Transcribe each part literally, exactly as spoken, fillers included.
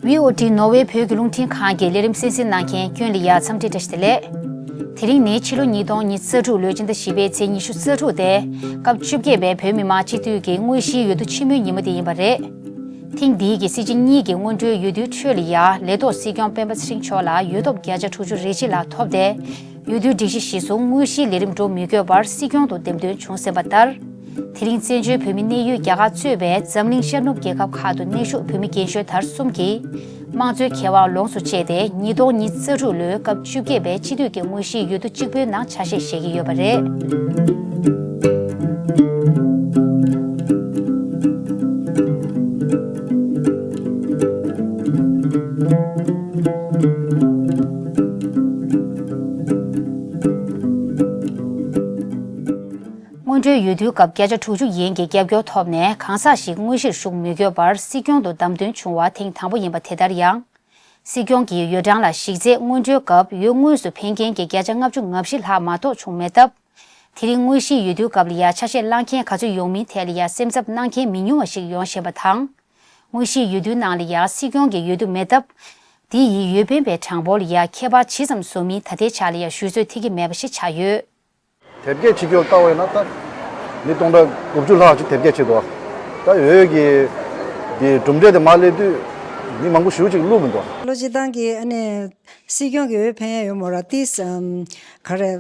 ཝི་ཨོ་ཊི་ནོར་ཝེ་བོད་ཀྱི་རླུང་འཕྲིན་ཁང་གི་ལས་རིམ་གསན་གཟིགས་གནང་མཁན་ཁྱོན་ལ་ཡ་འཚམས་འདྲི་བཀྲ་ཤིས་བདེ་ལེགས། དེ་རིང་ནི་ཕྱི་ལོ་ཉིས་སྟོང་ཉི་ཤུ་རྩ་དྲུག་ལོའི་སྤྱི་ཟླ་བཞི་པའི་ཚེས་ཉི་ཤུ་རྩ་དྲུག་སྟེ། སྐབས་བཅོ་བརྒྱད་པའི་བོད་མི་མང་སྤྱི་འཐུས་ཀྱི་དངོས་གཞིའི་འོས་བསྡུ་ཆེན་མོའི་ཉིན་མོ་དེ་ཡིན་པ་རེད། ཐེངས་འདིའི་གི་སྲིད་སྤྱི་གཉིས་ཀྱི་སྔོན་འགྲོའི་འོས་བསྡུའི་ཁྲོད་ལ་ཡ་ལས་ཐོག་སྲིད་སྐྱོང་སྤེན་པ་ཚེ་རིང་མཆོག་ལ་འོས་ཐོབ་བརྒྱ་ཆ་དྲུག་ཅུ་རེ་གཅིག་ལྷག་ཐོབ་སྟེ། འོས་བསྡུའི་སྒྲིག་གཞི་གཞིར་བཟུང་དངོས་གཞིའི་ལས་རིམ་འགྲོ་མི་དགོས་པར་སྲིད་སྐྱོང་དུ་འདེམས་ཐོན་བྱུང་ཟིན་པ་ལྟར། དེ་རིང་བཙན་བྱོལ་བོད་མི་གནས་ཡུལ་རྒྱ་གར་གཙོས་པའི་འཛམ་གླིང་ཤར་ནུབ་རྒྱལ་ཁབ་ཁག་ཏུ་གནས་བཞུགས་བོད་མི་རྒན་གཞོན་དར་གསུམ་གྱིས་དམངས་གཙོའི་ཁེ་དབང་ལོངས་སུ་སྤྱད་དེ། ཉིས་སྟོང་ཉི་ཤུ་རྩ་དྲུག་ལོའི་སྐབས་བཅོ་བརྒྱད་པའི་སྤྱི་འཐུས་ཀྱི་དངོས་གཞིའི་འོས་བསྡུ་གཅིག་པུའི་ནང་ཆ་ཤས་བཞེས་ཀྱི་ཡོད་པ་རེད། སྔོན་འགྲོའི་འོས་བསྡུའི་སྐབས་བརྒྱ་ཆ་དྲུག་ཅུ་ཡན་གྱི་རྒྱབ་སྐྱོར་ཐོབ་ནས། གང་ཟག་ཞིག་དངོས་གཞིར་ཞུགས་མི་དགོས་པར་སྲིད་སྐྱོང་དུ་བདམས་ཐོན་བྱུང་བ་ཐེངས་དང་པོ་ཡིན་པ་དེ་ལྟར་ཡང་། སྲིད་སྐྱོང་གི་འོས་གྲངས་ལ་གཞིགས་ཚེ། སྔོན་འགྲོའི་སྐབས་འོས་དངོས་སུ་འཕེན་མཁན་གྱི་བརྒྱ་ཆ་ལྔ་བཅུ་ང་བཞི་ལྷག་མ་གཏོགས་བྱུང་མེད་སྟབས། དེ་རིང་དངོས་གཞིའི་འོས་བསྡུའི་སྐབས་ལ་ཡ་ཆ་ཤས་བླངས་མཁན་ག་ཚོད་ཡོང་མིན་ཐད་ལ་ཡ་སེམས་འཚབ་གནང་མཁན་མི་ཉུང་བ་ཞིག་ཡོང་བཞིན་པ་དང་། དངོས་གཞིའི་འོས་བསྡུའི་ནང་ལ་ཡ་སྲིད་སྐྱོང་གི་འོས་བསྡུ་མེད་སྟབས། འདི་ཡིས་འོས་འཕེན་པའི་གྲངས་འབོར་ལ་ཡ་ཁྱད་པར་ཇི་ཙམ་བཟོ་མིན་ད་ལྟའི་ཆ་ལ་ཡ་ཞུ་ཚོད་ཐིག་གི་མེད་པ་ཞིག་ཆགས་ཡོད། དེབ་སྐྱེལ་བྱེད་རྒྱུར་བལྟ་བ་ཡིན་ན། ད་མི་སྟོང་ཕྲག་དགུ་བཅུ་ལྷག་ཅིག་དེབ་སྐྱེལ་བྱེད་འདུག་ད་འོས་ཀྱི་དེ་གྲུབ་འབྲས་དེ་མར་སླེབས་དུས་མི་མང་པོ་ཞེ་པོ་ཅིག་བླུགས་མི་འདུག་བློ་སྤྱི་བཏང་གི་ཨ་ནི་སྲིད་སྐྱོང་གི་འོས་འཕེན་ཡ་ཡོད་མ་རེད། ཏིས་ག་རེ།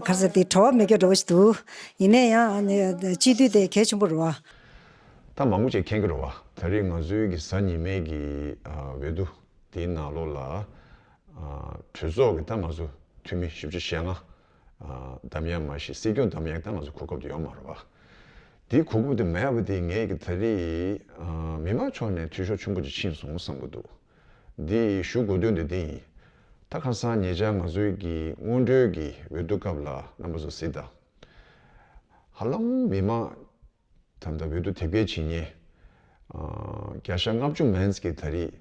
ག་ས་དེ་གྲོ་བ་མེད་རྒྱུ་འདྲ་བོ་ཞིག་འདུག་ཡིན་ན་ཡང་ཨ་ནི་སྤྱི་འཐུས་དེ་གལ་ཆེན་པོ་རེད་བ། ད་མང་པོ་ཅིག་མཁྱེན་གྱི་རེད་བ། ད་རེས་ང་ཚོའི་གི་གཟའ་ཉི་མའི་གི་ཨ་འོས་བསྡུ་དེའི་ནང་ལོགས་ལ་ཨ་གྲོས་ཚོགས་ཀྱི་ད་ང་ཚོ་འཐུས་མི་བཞི་བཅུ་ཞེ་ལྔ་ཨ་འདེམས་ཡ་མ་གཞི་སྲིད་སྐྱོང་འདེམས་ཡ་ད་ང་ཚོ་གོ་སྐབས་དེ་ཡོད་མ་རེད་བ། དེའི་གོ་སྐབས་དེ་མེད་པ་དེ་ངས་གི་ད་རེས་ཨ་མི་མང་ཕྱོགས་ནས་འཐུས་ཤོར་ཆེན་པོ་ཅིག་ཕྱིན་སོང་བསམ་གྱི་འདུག་འདི་ཞུ་དགོས་དོན་དེ་འདི་ཡིན། ད་ཁ་སང་ཉེ་ཆར་ང་ཚོའི་གི་སྔོན་འགྲོའི་གི་འོས་བསྡུ་སྐབས་ལ་རྣམ་པ་ཚོ་གཟིགས་དང་། ཧ་ལམ་མི་མང་ད་ལྟ་འོས་བསྡུ་དེབ་སྐྱེལ་བྱེད་མཁན་ཨ་བརྒྱ་ཆ་ལྔ་བཅུ་མན་ཙམ་གྱིས་ད་རེས་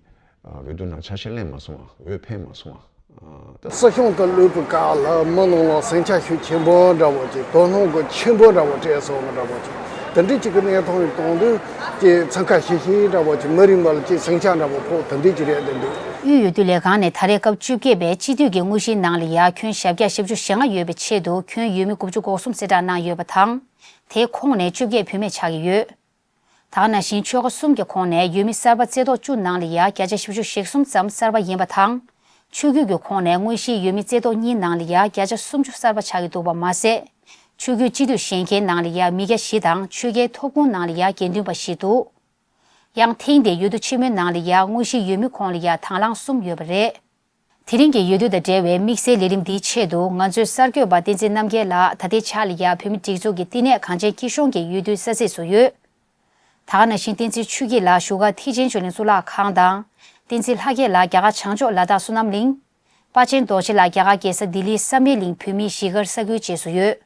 ཨ་འོས་བསྡུ་ནང་ཆ་ཤས་ལེན་མ་སོང་བ། འོས་འཕེན་མ་སོང་བ། ཨ་ད་སྲིད་སྐྱོང་དུ་ལུས་པའི་སྐབས་ལ་མི་ནང་ལ་ཟིང་ཆ་ཤུགས་ཆེན་པོ་འདྲ་བོ་ཅིག་དོ་སྣང་གི་ཆེན་པོ་འདྲ་བོ་སྤྲད་སོང་བ་འདྲ་བོ་ཅིག་དེ་འདྲའི་ཅིག་གི་གནས་སྟངས་ཡིན་གཏོང་དུས་ཀྱི་འཚང་ཁ་ཤིག་ཤིག་འདྲ་བོ་ཅིག་མི་རིང་བ་ལ་ཅིག་ཟིང་ཆ་འདྲ་བོ་ཕོག་དེ་འདྲའི་ཅིག་རེད་འདུག་དབུས་འོས་བསྡུ་ལས་ཁང་ནས་ད་རེས་སྐབས་བཅོ་བརྒྱད་པའི་སྤྱི་འཐུས་ཀྱི་དངོས་གཞིའི་ནང་ལ་ཡ་ཁྱོན་ཞེ་བརྒྱད་བཞི་བཅུ་ཞེ་ལྔ་ཡོད་པའི་ཆེད་དུ་ཁྱོན་འོས་མི་དགུ་བཅུ་གོ་གསུམ་གསལ་བསྒྲགས་གནང་ཡོད་པ་དང་། དེའི་ཁོངས་ནས་བཅོ་བརྒྱད་བུད་མེད་ཆགས་ཀྱི་ཡོད། ད་ག་ནང་བཞིན་ཆོལ་ཁ་གསུམ་གྱི་ཁོངས་ནས་འོས་མི་གསར་པ་རྩེ་ཐོག་བཅུ་ནང་ལ་ཡ་བརྒྱ་ཆ་བཞི་བཅུ་ཞེ་གསུམ་ཙམ་གསར་པ་ཡིན་པ་དང་། ཆོས་བརྒྱུད་ཀྱི་ཁོངས་ནས་དངོས་གཞིའི་འོས་མི་རྩེ་ཐོག་གཉིས་ནང་ལ་ཡ་བརྒྱ་ཆ་སུམ་ཅུ་གསར་པ་ཆགས་ཀྱི་འདུག་པ་མ་ཟད། ཆོས་བརྒྱུད་སྤྱི་འཐུས་བཞེངས་མཁན་ནང་ལ་ཡ་མི་སྐྱ་བཞི་དང་ཆོལ་ཁའི་ཐོབ་ཁུངས་ནང་ལ་ཡ་དགེ་འདུན་པ་བཞི་འདུག་ཡང་ཐེངས་འདིའི་འོས་བསྡུ་ཆེན་མོའི་ནང་ལ་ཡ་དངོས་གཞིའི་འོས་མི་ཁོངས་ལ་ཡ་དང་བླངས་གསུམ་ཡོད་པ་རེད། དེ་རིང་གི་འོས་བསྡུ་དང་འབྲེལ་བའི་དམིགས་བསལ་ལས་རིམ་འདིའི་ཆེད་དུ་ང་ཚོའི་གསར་འགོད་པ་བསྟན་འཛིན་རྣམ་རྒྱལ་ལགས་ད་ལྟའི་ཆར་ལ་ཡ་བོད་མིའི་སྒྲིག་འཛུགས་ཀྱི་བསྟི་གནས་གངས་ཅན་སྐྱིད་གཤོངས་ཀྱི་འོས་བསྡུའི་ས་ཚིགས་སུ་ཡོད། ད་ག་ནང་བཞིན་བསྟན་འཛིན་ཆོས་སྐྱིད་ལགས་བཞུགས་སྒར་ཐེག་ཆེན་ཆོས་གླིང་གཙུག་ལག་ཁང་དང་། བསྟན་འཛིན་ལྷ་རྒྱལ་ལགས་རྒྱ་གར་བྱང་ཕྱོགས་ལ་དྭགས་བསོད་ནམས་གླིང་། དཔའ་ཆེན་རྡོ་རྗེ་ལགས་རྒྱ་གར་རྒྱལ་ས་ལྡི་ལིའི་བསམ་ཡས་གླིང་བོད་མིའི་གཞིས་སྒར་ས་ཁུལ་བཅས་སུ་ཡོད།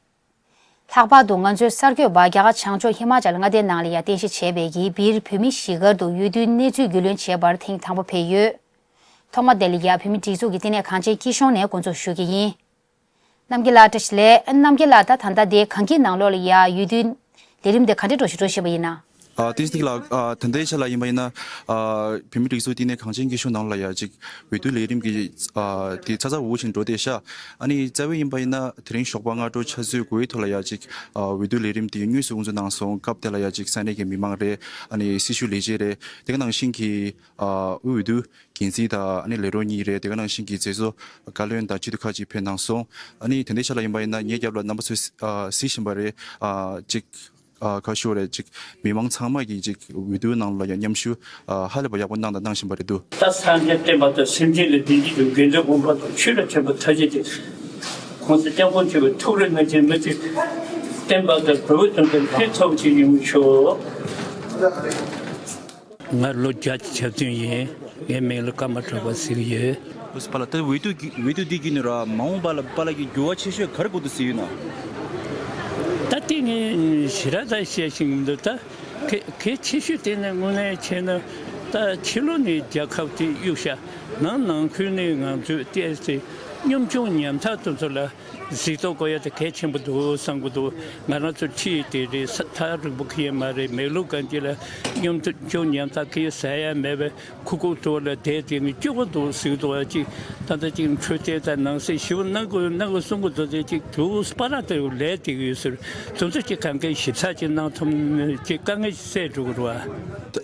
ལྷག་པར་དུ་ང་ཚོའི་གསར་འགོད་པ་རྒྱ་གར་བྱང་ཕྱོགས་ཧི་མ་ཅལ་མངའ་སྡེའི་ནང་ལ་ཡང་རྟེན་གཞི་བྱས་པའི་གི་བིར་བོད་མིའི་གཞིས་སྒར་དུ་འོས་བསྡུའི་གནས་ཚུལ་རྒྱུས་ལོན་བྱེད་པར་ཐེངས་དང་པོ་ཕེབས་ཡོད། ཐོག་མ་དེ་ལ་ཡང་བོད་མིའི་སྒྲིག་འཛུགས་ཀྱི་བསྟི་གནས་གངས་ཅན་སྐྱིད་གཤོངས་ནས་འགོ་འཛུགས་ཞུ་གི་ཡིན། རྣམ་རྒྱལ་ལགས་བཀྲ་ཤིས་བདེ་ལེགས། རྣམ་རྒྱལ་ལགས་ད་ད་ལྟ་དེ་གངས་སྐྱིད་ནང་ལོགས་ལ་ཡང་འོས་བསྡུའི་ལས་རིམ་དེ་ག་འདྲ་འགྲོ་བཞིན་འགྲོ་བཞིན་པ་ཡིན་ན། ཨ་བསྟན་འཛིན་ལགས། ཨ་ད་ལྟའི་ཆ་ལ་ཡིན་པ་ཡིན་ན། ཨ་བོད་མིའི་སྒྲིག་འཛུགས་བསྟི་གནས་གངས་ཅན་སྐྱིད་གཤོངས་ནང་ལ་ཡ་ཅིག་འོས་བསྡུ་ལས་རིམ་གྱི་ཨ་དེ་ཚ་ཚ་འུར་འུར་བཞིན་འགྲོ་བསྡད་ཤག་ཨ་ནི་རྩ་བའི་ཡིན་པ་ཡིན་ན་དེ་རིང་ཞོགས་པ་སྔ་དྲོ་ཆུ་ཚོད་དགུ་པའི་ཐོག་ལ་ཡ་ཅིག་ཨ་འོས་བསྡུ་ལས་རིམ་དེ་དངོས་སུ་དབུ་འཛུགས་གནང་སོང་། སྐབས་དེ་ལ་ཡ་ཅིག་ས་གནས་ཀྱི་མི་མང་རེད། ཨ་ནི་སྲི་ཞུ་ལས་བྱེད་རེད། དེ་ག་ནང་བཞིན་གྱི་ཨ་དབུས་འོས་བསྡུ་འགན་འཛིན་དང་ཨ་ནི་ལས་རོགས་གཉིས་རེད། དེ་ག་ནང་བཞིན་གྱི་མཛད་གཙོ་བཀའ་བློན་དང་སྤྱི་འཐུས་ཁག་ཅིག་ཕེབས་གནང་སོང་། ཨ་ནི་དེ་འདྲའི་ཆ་ལ་ཡིན་པ་ཡིན་ན་ངའི་རྒྱབ་ལ་རྣམ་པ་ཚོས་ཨ་གཟིགས་བཞིན་པ་རེད། ཨ་ཅིག་ཨ་ཁ་ཤོ་རེད། ཅིག་མི་མང་ཚང་མ་གིས་ཅིག་འོས་བསྡུ་ནང་ལ་ཡང་མཉམ་ཞུགས་ཨ་ཧ་ལས་པ་ཡག་པོ་གནང་དང་གནང་བཞིན་པ་རེད་འདུག་ད་སངས་རྒྱས་བསྟན་པ་དང་སེམས་ཅན་ལ་བདེ་སྐྱིད་དང་དགེ་འདུན་དགོན་པ་དང་ཆོས་ལ་དད་པ་ཐམས་ཅད་དེ་གོང་ས་སྐྱབས་མགོན་ཆེན་པོའི་ཐུགས་རེ་བསྔགས་བརྗོད་མི་ཚེ་བརྟན་པ་དང་གུས་པ་དང་ལྡན་ཕན་ཐོགས་ཅིག་ཡོང་ཤོག་ང་ལོ་བརྒྱད་ཅུ་གྱ་བདུན་ཡིན། ངའི་མིང་ལ་ཀརྨ་གྲགས་པ་ཟེར་གྱི་ཡོད། ཨོ་སི་པཱ་ལགས། ད་འོས་བསྡུ་གི་འོས་བསྡུ་འདི་བརྒྱུད་ནས་ར་མ་འོངས་པ་ལ་པཱ་ལགས་ཀྱི་འགྱུར་བ་ཆེ་ཤོས་ག་རེ་དགོས་འདུག་ཟེར་ཡོད་ན། ད་ལྟ་ངས་ཞེ་དྲག་ད་བཤད་ཤེས་ཀྱི་མི་འདུག་ད་གལ་གལ་ཆེ་ཤོས་དེ་ནི་དངོས་གནས་བྱས་ན་ད་ཕྱི་ལོགས་ནས་རྒྱལ་ཁབ་དེ་གཡུག་བཞག་ནང་ནང་ཁུལ་ནས་ང་ཚོས་བལྟས་ཚེ་ གཉོམ་ཆུང་ཉམ་ཐག་དེ་ཚོ་ལ་གཟིགས་རྟོག་དགོས་ཡ་དེ་གལ་ཆེན་པོ་འདུག་བསམ་གྱི་འདུག་ང་རང་ཚོ་ཁྲིད་དེ་རེད། ས་ཐག་རིང་པོ་ཁེལ་མ་རེད། མེག་ལུ་གན་ཇི་ལ་གཉོམ་ཆུང་ཉམ་ཐག་ཁེལ་ཟ་ཡ་མེད་པའི་ཁུག་ཁུག་ཐོག་ལ་བསྡད་དེ་ནི་སྐྱོ་པོ་འདུག་གཟིགས་རྟོག་ཡ་ཅིག་ད་ལྟ་ཅིག་འཕྲོད་བསྟེན་དང་ནང་སྲིད་ཞིབ་གནང་དགོས་གནང་དགོས་གསུང་གི་འདུག་དེ་ཅིག་དུ་སྤ་ར་དེ་ལས་དེ་གི་ཡོད་ཟེར། དེ་ཚོ་ཅིག་གང་གའི་ཞིབ་ཚགས་ཅིག་གནང་ཐུབ་ཅིག་དཀའ་ངལ་ཅིག་སེལ་འགྲོ་གི་རེད་བ།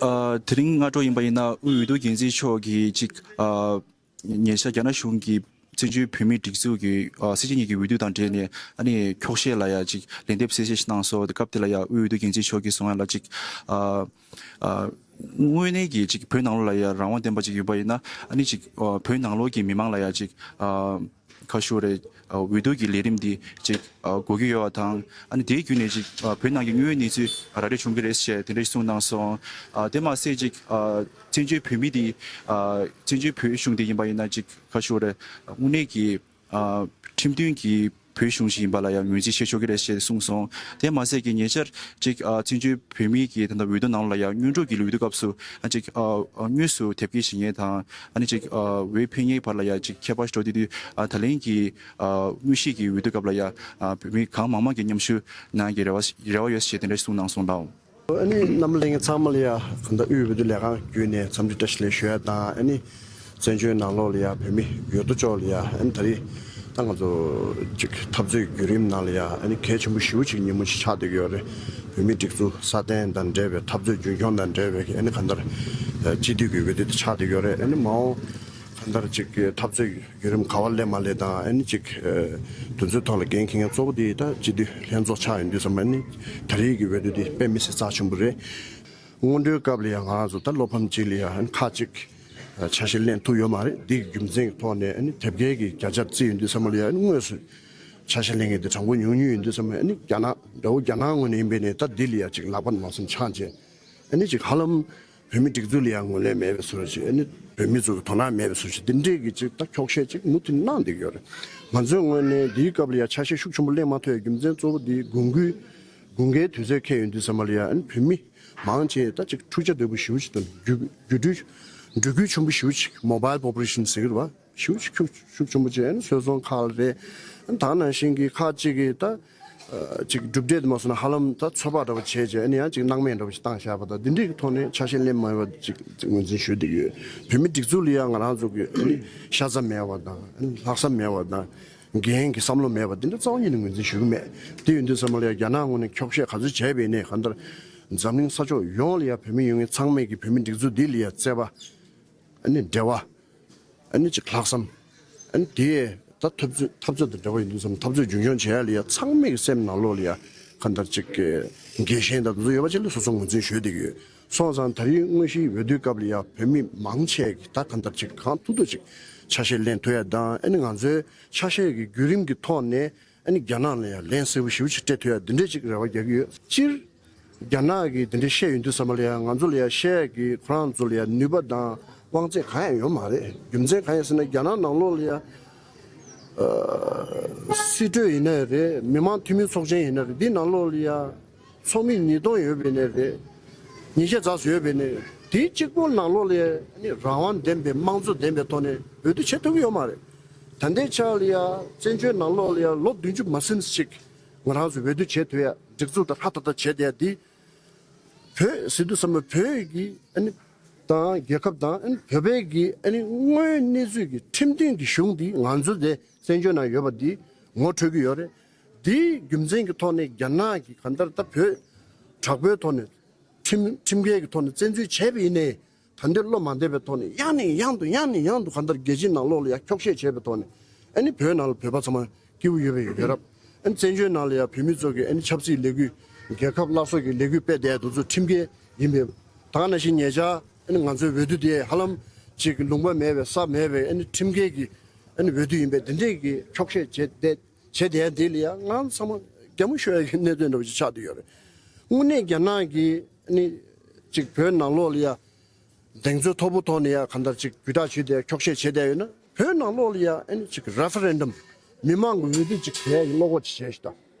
ཨ། དེ་རིང་སྔ་དྲོ་ཡིན་པ་ཡིན་ན་དབུས་འོས་བསྡུ་འགན་འཛིན་མཆོག་གིས་ཅིག་ཨ། ཉེ་ཆར་རྒྱ་ནག་གཞུང་གིས་བཙན་བྱོལ་བོད་མིའི་སྒྲིག་འཛུགས་ཀྱི་ཨ། སྲིད་སྤྱི་གཉིས་ཀྱི་འོས་བསྡུ་དང་འབྲེལ་ནས་ཨ་ནི་འཁྱོག་བཤད་ལ་ཡ་ཅིག་ལན་འདེབས་གསལ་བཤད་ཞིག་གནང་སོང་། དེ་སྐབས་དེ་ལ་ཡ་དབུས་འོས་བསྡུ་འགན་འཛིན་མཆོག་གིས་གསུངས་ཡ་ལ་ཅིག་ཨ། ཨ། དངོས་གནས་ཀྱི་ཅིག་བོད་ནང་ལོགས་ལ་ཡ་རང་དབང་ལྡན་པ་ཅིག་ཡོད་པ་ཡིན་ན་ཨ་ནི་ཅིག་ཨ། བོད་ནང་ལོགས་ཀྱི་མི་མང་ལ་ཡ་ཅིག་ཨ། ཁ་ཤོར་རེ། འོས་བསྡུ་གི་ལས་རིམ་འདི་ཅིག་དགོས་ཀྱི་ཡོད་པ་དང་། ཨ་ནི་དེའི་བརྒྱུད་ནས་ཅིག་བོད་ནང་གི་དངོས་ཡོད་གནས་ཚུལ་ར་སྤྲོད་བྱུང་གི་རེད་ཞེས་དེ་འདྲ་གསུངས་གནང་སོང་། དེ་མ་ཟད་ཅིག་བཙན་བྱོལ་བོད་མི་འདི་བཙན་བྱོལ་བོད་གཞུང་འདི་ཡིན་པ་ཡིན་ན་ཅིག་ཁ་ཤོར་རེ། དངོས་གནས་ཀྱི་ཁྲིམས་མཐུན་གྱི་བོད་གཞུང་ཞིག་ཡིན་པ་ལ་ཡང་ངོས་འཛིན་བྱེད་ཆོག་གི་རེད་ཞེས་གསུངས་སོང་། དེ་མ་ཟད་ཀྱི་ཉེ་ཆར་ཅིག་བཙན་བྱོལ་བོད་མིའི་གི་ད་ལྟ་འོས་བསྡུ་ནང་ལ་ཡང་སྔོན་འགྲོ་གི་འོས་བསྡུ་སྐབས་སུ་ཅིག་དངོས་སུ་དེབ་སྐྱེལ་བྱེད་མཁན་དང་ཨ་ནི་ཅིག་འོས་འཕེན་མཁན་བར་ལ་ཡང་ཅིག་ཁྱད་པར་འགྲོ་དུས་དུས་ད་ལན་གྱི་དངོས་གཞི་གི་འོས་བསྡུ་སྐབས་ལ་ཡང་བོད་མི་གང་མང་མང་གི་མཉམ་ཞུགས་གནང་གི་རེ་བ་རེ་བ་ཡོད་ཞེས་དེ་འདྲ་གསུངས་གནང་སོང་ལགས། ཨ་ནི་རྣམ་པ་ལྷན་རྒྱས་ཚང་མ་ལ་ཡ་གང་ལྟར་དབུས་འོས་བསྡུ་ལས་ཁང་བརྒྱུད་ནས་འཚམས་འདྲི་བཀྲ་ཤིས་བདེ་ལེགས་ཞུ་ཡ་དང་། ཨ་ནི་བཙན་བྱོལ་ནང་ལོགས་ལ་ཡ་བོད་མི་ཡོད་དོ་ཅོག་ལ་ཡ་ཨ་ནི་ད་རེས་ད་ང་ཚོ་ཅིག་འཐབ་རྩོད་བརྒྱུད་རིམ་ནང་ལ་ཡ་ཨ་ནི་གལ་ཆེན་པོ་ཞེ་པོ་ཅིག་ཉིན་མོ་ཞིག་ཆགས་བསྡད་ཀྱི་ཡོད་རེད། བོད་མིའི་སྒྲིག་འཛུགས་སྲ་བརྟན་དང་འབྲེལ་བའི་འཐབ་རྩོད་རྒྱུན་འཁྱོངས་དང་འབྲེལ་བའི་ཨ་ནི་གང་ལྟར་སྤྱི་འཐུས་ཀྱི་འོས་བསྡུ་དེ་ཆགས་བསྡད་ཀྱི་ཡོད་རེད། ཨ་ནི་མ་འོངས་གང་ལྟར་ཅིག་འཐབ་རྩོད་བརྒྱུད་རིམ་ག་པར་སླེབས་མ་སླེབས་དང་། ཨ་ནི་ཅིག་ཨ། དེ་ཚོའི་ཐོག་ལ་འགན་འཁྱེར་མཁན་གཙོ་བོ་དེ་ད་སྤྱི་འཐུས་ལྷན་ཚོགས་ཆགས་ཡོང་དུས་ཙམ་པ་ཨ་ནི་ད་རེས་ཀྱི་འོས་བསྡུ་དེ་དཔེ་མི་སྲིད་རྩ་ཆེན་པོ་རེད། སྔོན་འགྲོའི་སྐབས་ལ་ཡང་ང་རང་ཚོ་ད་བློ་ཕམ་ཅིག་ལ་ཡང་ཨ་ནི་ཁག་ཅིག་ཨ། ཆ་ཤས་ལེན་ཐུབ་ཡོད་མ་རེད། འདི་གི་རྒྱུ་མཚན་གྱི་ཐོག་ནས་ཨ་ནི་དེབ་སྐྱེལ་གྱི་བརྒྱ་ཆ་བརྩིས་ཡོང་དུས་ཙམ་པ་ལ་ཡང་ཨ་ནི་དངོས་སུ་ཆ་ཤས་ལེན་མཁན་དེ་གྲངས་འབོར་ཉུང་ཉུང་ཡིན་དུས་ཙམ་པ་ཨ་ནི་རྒྱ་ནག་འདྲ་བོ་རྒྱ་ནག་ངོས་ནས་ཡིན་པས་ནས་ད་འདི་ལ་ཡང་ཅིག་ལག་པ་མ་སེམས་ཆག་བྱས། ཨ་ནི་ཅིག་ཧ་ལམ་བོད་མི་སྒྲིག་འཛུགས་ལ་ཡང་ངོས་ལེན་མེད་པའི་བཟོ་འདྲ་ཅིག་ཨ་ནི་བོད་མི་ཚོ་གི་དོ་སྣང་མེད་པའི་བཟོ་འདྲ་ཅིག་འདི་འདྲས་ཀྱི་ཅིག་ད་འཁྱོག་བཤད་ཅིག་མུ་མཐུད་གནང་བསྡད་ཀྱི་ཡོད་རེད། ང་ཚོའི་ངོས་ནས་འདིའི་སྐབས་ལ་ཡང་ཆ་ཤས་ཤུགས་ཆེན་པོ་ལེན་མ་ཐུབ་པའི་རྒྱུ་མཚན་གཙོ་བོ་འདི་དགོངས་སྐུལ་དགུན་ཁའི་དུས་ཚོད་འཁེལ་ཡོང་དུས་ཙམ་པ་ལ་ཡང་ཨ་ནི་བོད་མི་མང་ཆེ་ད་ཅིག་འཁྲུག་ཆ་དོད་པོ་ཞེ་པོ་ཅིག་དང་རྒྱུ་རྒྱུ་འགྲུལ་འགྲོ་སྐྱོད་ཆེན་པོ་ཞེ་པོ་ཅིག་མོ་བཱའིལ་པོ་པུ་ལེ་ཤན་ཟེར་གྱི་རེད་བ། ཞེ་པོ་ཅིག་ཤུགས་ཤུགས་ཆེན་པོ་བྱས་ནས་སོལ་རྫོང་ཁག་ལ་རེད། ད་ག་ནང་བཞིན་གྱི་ཁག་ཅིག་གིས་ད་ཅིག་གྲུབ་འབྲས་དུ་མ་སོང་ན་ཧ་ལམ་ད་ཚོད་དཔག་འདྲ་པོ་བྱས་བྱས་ཨ་ནི་ཡང་ཅིག་སྣང་མེད་འདྲ་པོ་ཞིག་བཏང་བཞག་པ་དང་འདི་འདྲའི་གི་ཐོག་ནས་ཆ་ཤས་ལེན་མ་ཡོང་བ་ཅིག་ངོས་འཛིན་ཞུ་བསྡད་ཡོད། བོད་མི་སྒྲིག་འཛུགས་ལ་ཡང་ང་རང་ཚོ་གི་ཨ་ནི་ཤ་ཚ་མེད་པ་དང་ཨ་ནི་ལྷག་བསམ་མེད་པ་དང་འགན་གྱི་བསམ་བློ་མེད་པ་འདི་འདྲ་རྩ་བ་ཉིད་ནས་ངོས་འཛིན་ཞུ་གི་མེད། དེ་ཡིན་དུས་ཙམ་པ་ལ་ཡང་རྒྱ་ནག་ངོས་ནས་འཁྱོག་བཤད་ག་ཚོད་བྱས་པ་ཡིན་ནའི་གང་ལྟར་འཛམ་གླིང་ས་ཕྱོགས་ཡོངས་ལ་ཡང་བོད་མི་ཡོད་མཁན་ཚང་མས་ཀྱི་བོད་མི་སྒྲིག་འཛུགས་འདི་ལ་ཡང་བརྩེ་བ། ཨ་ནི་འབྲེལ་བ། ཨ་ནི་ཅིག་ལྷག་བསམ། ཨ་ནི་དེ་ད་འཐབ་རྩོད་འཐབ་རྩོད་དང་འབྲེལ་བ་ཡིན་དུས་ཙམ་འཐབ་རྩོད་རྒྱུན་འཁྱོངས་བྱེད་ཡ་ལ་ཡ་ཚང་མའི་གི་སེམས་ནང་ལོགས་ལ་ཡ་གང་ལྟར་ཅིག་གི་རྒྱལ་ཞེན་དང་དེ་ཚོ་ཡོད་པ་ཅིག་ལ་སོ་སོ་ངོས་འཛིན་ཞུས་བསྡད་ཀྱི་ཡོད། སོང་ཙང་ད་རེས་དངོས་གཞིའི་འོས་བསྡུའི་སྐབས་ལ་ཡ་བོད་མི་མང་ཆེ་གི་ད་གང་ལྟར་ཅིག་གང་ཐུབ་ཐུབ་ཅིག་ཆ་ཤས་ལེན་ཐུབ་ཡ་དང་ཨ་ནི་ང་ཚོའི་ཆ་ཤས་ཀྱི་བརྒྱུད་རིམ་གྱི་ཐོག་ནས་ཨ་ནི་རྒྱ་ནག་ལ་ཡ་ལན་གསལ་པོ་ཞེ་པོ་ཅིག་སྤྲད་ཐུབ་ཡ་འདི་འདྲས་ཅིག་རེ་བ་རྒྱག་གི་ཡོད། སྤྱིར། རྒྱ་ནག་གིས་དེ་འདྲའི་བཤད་ཡོང་དུས་ཙམ་པ་ལ་ཡང་ང་ཚོ་ལ་ཡང་བཤད་ཡག་གི་ཁོ་རང་ཚོ་ལ་ཡང་ནུས་པ་དང་དབང་ཚད་གང་ཡང་ཡོད་མ་རེད། རྒྱུ་མཚན་གང་ཡིན་ཟེར་ན་རྒྱ་ནག་ནང་ལོགས་ལ་ཡང་ཨ་སྲིད་གྲོས་ཡིན་ན་རེད། མི་མང་འཐུས་མི་ཚོགས་ཆེན་ཡིན་ན་རེད། འདི་ནང་ལོགས་ལ་ཡང་ཚོགས་མི་ཉིས་སྟོང་ཡོད་པ་ཡིན་ན་རེད། ཉིས་བརྒྱ་ཙམ་ཡོད་པ་ཡིན་ན་རེད། དེ་གཅིག་པོ་ནང་ལོགས་ལ་ཡང་ནི་རང་དབང་ལྡན་པའི་དམངས་གཙོ་ལྡན་པའི་ཐོག་ནས་འོས་བསྡུ་བྱེད་ཐུབ་ཀྱི་ཡོད་མ་རེད། ད་ལྟའི་ཆ་ལ་ཡང་བཙན་བྱོལ་ནང་ལོགས་ལ་ཡང་ལོ་བདུན་ཅུ་མ་ཟིན་ཅིག་ང་རང་ཚོ་འོས་བསྡུ་བྱེད་ཐུབ་ཡ། སྒྲིག་འཛུགས་དང་ཧྲ་ཐག་ཐག་བྱས་བསྡད་ཡ་འདི། བོད་ཟེར་དུས་ཙམ་པ་བོད་ཀྱི་ཨ་ནི་དང་རྒྱལ་ཁབ་དང་ཨ་ནི་བོད་པའི་གི་ཨ་ནི་དངོས་གནས་ཚུལ་གྱི་ཁྲིམས་མཐུན་གྱི་གཞུང་འདི་ང་ཚོ་དེ་བཙན་བྱོལ་ནང་ཡོད་པ་འདི་ངོ་འཕྲོད་ཀྱི་ཡོད་རེད། འདིའི་རྒྱུ་མཚན་གྱི་ཐོག་ནས་རྒྱ་ནག་གིས་གང་ལྟར་ད་བོད་དྲག་པོའི་ཐོག་ནས་ཁྲིམས་ཁྲིམས་འགལ་གྱི་ཐོག་ནས་བཙན་འཛུལ་བྱས་པ་ཡིན་ནའི་ད་འདི་བློ་མ་བདེ་བའི་ཐོག་ནས་ཡང་ནས་ཡང་དུ་ཡང་ནས་ཡང་དུ་གང་ལྟར་རྒྱལ་སྤྱིའི་ནང་ལོགས་ལ་ཡང་འཁྱོག་བཤད་བྱས་པའི་ཐོག་ནས་ཨ་ནི་བོད་ནང་ལ་བོད་པ་ཚང་མ་སྐྱིད་པོ་ཡོད་པའི་ཡོད་རབས། ཨ་ནི་བཙན་བྱོལ་ནང་ལ་ཡང་བོད་མི་ཚོ་གི་ཨ་ནི་ཆབ་སྲིད་ལས་འགུལ། རྒྱལ་ཁབ་སླར་གསོ་གི་ལས་འགུལ་སྤེལ་བསྡད་དེ་ཚོ་ཁྲིམས་འགལ་ཡིན་པས། ད་ག་ནང་བཞིན་ཉེ་ཆར་ཨ་ནི་ང་ཚོའི་འོས་བསྡུ་དེ་ཧ་ལམ་ཅིག་ལུང་པ་མེད་པའི་ས་མེད་པའི་ཨ་ནི་ཁྲིམས་འགལ་གྱི་ཨ་ནི་འོས་བསྡུ་ཡིན་པས་འདི་འདྲས་ཀྱི་འཁྱོག་བཤད་བྱས་བསྡད་བྱས་བསྡད་འདི་ལ་ཡང་ང་ཚང་མ་གད་མོ་ཤོར་ཡ་གི་གནད་དོན་འདྲ་བོ་ཅིག་ཆགས་བསྡད་ཡོད་རེད། དངོས་གནས་རྒྱ་ནག་གིས་ཨ་ནི་ཅིག་བོད་ནང་ལོགས་ལ་ཡ། གདེང་ཚོད་མཐོ་པོ་ཐོག་ནས་ཡང་གང་ལྟར་ཅིག་བརྒྱུད་བསྒྲགས་བྱས་ཏེ་འཁྱོག་བཤད་བྱས་བསྡད་ཡོད་ན་བོད་ནང་ལོགས་ལ་ཡང་ཨ་ནི་ཅིག་རེ་ཧྥེ་རེན་ཌམ་མི་མང་གི་འོས་བསྡུ་ཅིག་བྱས་ཡིན་བློ་ཁོག་ཅིག་བྱས་ཤིག་ད་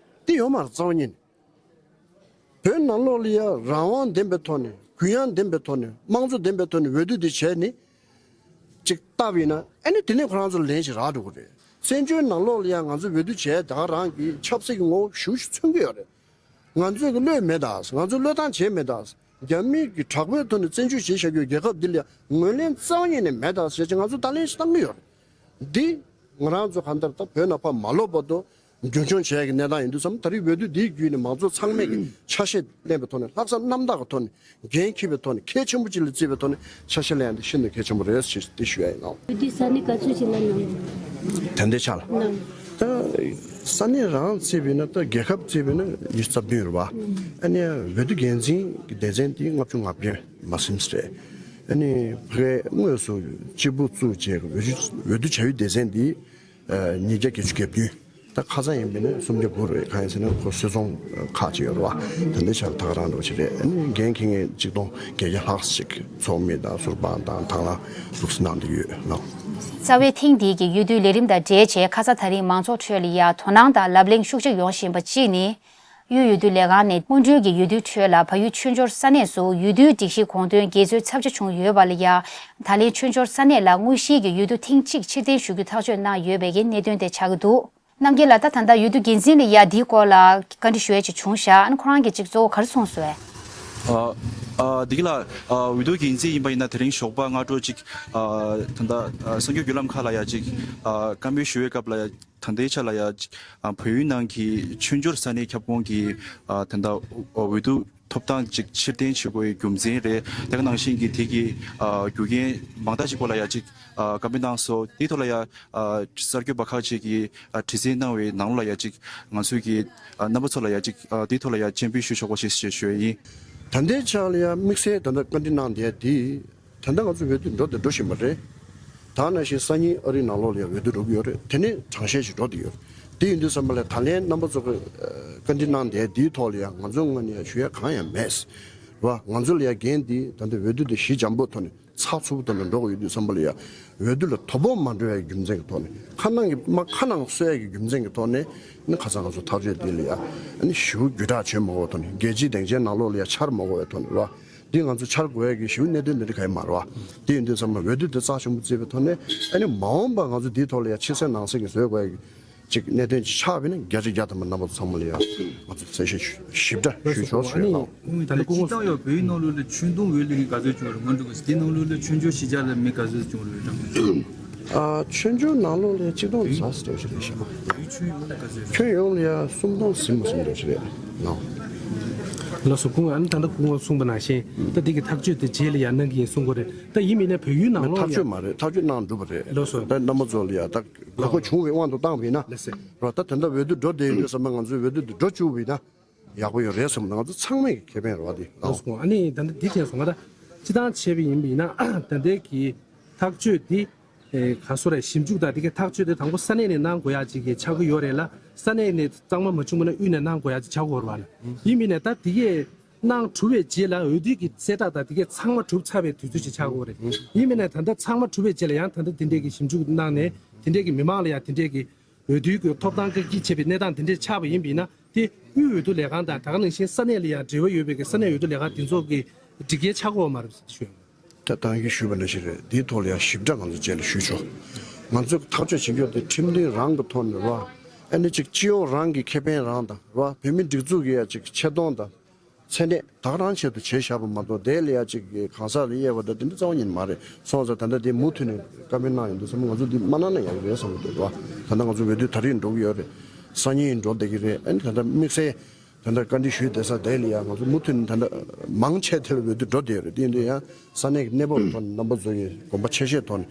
དེ་ཡོད་མ་རེད། རྩ་བ་ཉིད་ནས་བོད་ནང་ལོགས་ལ་ཡང་རང་དབང་ལྡན་པའི་ཐོག་ནས་གུ་ཡངས་ལྡན་པའི་ཐོག་ནས་དམངས་གཙོ་ལྡན་པའི་ཐོག་ནས་འོས་བསྡུ་དེ་བྱས་ནས་ཅིག་བཏབ་ཡིན་ན་ཨ་ནི་དེ་ནས་ཁོ་རང་ཚོ་ལན་ཞིག་རག་འགྲོ་གི་རེད། བཙན་བྱོལ་ནང་ལོགས་ལ་ཡང་ང་ཚོ་འོས་བསྡུ་བྱས་ད་ག་རང་གི་ཆབ་སྲིད་ཀྱི་ངོ་བོ་ཞེ་པོ་ཅིག་མཚོན་གྱི་ཡོད་རེད། ང་ཚོས་ཀྱི་བློས་མེད་ད། ང་ཚོས་བློས་བཏང་བྱས་མེད་ད། རྒྱ་མི་གི་དྲག་པོའི་ཐོག་ནས་བཙན་བྱོལ་བྱེད་བཞག་རྒྱུའི་རྒྱལ་ཁབ་འདི་ལ་ཡང་ངོས་ལེན་རྩ་བ་ཉིད་ནས་མེད་ད་ཟེར་ཅིག་ང་ཚོ་ད་ལན་ཞིག་བཏང་གི་ཡོད་རེད། འདི་ང་རང་ཚོ་གང་ལྟར་ད་བོད་ནང་ཕར་མ་ལོག་བར་དུ་རྒྱུན་འཁྱོངས་བྱས་ཀྱི་གནས་སྟངས་ཡིན་དུས་ཙམ། ད་རེས་འོས་བསྡུ་འདིའི་བརྒྱུད་ནས་མང་ཚོགས་ཚང་མས་ཀྱི་ཆ་ཤས་ལེན་པའི་ཐོག་ནས། ལྷག་བསམ་རྣམ་དག་གི་ཐོག་ནས། འགན་འཁྱེར་བའི་ཐོག་ནས། གལ་ཆེན་པོ་ཅིག་ལ་བརྩིས་པའི་ཐོག་ནས་ཆ་ཤས་ལེན་ཡ་འདི་ཤིན་ཏུ་གལ་ཆེན་པོ་རེད་ཞེས་འདི་ཞུ་ཡ་ཡིན་ནོ། འོས་བསྡུའི་ས་གནས་ག་ཚོད་ཅིག་ལ་གནང་། དེ་འདྲའི་ཆ་ལ། གནང་། ད་ས་གནས་རང་བརྩིས་པ་ཡིན་ན། ད་རྒྱལ་ཁབ་བརྩིས་པ་ཡིན་ན་ཉི་ཤུ་རྩ་བདུན་རེད་བ། ཨ་ནི་འོས་བསྡུ་འགན་འཛིན་གྱི་སྡེ་ཚན་དེ་ལྔ་བཅུ་ང་བརྒྱད་མ་ཟིན་ས་རེད། ཨ་ནི་ཕ་གིར་དངོས་སུ་སྤྱིལ་བུ་བཙུགས་བྱས་འོས་བསྡུ་འོས་བསྡུ་བྱ་ཡུལ་སྡེ་ཚན་འདི་ཉིས་བརྒྱ་བརྒྱད་ཅུ་གྱ་བདུན། ད་ཁ་སང་ཡིན་པ་ཡིན་ན་སུམ་བརྒྱ་དགུ་རེད། གང་ཡིན་ཟེར་ན་ཁོ་སུད་ཚོང་ཁག་ཅིག་ཡོད་རེད་བ། དེ་འདྲའི་ཆ་ལ་ད་ག་རང་འགྲོ་ཆེ་རེད། ཨ་ནི་འགན་འཁྱེར་མཁན་ཆིག་སྟོང་བརྒྱད་བརྒྱ་ལྷག་ཅིག་ཚོགས་མི་དང་ཟུར་པ་དང་དང་བླངས་འདུག་སེ་གནང་བསྡད་ཡོད་ལགས། རྩ་བའི་ཐེངས་འདིའི་གི་འོས་བསྡུའི་ལས་རིམ་དང་འབྲེལ་བྱས། ཁ་ས་ད་རིང་མང་ཚོགས་ཁྲོད་ལ་ཡ་དོ་སྣང་དང་ལབ་གླེང་ཤུགས་ཆེ་ཡོང་བཞིན་པ་གཅིག་ནི། དབུས་འོས་བསྡུ་ལས་ཁང་ནས་སྔོན་འགྲོའི་གི་འོས་བསྡུའི་ཁྲོད་ལ་བལ་ཡུལ་ཆོས་འབྱོར་ས་གནས་སུ་འོས་བསྡུའི་སྒྲིག་གཞིའི་དགོངས་དོན་འགལ་འཛོལ་ཚབས་ཆེ་བྱུང་ཡོད་པ་ལ་ཡ། ད་ལན་ཆོས་འབྱོར་ས་གནས་ལ་དངོས་གཞིའི་གི་འོས་བསྡུ་ཐེངས་གཅིག་ཕྱིར་འཐེན་ཞུ་རྒྱུ་ཐག་གཅོད་གནང་ཡོད་པའི་གི་གནད་དོན་དེ་ཆགས་ཀྱི་འདུག་རྣམ་རྒྱལ་ལགས། ད་ད་ལྟ་འོས་བསྡུ་འགན་འཛིན་ལ་ཡ་འདིའི་སྐོར་ལ་བཀའ་འདྲི་ཞུ་ཡ་ཅིག་བྱུང་ཤག་ཨ་ནི་ཁོ་རང་གིས་ཅིག་གཙོ་བོ་ག་རེ་གསུངས་སོང་། ཨ་ཨ་འདི་ག་ལ་ཨ་འོས་བསྡུ་འགན་འཛིན་ཡིན་པ་ཡིན་ན་དེ་རིང་ཞོགས་པ་སྔ་དྲོ་ཅིག་ཨ་ད་ལྟ་ཨ་གསར་འགྱུར་བརྒྱུད་ལམ་ཁག་ལ་ཡ་ཅིག་ཨ་བཀའ་མོལ་ཞུ་བའི་སྐབས་ལ་ཡ། ད་ལྟའི་ཆ་ལ་ཡ་ཅིག་ཨ་བལ་ཡུལ་ནང་གི་ཆོས་འབྱོར་ས་གནས་ཁྱབ་ཁོངས་ཀྱི་ཨ་ད་ལྟ་འོས་བསྡུ་ཐོབ་ཐང་ཅིག་ཕྱིར་འཐེན་བྱེད་དགོས་པའི་རྒྱུ་མཚན་རེད། དེ་ག་ནང་བཞིན་གྱི་དེ་གི་ཨ་རྒྱུ་རྐྱེན་མང་དག་ཅིག་སྐོར་ལ་ཡ་ཅིག་ཨ་བཀའ་མོལ་གནང་སོང་། དེའི་ཐོག་ལ་ཡ་ཨ་གསར་འགོད་པ་ཁག་ཅིག་གིས་ཨ་དྲི་འཛིན་གནང་བའི་ནང་ལོགས་ལ་ཡ་ཅིག་ང་ཚོས་ཀྱི་ཨ་རྣམ་པ་ཚོ་ལ་ཡ་ཅིག་ཨ་དེའི་ཐོག་ལ་ཡ་སྤྱན་འབུལ་ཞུ་ཆོག་པ་ཞིག་ཞེས་ཞུ་ཡ་ཡིན། ད་ལྟའི་ཆ་ལ་ཡ་དམིགས་བསལ་ད་ལྟ་བཀའ་འདྲི་གནང་བསྡད་དེ། ད་ལྟ་ང་ཚོ་འོས་བསྡུ་འགྲོ་དང་འགྲོ་བཞིན་པ་རེད། ད་ནང་བཞིན་སང་ཉིན་ཨ་རིའི་ནང་ལོགས་ལ་ཡང་འོས་བསྡུ་འགྲོ་གི་ཡོད་རེད། དེ་ནས་གྲངས་བཤེར་ཞིག་འགྲོ་བསྡད་ཡོད་རེད། དེ་ཡིན་དུས་ཙམ་པ་ལ་ད་ལན་རྣམ་པ་ཚོ་གི་ཨ་བཀའ་འདྲི་གནང་བསྡད་དེའི་ཐོག་ལ་ཡང་ང་ཚོའི་ངོས་ནས་ཡང་ཞུ་ཡ་གང་ཡང་མེད། རེད་བ། ང་ཚོ་ལ་ཡང་འགན་འདི་ད་ལྟ་འོས་བསྡུ་དེ་གཞི་འཇམ་པོ་ཐོག་ནས་ཚགས་ཚུད་པོ་ཐོག་ནས་འགྲོ་དགོས་ཡོད་དུས་ཙམ་པ་ལ་ཡང་འོས་བསྡུ་ལ་དོ་ཕོག་མ་འགྲོ་ཡ་གི་རྒྱུ་མཚན་གྱི་ཐོག་ནས། ཁ་ནང་གི་མ་ཁ་ནང་གསོ་ཡ་གི་རྒྱུ་མཚན་གྱི་ཐོག་ནས་ནི་ཁ་སང་ང་ཚོ་ཐག་གཅོད་འདི་ལ་ཡང་ནི་ཞེ་པོ་བརྒྱུད་བསྒྲགས་བྱེད་མ་དགོས་པའི་ཐོག་ནས། རྒྱལ་སྤྱིའི་སྡིངས་ཆའི་ནང་ལོགས་ལ་ཡང་འཆར་མ་དགོས་པའི་ཐོག་ནས་རེད་བ། འདི་ང་ཚོ་འཆར་དགོས་ཡ་གི་ཞེ་པོ་གནད་དོན་འདི་འདྲ་གང་ཡང་མ་རེད་བ། དེ་ཡིན་དུས་ཙམ་པ་འོས་བསྡུ་འདི་རྩ་ཆེན་པོ་བརྩིས་པའི་ཐོག་ནས། ཨ་ནི་མ་འོངས་པ་ང་ཚོ་འདིའི་ཐོག་ལ་ཡང་ཕྱི་གསལ་ནང་གསལ་གྱི་བཟོ་དགོས་ཡ་གི་ཅིག་གནད་དོན་ཅིག་ཆགས་པ་ཡིན་ན་བརྒྱ་ཆ་བརྒྱ་ཐམ་པ་རྣམ་པ་ཚོ་ཚང་མ་ལ་ཡང་ང་ཚོ་གསལ་བཤད་ཞིབ་ཕྲ་ཞུས་ཆོག་ཞུ་ཡ་ལགས། ད་ལྟ་སྤྱིར་བཏང་ཡང་བོད་ཡིག་ནང་ལོགས་ལ་ཆོས་དུང་འོས་བསྡུ་གི་ག་ཚོད་བྱུང་བ་རེད། སྔོན་འགྲོ་གི་དེ་ནང་ལོགས་ལ་ཆོས་འབྱོར་གཞིས་ཆགས་ལ་མི་ག་ཚོད་བྱུང་བ་རེད་དྲང་པོ། ཨ་ཆོས་འབྱོར་ནང་ལོགས་ལ་ཆིག་སྟོང་ཙམ་ཞིག་རེད་ཤག་བོད་ཡིག་ཆོས་ཡོངས་ལ་ག་ཚོད་བྱུང་། ཁྱོན་ཡོངས་ལ་ཡང་སུམ་སྟོང་ཟིན་མ་སོང་འདྲ་ཞིག་རེད་ལགས། ལགས་སོ། སྐུ་ངོ་ཨ་ནི་ད་ལྟ་སྐུ་ངོ་གསུངས་པ་ནང་བཞིན་ད་འདི་གི་ཐག་གཅོད་དེ་རྗེས་ལ་ཡང་གནང་གི་ཡིན་གསུང་གི་རེད། ད་ཡིན་མིན་ནས་བོད་ཡིག་ནང་ལོགས་ཐག་གཅོད་ཡང་མ་རེད། ཐག་གཅོད་གནང་འགྲུབ་པ་རེད། ལགས་སོ། ད་རྣམ་པ་ཚོ་ལ་ཡང་ད། དགོས་མཁོ་བྱུང་བའི་དབང་དུ་བཏང་བ་ཡིན་ན། ལགས་སེ། རོ། ད་དེ་འདྲ་འོས་བསྡུ་འགྲོ་བསྡད་ཡོད་དུས་ཙམ་པ་ང་ཚོས་འོས་བསྡུ་འདི་འགྲོ་བཅུག་པ་ཡིན་ན་ཡག་པོ་ཡོད་རེད་བསམ་ན། ང་ཚོ་ཚང་མས་ཁེ་ཕན་རེད་བ་དེ། ལགས་སོ། ཨ་ནི་ད་ལྟ་འདི་དྲན་སོང་། ང་ད་སྤྱིར་བཏང་བྱས་པ་ཡིན་པ་ཡིན་ན་ད་ལྟའི་གི་ཐག་གཅོད་འདི་ཨེ་ག་སོ་རེད། ཞིབ་འཇུག་དང་དེ་གའི་ཐག་གཅོད་དེ་དང་པོ་ས་གནས་ནས་གནང་དགོས་ཡག་ཅིག་གི་ཆགས་ཀྱི་ཡོད་རེད་ལ། ས་གནས་ནས་གཙང་མ་མ་བྱུང་བ་ན་དབུས་ནས་གནང་དགོས་ཡག་ཅིག་ཆགས་ཀྱི་ཡོད་རེད་བ་ལ། ཡིན་པ་ཡིན་ན་ད་དེ་གའི་གནང་གྲུབ་པའི་རྗེས་ལ་འོས་བསྡུ་གི་གསལ་བསྒྲགས་དང་དེ་གའི་ཚང་མ་གྲུབ་ཚར་བའི་དུས་ཚོད་ཅིག་ཆགས་ཀྱི་ཡོད་རེད། ཡིན་མིན་ནས་ད་ལྟ་ཚང་མ་གྲུབ་པའི་རྗེས་ལ་ཡང་ད་ལྟ་དེ་འདྲས་ཀྱི་ཞིབ་འཇུག་གནང་ནས་དེ་འདྲས་ཀྱི་མི་མང་ལ་ཡང་དེ་འདྲས་ཀྱི་འོས་བསྡུའི་གི་ཐོབ་ཐང་བཀག་སྐྱིལ་བྱས་པའི་གནས་སྟངས་དེ་འདྲས་ཆགས་པ་ཡིན་པ་ཡིན་ན། དེ་དབུས་འོས་བསྡུ་ལས་ཁང་དང་ད་ག་ནང་བཞིན་ས་གནས་ལ་ཡང་འབྲེལ་བ་ཡོད་པའི་གི་ས་གནས་འོས་བསྡུ་ལས་ཁང་དེ་ཚོ་གི་སྒྲིག་འགལ་ཆགས་ཀྱི་ཡོད་མ་རེད་ཟེར་ཞུ་ཡོད། ད་ད་གིན་ཞུས་པ་ནང་བཞིན་རེད། དེའི་ཐོག་ལ་ཡང་ཞིབ་ཕྲ་ང་ཚོ་རྗེས་ལ་ཞུས་ཆོག་ང་ཚོས་ཐག་གཅོད་བྱེད་རྒྱུ་དེ་ཁྲིམས་མཐུན་རང་གི་ཐོག་ནས་རེད་བ། ཨ་ནི་ཅིག་སྤྱི་ཡོངས་རང་གི་ཁེ་ཕན་རང་དང་རེད་བ། བོད་མི་སྒྲིག་འཛུགས་ཀྱི་ཡ་ཅིག་ཆེ་མཐོང་དང་མཚན་གནས་ད་ག་རང་ཆེད་དུ་བྱས་བཞག་པ་མ་གཏོགས། དེ་ལ་ཡ་ཅིག་གང་ཟག་ལ་དབྱེ་བ་དང་དེ་འདྲ་རྩ་བ་ཉིད་མ་རེད། སོང་ཙང་ད་ལྟ་དེ་མུ་མཐུད་ནས་བཀའ་མོལ་གནང་ཡོང་དུས་ཙམ་པ་ང་ཚོ་འདི་མ་གནང་ན་ཡག་གི་རེད་བསམ་གྱི་འདུག་རེད་བ། ད་ལྟ་ང་ཚོ་འོས་བསྡུ་ད་རེས་འགྲོ་གི་ཡོད་རེད། སང་ཉིན་འགྲོ་བསྡད་ཀྱི་རེད། ཨ་ནི་ད་ལྟ་དམིགས་བསལ་ད་ལྟ་བཀའ་འདྲི་ཞུས་བསྡད་ས་དེ་ལ་ཡང་ང་ཚོ་མུ་མཐུད་ནས་ད་ལྟ་མང་ཆེ་དེ་ལ་འོས་བསྡུ་འགྲོ་བསྡད་ཡོད་རེད། དེ་ཡིན་དུས་ཡང་ས་གནས་ཀྱི་གནས་བབ་ཐོག་ནས་རྣམ་པ་ཚོ་གིས་དགོངས་པ་ཆེ་བཞེས་ཐོག་ནས་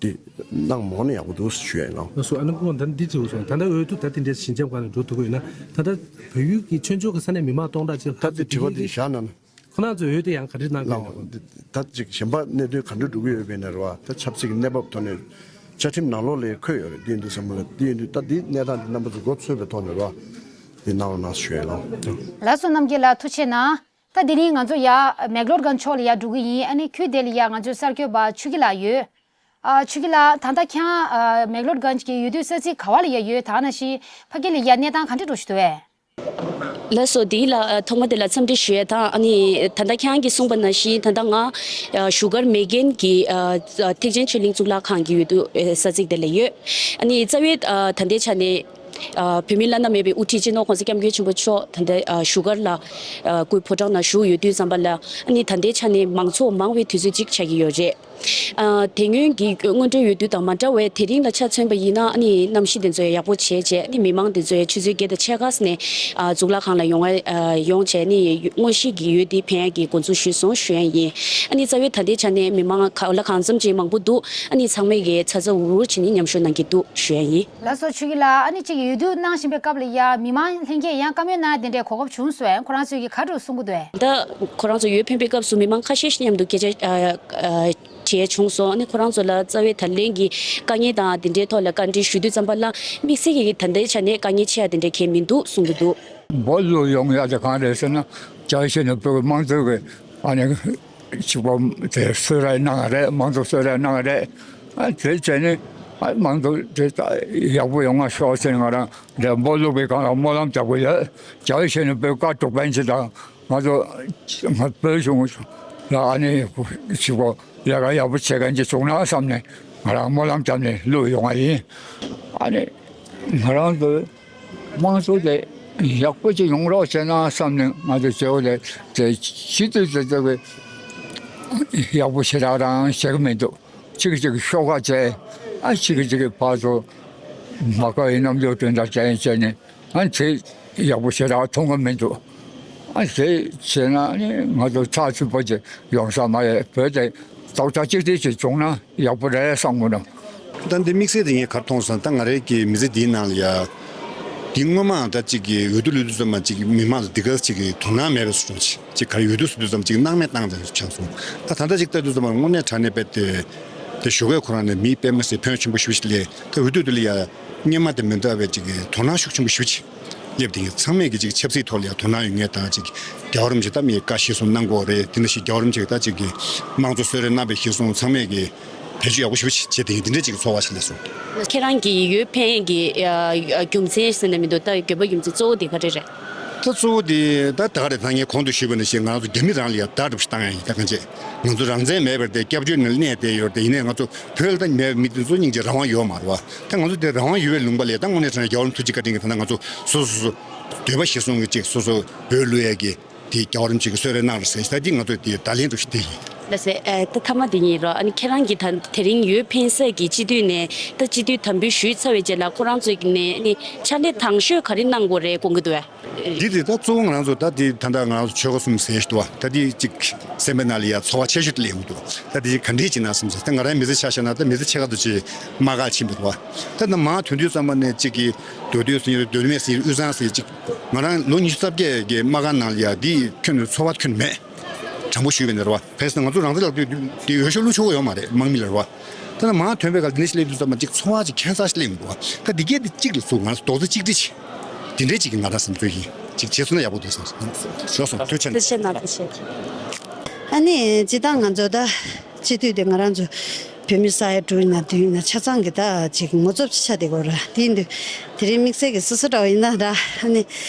འདི་གནང་མ་འོང་ན་ཡག་པོ་འདུག་ཞུ་ཡ་ཡིན་ལགས། ལགས་སོ། ཨ་ནི་སྐུ་ངོ་ད་འདི་དྲི་བ་སོང་། ད་ལྟ་འོས་བསྡུ་ད་དེ་འདྲའི་ཞི་འཇམ་སྒང་ནས་འགྲོ་ཐུབ་ཀྱི་ཡོད་ན། ད་ལྟ་བལ་ཡུལ་གྱི་ཆོས་ཕྱོགས་ཀྱི་ས་གནས་མི་མང་སྟོང་ཕྲག་གཅིག་ད་དེ་དྲི་བ་དེ་བཞག་གནང་ན། ཁོ་རང་ཚོས་འོས་བསྡུ་ཡང་ག་འདྲ་གནང་གི་ཡོད་ན། ད་ཅིག་གཞན་པ་གནད་དོན་ག་འདྲ་འགྲོ་གི་ཡོད་པ་ཡིན་ན་རེད་བ། ད་ཆབ་སྲིད་ཀྱི་གནས་བབ་ཐོག་ནས་བཅའ་ཁྲིམས་ནང་ལོགས་ལ་འཁོད་ཡོད་རེད། དེ་ཡིན་དུས་ཙམ་པ་ལ། དེ་ཡིན་དུས་ད་འདི་གནས་སྟངས་འདི་རྣམ་པ་ཚོ་མགོ་ཚོས་པའི་ཐོག་ནས་རེད་བ། འདི་གནང་རོགས་གནང་ཞུ་ཡ་ལགས། ལགས་སོ། རྣམ་རྒྱལ་ལགས་ཐུགས་རྗེ་གནང་། ད་དེ་རིང་ང་ཚོ་ཡ་མེག་ལོར་གྷན་ཕྱོགས་ལ་ཡ་འགྲོ་གི་ཡིན། ཨ་ནི་ཁུལ་དེ་ལ་ཡ་ང་ཚོའི་གསར་འགོད་པ་ཆོས་སྐྱིད་ལགས་ཡོད། ཨ་ཆོས་སྐྱིད་ལགས། ད་ལྟ་ཁྱེད་རང་ཨ་མེག་ལོར་གྷན་གྱི་འོས་བསྡུའི་ས་ཚིགས་ག་བ་ལ་ཡ་ཡོད། ད་ནང་བཞིན་ཕ་གི་ལ་ཡ་གནས་སྟངས་ག་འདྲ་འགྲོ་བཞིན་འདུག་ཨེ། ལགས་སོ། དེ་ལ་ཨ་ཐོག་མ་དེ་ལ་འཚམས་འདྲི་ཞུ་ཡ་དང་། ཨ་ནི་ད་ལྟ་ཁྱེད་རང་གིས་གསུངས་པ་ནང་བཞིན་ད་ལྟ་ང་ཨ་བཞུགས་སྒར་མེག་གྷན་གྱི་ཨ་ཨ་ཐེག་ཆེན་ཆོས་གླིང་གཙུག་ལག་ཁང་གི་འོས་བསྡུ་ཨ་ས་ཚིགས་དེ་ལ་ཡོད། ཨ་ནི་རྩ་བའི་ཨ་ད་ལྟའི་ཆ་ནས་ཨ་བོད་མིའི་བླ་ན་མེད་པའི་དབུ་ཁྲིད་སྤྱི་ནོར་༸གོང་ས་༸སྐྱབས་མགོན་ཆེན་པོ་མཆོག་ད་ལྟ་ཨ་བཞུགས་སྒར་ལ་ཨ་སྐུའི་ཕོ་བྲང་ནང་བཞུགས་ཡོད་དུས་ཙམ་པ་ལ། ཨ་ནི་ད་ལྟའི་ཆ་ནས་མང་ཚོགས་མང་བའི་དུས་ཚོད་ཅིག་ཆགས་ཀྱི་ཡོད་རེད། ཨ་དེ་སྔོན་གྱི་སྔོན་འགྲོའི་འོས་བསྡུ་དང་མ་འདྲ་བའི་དེ་རིང་ལ་ཆ་མཚོན་པ་ཡིན་ན། ཨ་ནི་གནམ་གཤིས་དེ་ཚོ་ཡག་པོ་བྱས་བྱས། ཨ་ནི་མི་མང་དེ་ཚོ་ཆུ་ཚོད་བརྒྱད་དང་ཕྱེད་ཀ་ནས་ཨ་གཙུག་ལག་ཁང་ལ་ཡོང་བ་ཨ་ཡོང་བྱས། ཨ་ནི་དངོས་གཞི་གི་འོས་དེ་འཕེན་ཡག་གི་འགོ་འཛུགས་ཞུས་སོང་ཞུ་ཡ་ཡིན། ཨ་ནི་རྩ་བའི་ད་ལྟའི་ཆ་ནས་མི་མང་ག་ལ་གང་འཚམ་ཅིག་མང་པོ་འདུག་ཨ་ནི་ཚང་མས་གི་ཚ་ཚ་འུར་འུར་བྱས་ནས་མཉམ་ཞུགས་གནང་གི་འདུག་ཞུ་ཡ་ཡིན། ལགས་སོ། ཆོས་སྐྱིད་ལགས། ཨ་ནི་གཅིག་འོས་བསྡུ་གནང་བཞིན་པའི་སྐབས་ལ་ཡ་མི་མང་ལྷན་རྒྱས་ཡང་བཀའ་མོལ་གནང་ཡ་དེ་འདྲའི་གོ་སྐབས་བྱུང་སོང་ངས། ཁོ་རང་ཚོས་ཀྱིས་ག་འདྲ་གསུང་གི་འདུག་གས། ད་ཁོ་རང་ཚོ་འོས་འཕེན་པའི་སྐབས་སུ་མི་མང་ཁ་ཤས་ཤིག་མཉམ་དུ་སྐད་ཆ་ཨ་ཨ་དྲིས་བྱུང་སོང་། ཨ་ནི་ཁོ་རང་ཚོ་ལ་རྩ་བའི་ད་ལན་གྱི་དཀའ་ངལ་དང་དེ་འདྲའི་ཐོག་ལ་བཀའ་འདྲི་ཞུ་དུས་ཙམ་པ་ལ། དམིགས་བསལ་གྱི་ད་ལྟའི་ཆ་ནས་དཀའ་ངལ་ཆེ་ཡ་དེ་འདྲ་གང་ཡང་མི་འདུག་གསུང་གི་འདུག་འབོ་ལུ་ཡོང་ཡ་དེ་གང་རེད་ཟེར་ན། རྒྱ་ཆེ་ནས་བོད་ཀྱི་དམངས་གཙོ་གི་ཨ་ནི་ཕྱུག་པོ་དེ་གསོལ་རས་གནང་བ་རེད། དམངས་གཙོ་གསོལ་རས་གནང་བ་རེད། ཨ་དེ་བྱས་ནས་ཨ་དམངས་གཙོ་དེ་ཡག་པོ་ཡོང་བ་ཤོག་ཟེར་ང་རང་འདྲ་འབོ་ལུག་པའི་སྒང་ལ་སྨོན་ལམ་རྒྱག་གི་ཡོད། རྒྱ་ཆེ་ནས་བོད་བཀའ་སྒྲུབ་མཁན་ཅིག་དང་། ང་ཚོ་ང་བོད་གཞུང་ལ་ཨ་ནི་ཕྱུག་པོ་ལས་ཀ་ཡག་པོ་བྱེད་མཁན་ཅིག་བྱུང་ན་བསམ་ནས་ང་རང་སྨོན་ལམ་བརྒྱབ་ནས་བླུགས་ཡོང་བ་ཡིན། ཨ་ནི་ང་རང་ཚོ་དམངས་གཙོ་དེ་ཡག་པོ་ཅིག་ཡོང་རོགས་བྱས་ན་བསམ་ནས། ང་ཚོ་བྱེད་པོ་དེ་དེ་སྤྱི་འཐུས་དེ་ཚོ་གི་ཡག་པོ་ཞེ་དྲག་རང་བྱེད་ཀྱི་མི་འདུག་གཅིག་གིས་གཅིག་གི་ཤོག་ཁ་བྱས། ཨ་གཅིག་གིས་གཅིག་གི་ཕར་ཚུར་མ་དགའ་བའི་རྣམ་འགྱུར་དེ་འདྲ་བྱས་བྱས་ནས། ཨ་དེ་ཡག་པོ་ཞེ་དྲག་མཐོང་གི་མི་འདུག་ཨ་དེ་བྱས་ན་ནི་ང་ཚོ་ཚགས་ཚུད་པོ་ཅིག་ཡོང་ས་མ་རེད། བོད་དེ་རྡོག་རྩ་གཅིག་སྒྲིལ་ཅིག་བྱུང་ན་ཡག་པོ་རེད་བསམ་གྱི་འདུག་ད་འདི་དམིགས་བསལ་དེ་ངས་ག་རེ་མཐོང་སོང་། ད་ང་རའི་གི་མི་ཚེ་འདིའི་ནང་ལ་ཡ། འདི་སྔོན་མའང་ད་ཅིག་གི་འོས་བསྡུ་སླེབས་དུས་ཙམ་པ་ཅིག་མི་མང་ལ་འདི་ག་ཅིག་གི་དོ་སྣང་མེད་པའི་བཟོ་འདྲ་ཅིག་ཅིག་ག་རེ་འོས་བསྡུ་ཟེར་དུས་ཙམ་ཅིག་སྣང་མེད་བཏང་བསྡད་ཆགས་སོང་། ད་ད་ལྟ་ཅིག་ལྟ་དུས་ཙམ་པ་དངོས་གནས་དྲང་གནས་དཔེ་དེ་དེ་ཞོགས་ཀས་ཁོ་རང་ནས་མི་དཔེ་མི་སྲིད་ཕོན་ཆེན་པོ་ཞེ་པོ་ཞིག་སླེབས། ད་འོས་བསྡུ་དེ་ལ་ཡ་སྔོན་མ་དང་མི་འདྲ་བའི་ཅིག་གི་དོ་སྣང་ཤུགས་ཆེན་པོ་ཞེ་པོ་ཅིག་སླེབས་བསྡད་ཀྱི། ཚང་མས་ཀྱི་ཅིག་ཆབ་སྲིད་ཐོག་ལ་ཡ་དོ་སྣང་ཡོད་མཁན་དང་། ཅིག་རྒྱལ་བ་རིན་པོ་ཆེ་ད་མི་བཀའ་གཞིར་བཟུང་གནང་དགོས་རེད། དེ་ནང་བཞིན་རྒྱལ་བ་རིན་པོ་ཆེ་ད་ཅིག་གི་དམངས་གཙོ་གསོལ་རས་གནང་བའི་གཞིར་བཟུང་ཚང་མས་ཀྱི་བེད་སྤྱོད་ཡག་པོ་ཞེ་པོ་ཅིག་བྱས་བསྡད་ཀྱི། དེ་འདྲའི་ཅིག་གི་ཚོར་བ་ཞིག་སླེབས་སོང་། ཁྱེད་རང་གི་འོས་འཕེན་གྱི་ཨ་ཨ་རྒྱུ་མཚན་ཟེར་ན་མི་འདུག་ད་དགོས་པ་རྒྱུ་མཚན་གཙོ་བོ་དེ་ག་རེ་རེད། ད་གཙོ་བོ་དེ་ད་ད་ག་རེ། ད་ངས་གོང་དུ་ཞུས་པ་ནང་བཞིན་ང་ཚོ་རྒྱ་མི་རང་ལ་ཡ་བརྡ་འདྲ་པོ་ཞིག་བཏང་ཡ་ཡིན། ད་གང་བྱས་ང་ཚོ་རང་བཙན་མེད་པར་དེ་སྐྱབས་བཅོལ་ནང་གནས་བསྡད་ཡོད་རེད། དེ་ཡིན་ནའི་ང་ཚོ་བོད་ལ་ད་མེད་མི་དེ་ཚོ་སྙིང་རྗེ་རང་དབང་ཡོད་མ་རེད་བ། ད་ང་ཚོ་དེ་རང་དབང་ཡོད་པའི་ལུང་པ་ལ་ད་དངོས་གནས་དྲང་གནས་རྒྱལ་བ་རིན་པོ་ཆེ་བཀའ་དྲིན་གྱིས་ད་ལྟ་ང་ཚོ་སོ་སོ་སོ་འདོད་པ་གཞིར་བཟུང་གི་ཅིག་སོ་སོ་འོས་བླུག་ཡ་གི་དེ་རྒྱལ་བ་རིན་པོ་ཆེ་གིས་གསོལ་རས་གནང་རེད་ཟེར། ད་འདི་ང་ཚོ་དེ་བརྡ་ལན་འདྲ་པོ་ཞིག་དེ་ཡིན། ལགས་སེ། ཨ་ད་མཐའ་མ་དེ་ཡིན་རོགས། ཨ་ནི་ཁྱེད་རང་གིས་ད་དེ་རིང་འོས་འཕེན་ས་གི་སྤྱི་འཐུས་ནས་ད་སྤྱི་འཐུས་དམ་འབུལ་ཞུས་ཚར་བའི་རྗེས་ལ་ཁོ་རང་ཚོ་ནས་ཨ་ནི་ཕྱག་ལས་དང་ཤོས་ག་རེ་གནང་དགོས་རེད་དགོངས་ཀྱི་འདུག་གས། འདི་དེ་ད་གཙོ་བོ་ང་རང་ཚོ་ད་འདི་ད་ལྟ་ང་རང་ཚོ་ཆོལ་ཁ་གསུམ་ཟེར་ཞིག་འདུག་བ། ད་འདི་གཅིག་སེམས་པའི་ནང་ལ་ཡ་ཚོར་བ་ཆེ་ཤོས་དེ་སླེབས་ཡོང་གི་འདུག་ད་འདི་ག་འདྲས་ཅིག་ན་བསམ་ཟེར། ད་ང་རང་མི་ཚེ་ཆ་བཞག་ན་ད་མི་ཚེ་ཕྱེད་ཀ་དེ་ཅིག་དམག་སྒར་ཕྱིན་པ་འདུག་བ། ད་ནི་མར་ཐོན་དུས་ཙམ་པ་ནས་གཅིག་གི་མདོ་སྟོད་ཟེར་མཁན་རེད། མདོ་སྨད་ཟེར་མཁན་རེད། དབུས་གཙང་ཟེར་མཁན་རེད། གཅིག་ང་རང་ལོ་ཉི་ཤུ་རྩ་བརྒྱད་ཀྱི་དམག་སྒར་ནང་ལ་ཡ་འདི་ཁྱོན་ནས་ཚོར་བ་ཁྱོན་ནས་མེད། དྲང་པོ་ཞུས་པ་ཡིན་ན་རེད་བ། གལ་སྲིད་ང་ཚོ་རང་བཙན་ལབ་དུས་དེ་འོས་ཤོག་བླུག་ཆོག་གི་ཡོད་མ་རེད། དམག་མི་ལ་རེད་བ། ད་ནི་མར་ཐོན་པའི་སྐབས་འདི་འདྲ་ཞིག་སླེབས་དུས་ཙམ་པ་གཅིག་ཚོར་བ་གཅིག་ཁྱད་མཚར་ཞིག་སླེབས་ཡོང་འདུག་བ། ད་འདི་གས་འདི་གཅིག་ལ་ཚུར་ང་རྡོག་རྩ་གཅིག་སྒྲིལ་བྱེད། དེ་འདྲའི་གཅིག་གི་ང་རང་བསམ་ཚུལ་ཡིན། གཅིག་བྱས་སོང་ན་ཡག་པོ་འདུག་བསམ། ལགས་སོ། ཐུགས་རྗེ་ཆེ། ཐུགས་རྗེ་གནང་། ཐུགས་རྗེ་ཆེ། ཨ་ནི་སྤྱིར་བཏང་ང་ཚོ་ད་སྤྱི་འཐུས་དེ་ང་རང་ཚོ་བོད་མི་ས་ཡ་དྲུག་ཡིན་ན་བདུན་ཡིན་ན་ཆ་ཚང་གི་ད་ཅིག་ངོ་ཚབ་ཅིག་ཆགས་བསྡད་ཀྱི་ཡོད་རེད། དེ་ཡིན་དུས་དེ་རིང་དམིགས་བསལ་གྱི་སོ་སོ་འདྲ་བོ་ཡིན་ན་ར། ཨ་ནི་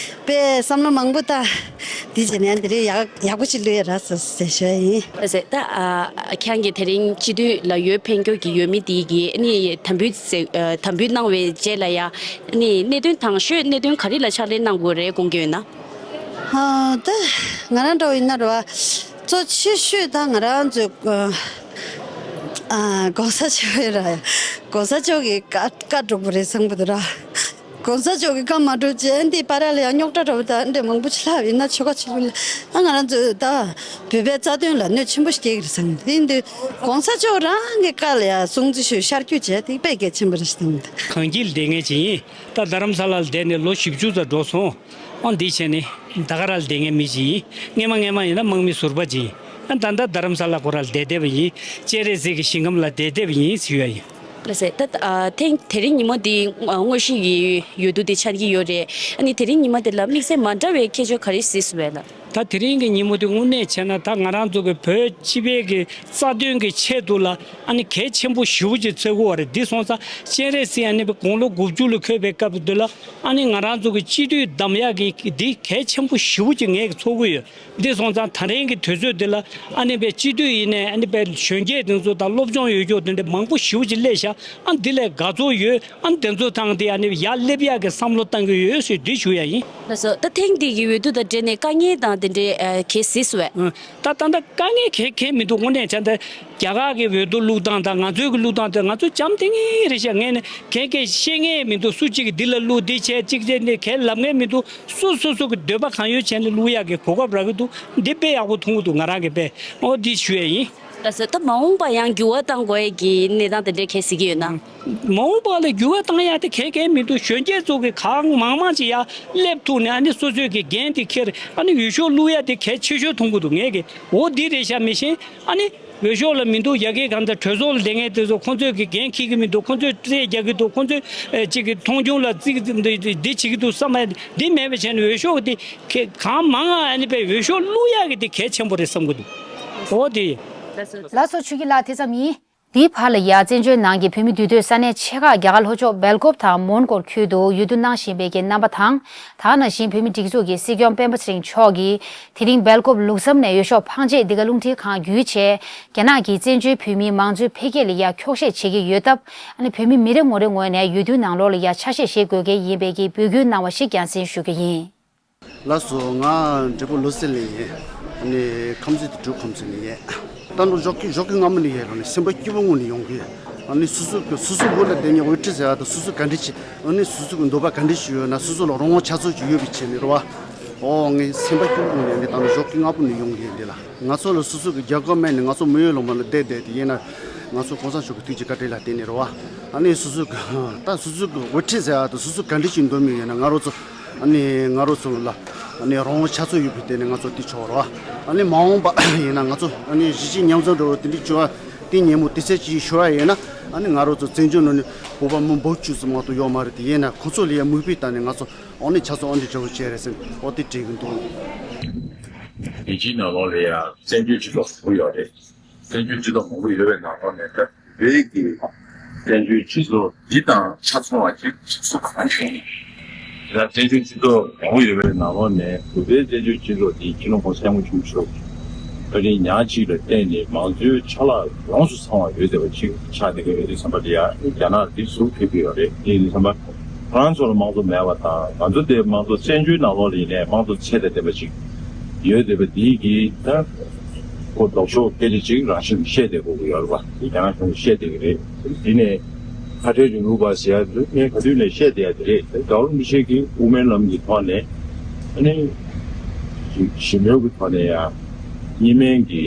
དཔེ་བསམ་བློ་མང་པོ་བཏང་། དེ་བྱས་ནས་དེ་རིང་ཡག་ཡག་པོ་ཅིག་བླུག་ཡ་རག་སོང་ཟེར་ཞུ་ཡ་ཡིན། ལགས་སེ། ད་ཨ་ཁྱེད་རང་གིས་དེ་རིང་སྤྱི་འཐུས་ལ་འོས་འཕེན་རྒྱུ་གི་འོས་མི་དེ་གིས་ཨ་ནི་དམ་འབུལ་ཟེར་ཨ་དམ་འབུལ་གནང་བའི་རྗེས་ལ་ཡ། ཨ་ནི་གནད་དོན་དང་ཤོས་གནད་དོན་ག་རེ་ལ་ཕྱག་ལས་གནང་དགོས་རེད་དགོངས་ཀྱི་ཡོད་ན། ཨ་ད་ང་རང་འདྲ་བོ་ཡིན་ན་རེད་བ། གཙོ་ཆེ་ཤོས་ད་ང་རང་ཚོའི་ཨ་༸གོང་ས་མཆོག་ཡིན་ར། ཡ་༸གོང་ས་མཆོག་གི་བཀའ་བཀའ་སྒྲུབ་དགོས་རེད་བསམ་གྱི་འདུག་ར། ༸གོང་ས་མཆོག་གི་བཀའ་མ་སྒྲུབ་བྱས་འདི་བར་ལ་ཡང་རྙོག་དྲ་འདྲ་བོ་དང་འདྲ་མང་པོ་ཞིག་ལྷག་ཡིན་ན་ཆོལ་ཁ་ཆོས་ལུགས་ལ་ཨ་ང་རང་ཚོ་ད་བོད་པའི་རྩ་དོན་ལ་གནོད་ཆེན་པོ་ཞིག་སྐྱེལ་གྱི་རེད་བསམ་གྱི་འདུག་དེ་ཡིན་དུས་༸གོང་ས་མཆོག་རང་གི་བཀའ་ལ་ཡང་སྲུང་བརྩི་ཞུ་ཤར་བསྐྱོད་བྱས་དེ་དཔེ་གལ་ཆེན་པོ་རེད་བསམ་གྱི་འདུག་གངས་སྐྱིད་ལ་བསྡད་མཁན་ཅིག་ཡིན། ད་རྡ་རམ་ས་ལ་ལ་བསྡད་ནས་ལོ་བཞི་བཅུ་ཙམ་འགྲོ་སོང་། ཨང་། འདི་བྱས་ནས་ད་ག་ར་ལ་བསྡད་མཁན་མི་ཞིག་ཡིན། སྔས་མ་སྔས་མ་ཡིན་ན་དམག་མི་ཟུར་པ་ཅིག་ཡིན། ཨ་ད་ལྟ་རྡ་རམ་ས་ལ་ཁོ་ར་ལ་བསྡད་བསྡད་པ་ཡིན། སྤྱན་རས་གཟིགས་ཀྱི་ཞིང་ཁམས་ལ་བསྡད་བསྡད་པ་ཡིན་ཟེར་ཡ་ཡིན། ལགས་སེ། ད་ཨ་ཐེངས་དེ་རིང་ཉིན་མོ་འདི་དངོས་གཞི་ཡི་འོས་བསྡུ་དེ་འཆར་གྱི་ཡོད་རེད། ཨ་ནི་དེ་རིང་ཉིན་མོ་དེ་ལ་དམིགས་བསལ་མ་འདྲ་བའི་ཁྱད་ཆོས་ག་རེ་གཟིགས་སོང་བས་ལགས། ད་དེ་རིང་གི་ཉིན་མོ་དེ་དངོས་གནས་བྱས་ན་ད་ང་རང་ཚོ་གི་བོད་སྤྱི་པའི་གི་རྩ་དོན་གི་ཆེད་དུ་ལ་ཨ་ནི་གལ་ཆེན་པོ་ཞེ་པོ་ཅིག་བརྩི་དགོས་པ་རེད། འདི་སོང་ཙང་སྤྱན་རས་གཟིགས་ཨ་ནི་དགུང་ལོ་དགུ་བཅུ་ལ་འཁོད་པའི་སྐབས་དེ་ལ་ཨ་ནི་ང་རང་ཚོ་གི་སྤྱི་འཐུས་གདམ་ཡག་གི་འདི་གལ་ཆེན་པོ་ཞེ་པོ་ཅིག་ངས་གི་ཚོར་གི་ཡོད། འདི་སོང་ཙང་ད་རིང་གི་དུས་ཚོད་འདི་ལ་ཨ་ནི་པའི་སྤྱི་འཐུས་ཡིན་ནའི་ཨ་ནི་པའི་གཞོན་སྐྱེས་དེ་ཚོ་དང་སློབ་སྦྱོང་ཡོད་རྒྱུ་དེ་འདྲ་མང་པོ་ཞེ་པོ་ཅིག་སླེབས་ཤག་ཨ་འདི་ལས་དགའ་ཚོར་ཡོད། ཨ་འདི་ཚོ་དང་དེ་ཨ་ནི་ཡར་སླེབས་ཡག་གི་བསམ་བློ་བཏང་གི་ཡོད་ཟེར་འདི་ཞུ་ཡ་ཡིན། ལགས་སོ། ད་ཐེངས་འདི་གི་འོས་བསྡུ་དང་འབྲེལ་ནས་དཀའ་ངལ་དང་དེ་འདྲའི་ཨ་གལ་སྲིད་སུ་བས། ཨ་ད་ད་ལྟ་དཀའ་ངལ་གལ་གལ་མི་འདུག་དངོས་གནས་བྱས་ན་རྒྱ་གར་གི་འོས་བསྡུ་བླུག་སྟངས་དང་ང་ཚོའི་གི་བླུག་སྟངས་དེ་ང་ཚོ་འཇམ་ཐིང་ངེ་རེད་ཤག་ངས་ནི་གལ་གལ་ཤེས་ངེས་མི་འདུག་སུ་གཅིག་གི་འདི་ལ་བླུག་འདི་བྱས་གཅིག་བྱས་ནི་གལ་ལབ་ངེས་མི་འདུག་སུ་སོ་སོ་གི་འདོད་པ་གང་ཡོད་བྱས་ནས་བླུག་ཡག་གི་གོ་སྐབས་རག་གི་འདུག་འདི་དཔེ་ཡག་པོ་མཐོང་གི་འདུག་ང་རང་གི་དཔེ་ཨོ་འདི་ཞུ་ཡ་ཡིན། ལགས་སོ། ད་མ་འོངས་པ་ཡང་འགྱུར་བ་གཏང་དགོས་ཀྱི་གནས་སྟངས་དེ་འདྲའི་གལ་སྲིད་ཀྱི་ཡོད་ན། མ་འོངས་པ་ལ་འགྱུར་བ་གཏང་ཡ་དེ་གལ་གལ་མི་འདུག་གཞོན་སྐྱེས་ཚོ་གི་གང་མང་མང་ཅིག་ཡར་སླེབས་ཐུབ་ནས་ཨ་ནི་སོ་སོའི་གི་འགན་དེ་འཁྱེར་ཨ་ནི་འོས་ཤོག་བླུག་ཡ་དེ་གལ་ཆེ་ཤོས་མཐོང་གི་འདུག་ངས་གི་འོ་འདི་རེད་ཤག་མི་ཤེས་ཨ་ནི་འོས་ཤོག་ལ་མི་འདུག་ཡ་གི་གང་ལྟར་གྲོས་ཚོགས་ལ་བསྡད་མཁན་དེ་ཚོ་ཁོང་ཚོས་གི་འགན་འཁྱེར་གི་མི་འདུག་ཁོང་ཚོས་རྩིས་རྒྱག་གི་འདུག་ཁོང་ཚོས་ཨེ་གཅིག་གི་མཐོང་ཆུང་ལ་རྩིས་འདི་འདི་བྱེད་གི་འདུག་བསམ་ཡ་འདི་མེད་པ་བྱས་ནས་འོས་ཤོག་དེ་གང་མང་ཨ་ནི་པའི་འོས་ཤོག་བླུག་ཡ་གི་དེ་གལ་ཆེན་པོ་རེད་བསམ་གི་འདུག་འོ་དེ། ལགས་སོ་ཆོས་སྐྱིད་ལགས་དེ་ཙམ་ཡིན། དེའི་བར་ལ་ཡ་བཙན་བྱོལ་ནང་གི་བོད་མི་འདུས་སྡོད་ས་གནས་ཆེ་ཁག་རྒྱ་གར་ལྷོ་ཕྱོགས་སྦེལ་ཀོབ་དང་མོན་གྷོ་ཁུལ་དུ་འོས་བསྡུ་གནང་བཞིན་པའི་གི་རྣམ་པ་དང་། ད་ག་ནང་བཞིན་བོད་མི་སྒྲིག་འཛུགས་ཀྱི་སྲིད་སྐྱོང་སྤེན་པ་ཚེ་རིང་མཆོག་གིས་དེ་རིང་སྦེལ་ཀོབ་ལུགས་བསམ་ནས་འོས་ཤོག་འཕང་མཆེད་འདི་ག་རླུང་འཕྲིན་ཁང་བརྒྱུད་བྱས། རྒྱ་ནག་གིས་བཙན་བྱོལ་བོད་མིའི་མང་གཙོའི་འཕེལ་རྒྱས་ལ་ཡ་འཁྱོག་བཤད་བྱེད་ཀྱི་ཡོད་སྟབས། ཨ་ནི་བོད་མི་མི་རེ་ངོ་རེ་ངོས་ནས་འོས་བསྡུའི་ནང་ལོགས་ལ་ཡ་ཆ་ཤས་བཞེས་དགོས་གལ་ཡིན་པའི་གི་འབོད་སྐུལ་གནང་བ་ཞིག་རྒྱང་སྲིང་ཞུ་རྒྱུ་ཡིན། ལགས་སོ། ང་འབྲས་སྤུངས་ལུགས་བསམ་ནས་ཡིན། ཨ་ནི་ཁམས་ཚན་དེ་འབྲུག་ཁམས་ཚན་ནས་ཡིན། ད་ནུ་ཞོགས་ཀྱི་ཞོགས་ཀྱི་སྔ་མོ་ནས་ཡིན་རོགས་ནས་སེམས་པ་སྐྱིད་པོ་ངང་ནས་ཡོང་གི། ཨ་ནི་སོ་སོ་གི་སོ་སོ་བོད་ལ་བསྡད་ནས་འོས་ཁྲི་ཟེར་བ་དང་སོ་སོ་ག་འདྲ་བྱེད་ཨ་ནི་སོ་སོ་གི་འདོད་པ་ག་འདྲ་ཞིག་ཡོད་ན་སོ་སོ་ལ་རང་དབང་ཆ་ཚང་ཅིག་ཡོད་པའི་ཆེད་ནས་རེད་བ། ཨོ་ངས་སེམས་པ་སྐྱིད་པོ་ངང་ནས་ཨ་ནི་ད་ནུ་ཞོགས་ཀྱི་སྔ་པོ་ནས་ཡོང་གི་འདི་ལ་ང་ཚོ་ལ་སོ་སོ་གི་རྒྱབ་ཁ་མེད་ནས་ང་ཚོ་མི་ཡུལ་ལུང་པ་ལ་བསྡད་བསྡད་དེ་ཡིན་ན་ང་ཚོ་གོང་ས་མཆོག་གི་ཐུགས་རྗེ་བཀའ་དྲིན་ལ་བརྟེན་ནས་རེད་བ། ཨ་ནི་སོ་སོ་གི་ད་སོ་སོ་གི་འོས་ཁྲི་ཟེར་བ་དང་སོ་སོ་ག་འདྲ་ཞིག་འདོད་མི་ཡོད་ན་ང་རང་ཚོ། ཨ་ནི་ང་རང་ཚོ་ལ་ཨ་ནི་རང་དབང་ཆ་ཚང་ཡོད་པའི་སྟེང་ནས་ང་ཚོ་འདི་ཆོག་རོགས། ཨ་ནི་མ་འོངས་པ་ཡིན་ན་ང་ཚོ་ཨ་ནི་གཞིས་བྱེས་མཉམ་འཛོམས་འགྲོ་བ་དེ་འདྲ་བྱུང་བ་དེ་ཉིན་མོ་དེ་ཚེ་གཅིག་ཤོར་བ་ཡིན་ན་ཨ་ནི་ང་རང་ཚོ་བཙན་བྱོལ་ནང་ནས་བོད་པ་མི་འབུམ་བཅུ་ཙམ་མ་གཏོགས་ཡོད་མ་རེད། དེ་ཡིན་ན་ཁོ་ཚོ་ལ་ཡང་མིག་དཔེ་བལྟས་ནས་ང་ཚོ་ཨ་ནི་ཆ་ཚང་ཨ་ནི་འདྲ་བོ་བྱས་རེད་ཟེར་ཨོ་དེ་དྲན་གི་འདུག་རྒྱལ་སྤྱིའི་ནང་ལོགས་ལ་ཡང་བཙན་བྱོལ་སྤྱི་ཚོགས་ཟེར་བ་ཡོད་རེད། བཙན་བྱོལ་སྤྱི་ཚོགས་མང་པོ་ཡོད་པའི་ནང་ལོགས་ནས་ད་བོད་ཀྱི་བཙན་བྱོལ་སྤྱི་ཚོགས་འདི་དང་ཆ་མཚུངས་པ་ཅིག་སུ་གང་བྱུང་། ད་བཙན་བྱོལ་སྤྱི་ཚོགས་མང་པོ་ཡོད་པའི་ནང་ལོགས་ནས་བོད་པའི་བཙན་བྱོལ་སྤྱི་ཚོགས་འདི་སྤྱི་ནོར་༸གོང་ས་༸སྐྱབས་མགོན་ཆེན་པོ་མཆོག་བཀའ་དྲིན་ཉག་གཅིག་ལ་བརྟེན་ནས་མང་གཙོའི་ཆ་ལག་ཡོངས་སུ་ཚང་བ་ཡོད་བསྡད་པ་ཅིག་ཆགས་བསྡད་ཀྱི་ཡོད་དུས་ཙམ་པ་འདི་ཡང་རྒྱ་ནག་འདི་ཟུར་ཕེབས་ཀྱི་ཡོད་རེད། དེ་ཡིན་དུས་ཙམ་པ། ཁོ་རང་ཚོ་ལ་དམངས་གཙོ་མེད་པ་དང་ང་ཚོ་དེ་དམངས་གཙོ་བཙན་བྱོལ་ནང་ལོགས་ལ་ཡིན་ནའི་དམངས་གཙོ་ཚད་དང་ལྡན་པ་ཅིག་ཡོད་བསྡད་པ་འདི་གིས་ད་ཁོ་ལྡོག་ཕྱོགས་སྐད་ཆ་ཅིག་རང་བཞིན་གྱིས་བཤད་བསྡད་དགོས་ཀྱི་ཡོད་རེད་པ། དེ་རྒྱ་ནག་གཞུང་གིས་བཤད་བསྡད་ཀྱི་རེད། དེ་ནས་ཁ་བྲལ་གཞུང་ལུགས་པ་ཟེར་ཡ་དེ་ངས་ག་དུས་ནས་བཤད་བསྡད་ཡ་དེ་རེད། རྒྱལ་བ་རིན་པོ་ཆེ་གིས་དབུ་མའི་ལམ་གྱི་ཐོག་ནས་ཨ་ནི་ཞི་མོལ་གྱི་ཐོག་ནས་ཡ་གཉིས་སྨན་གྱི་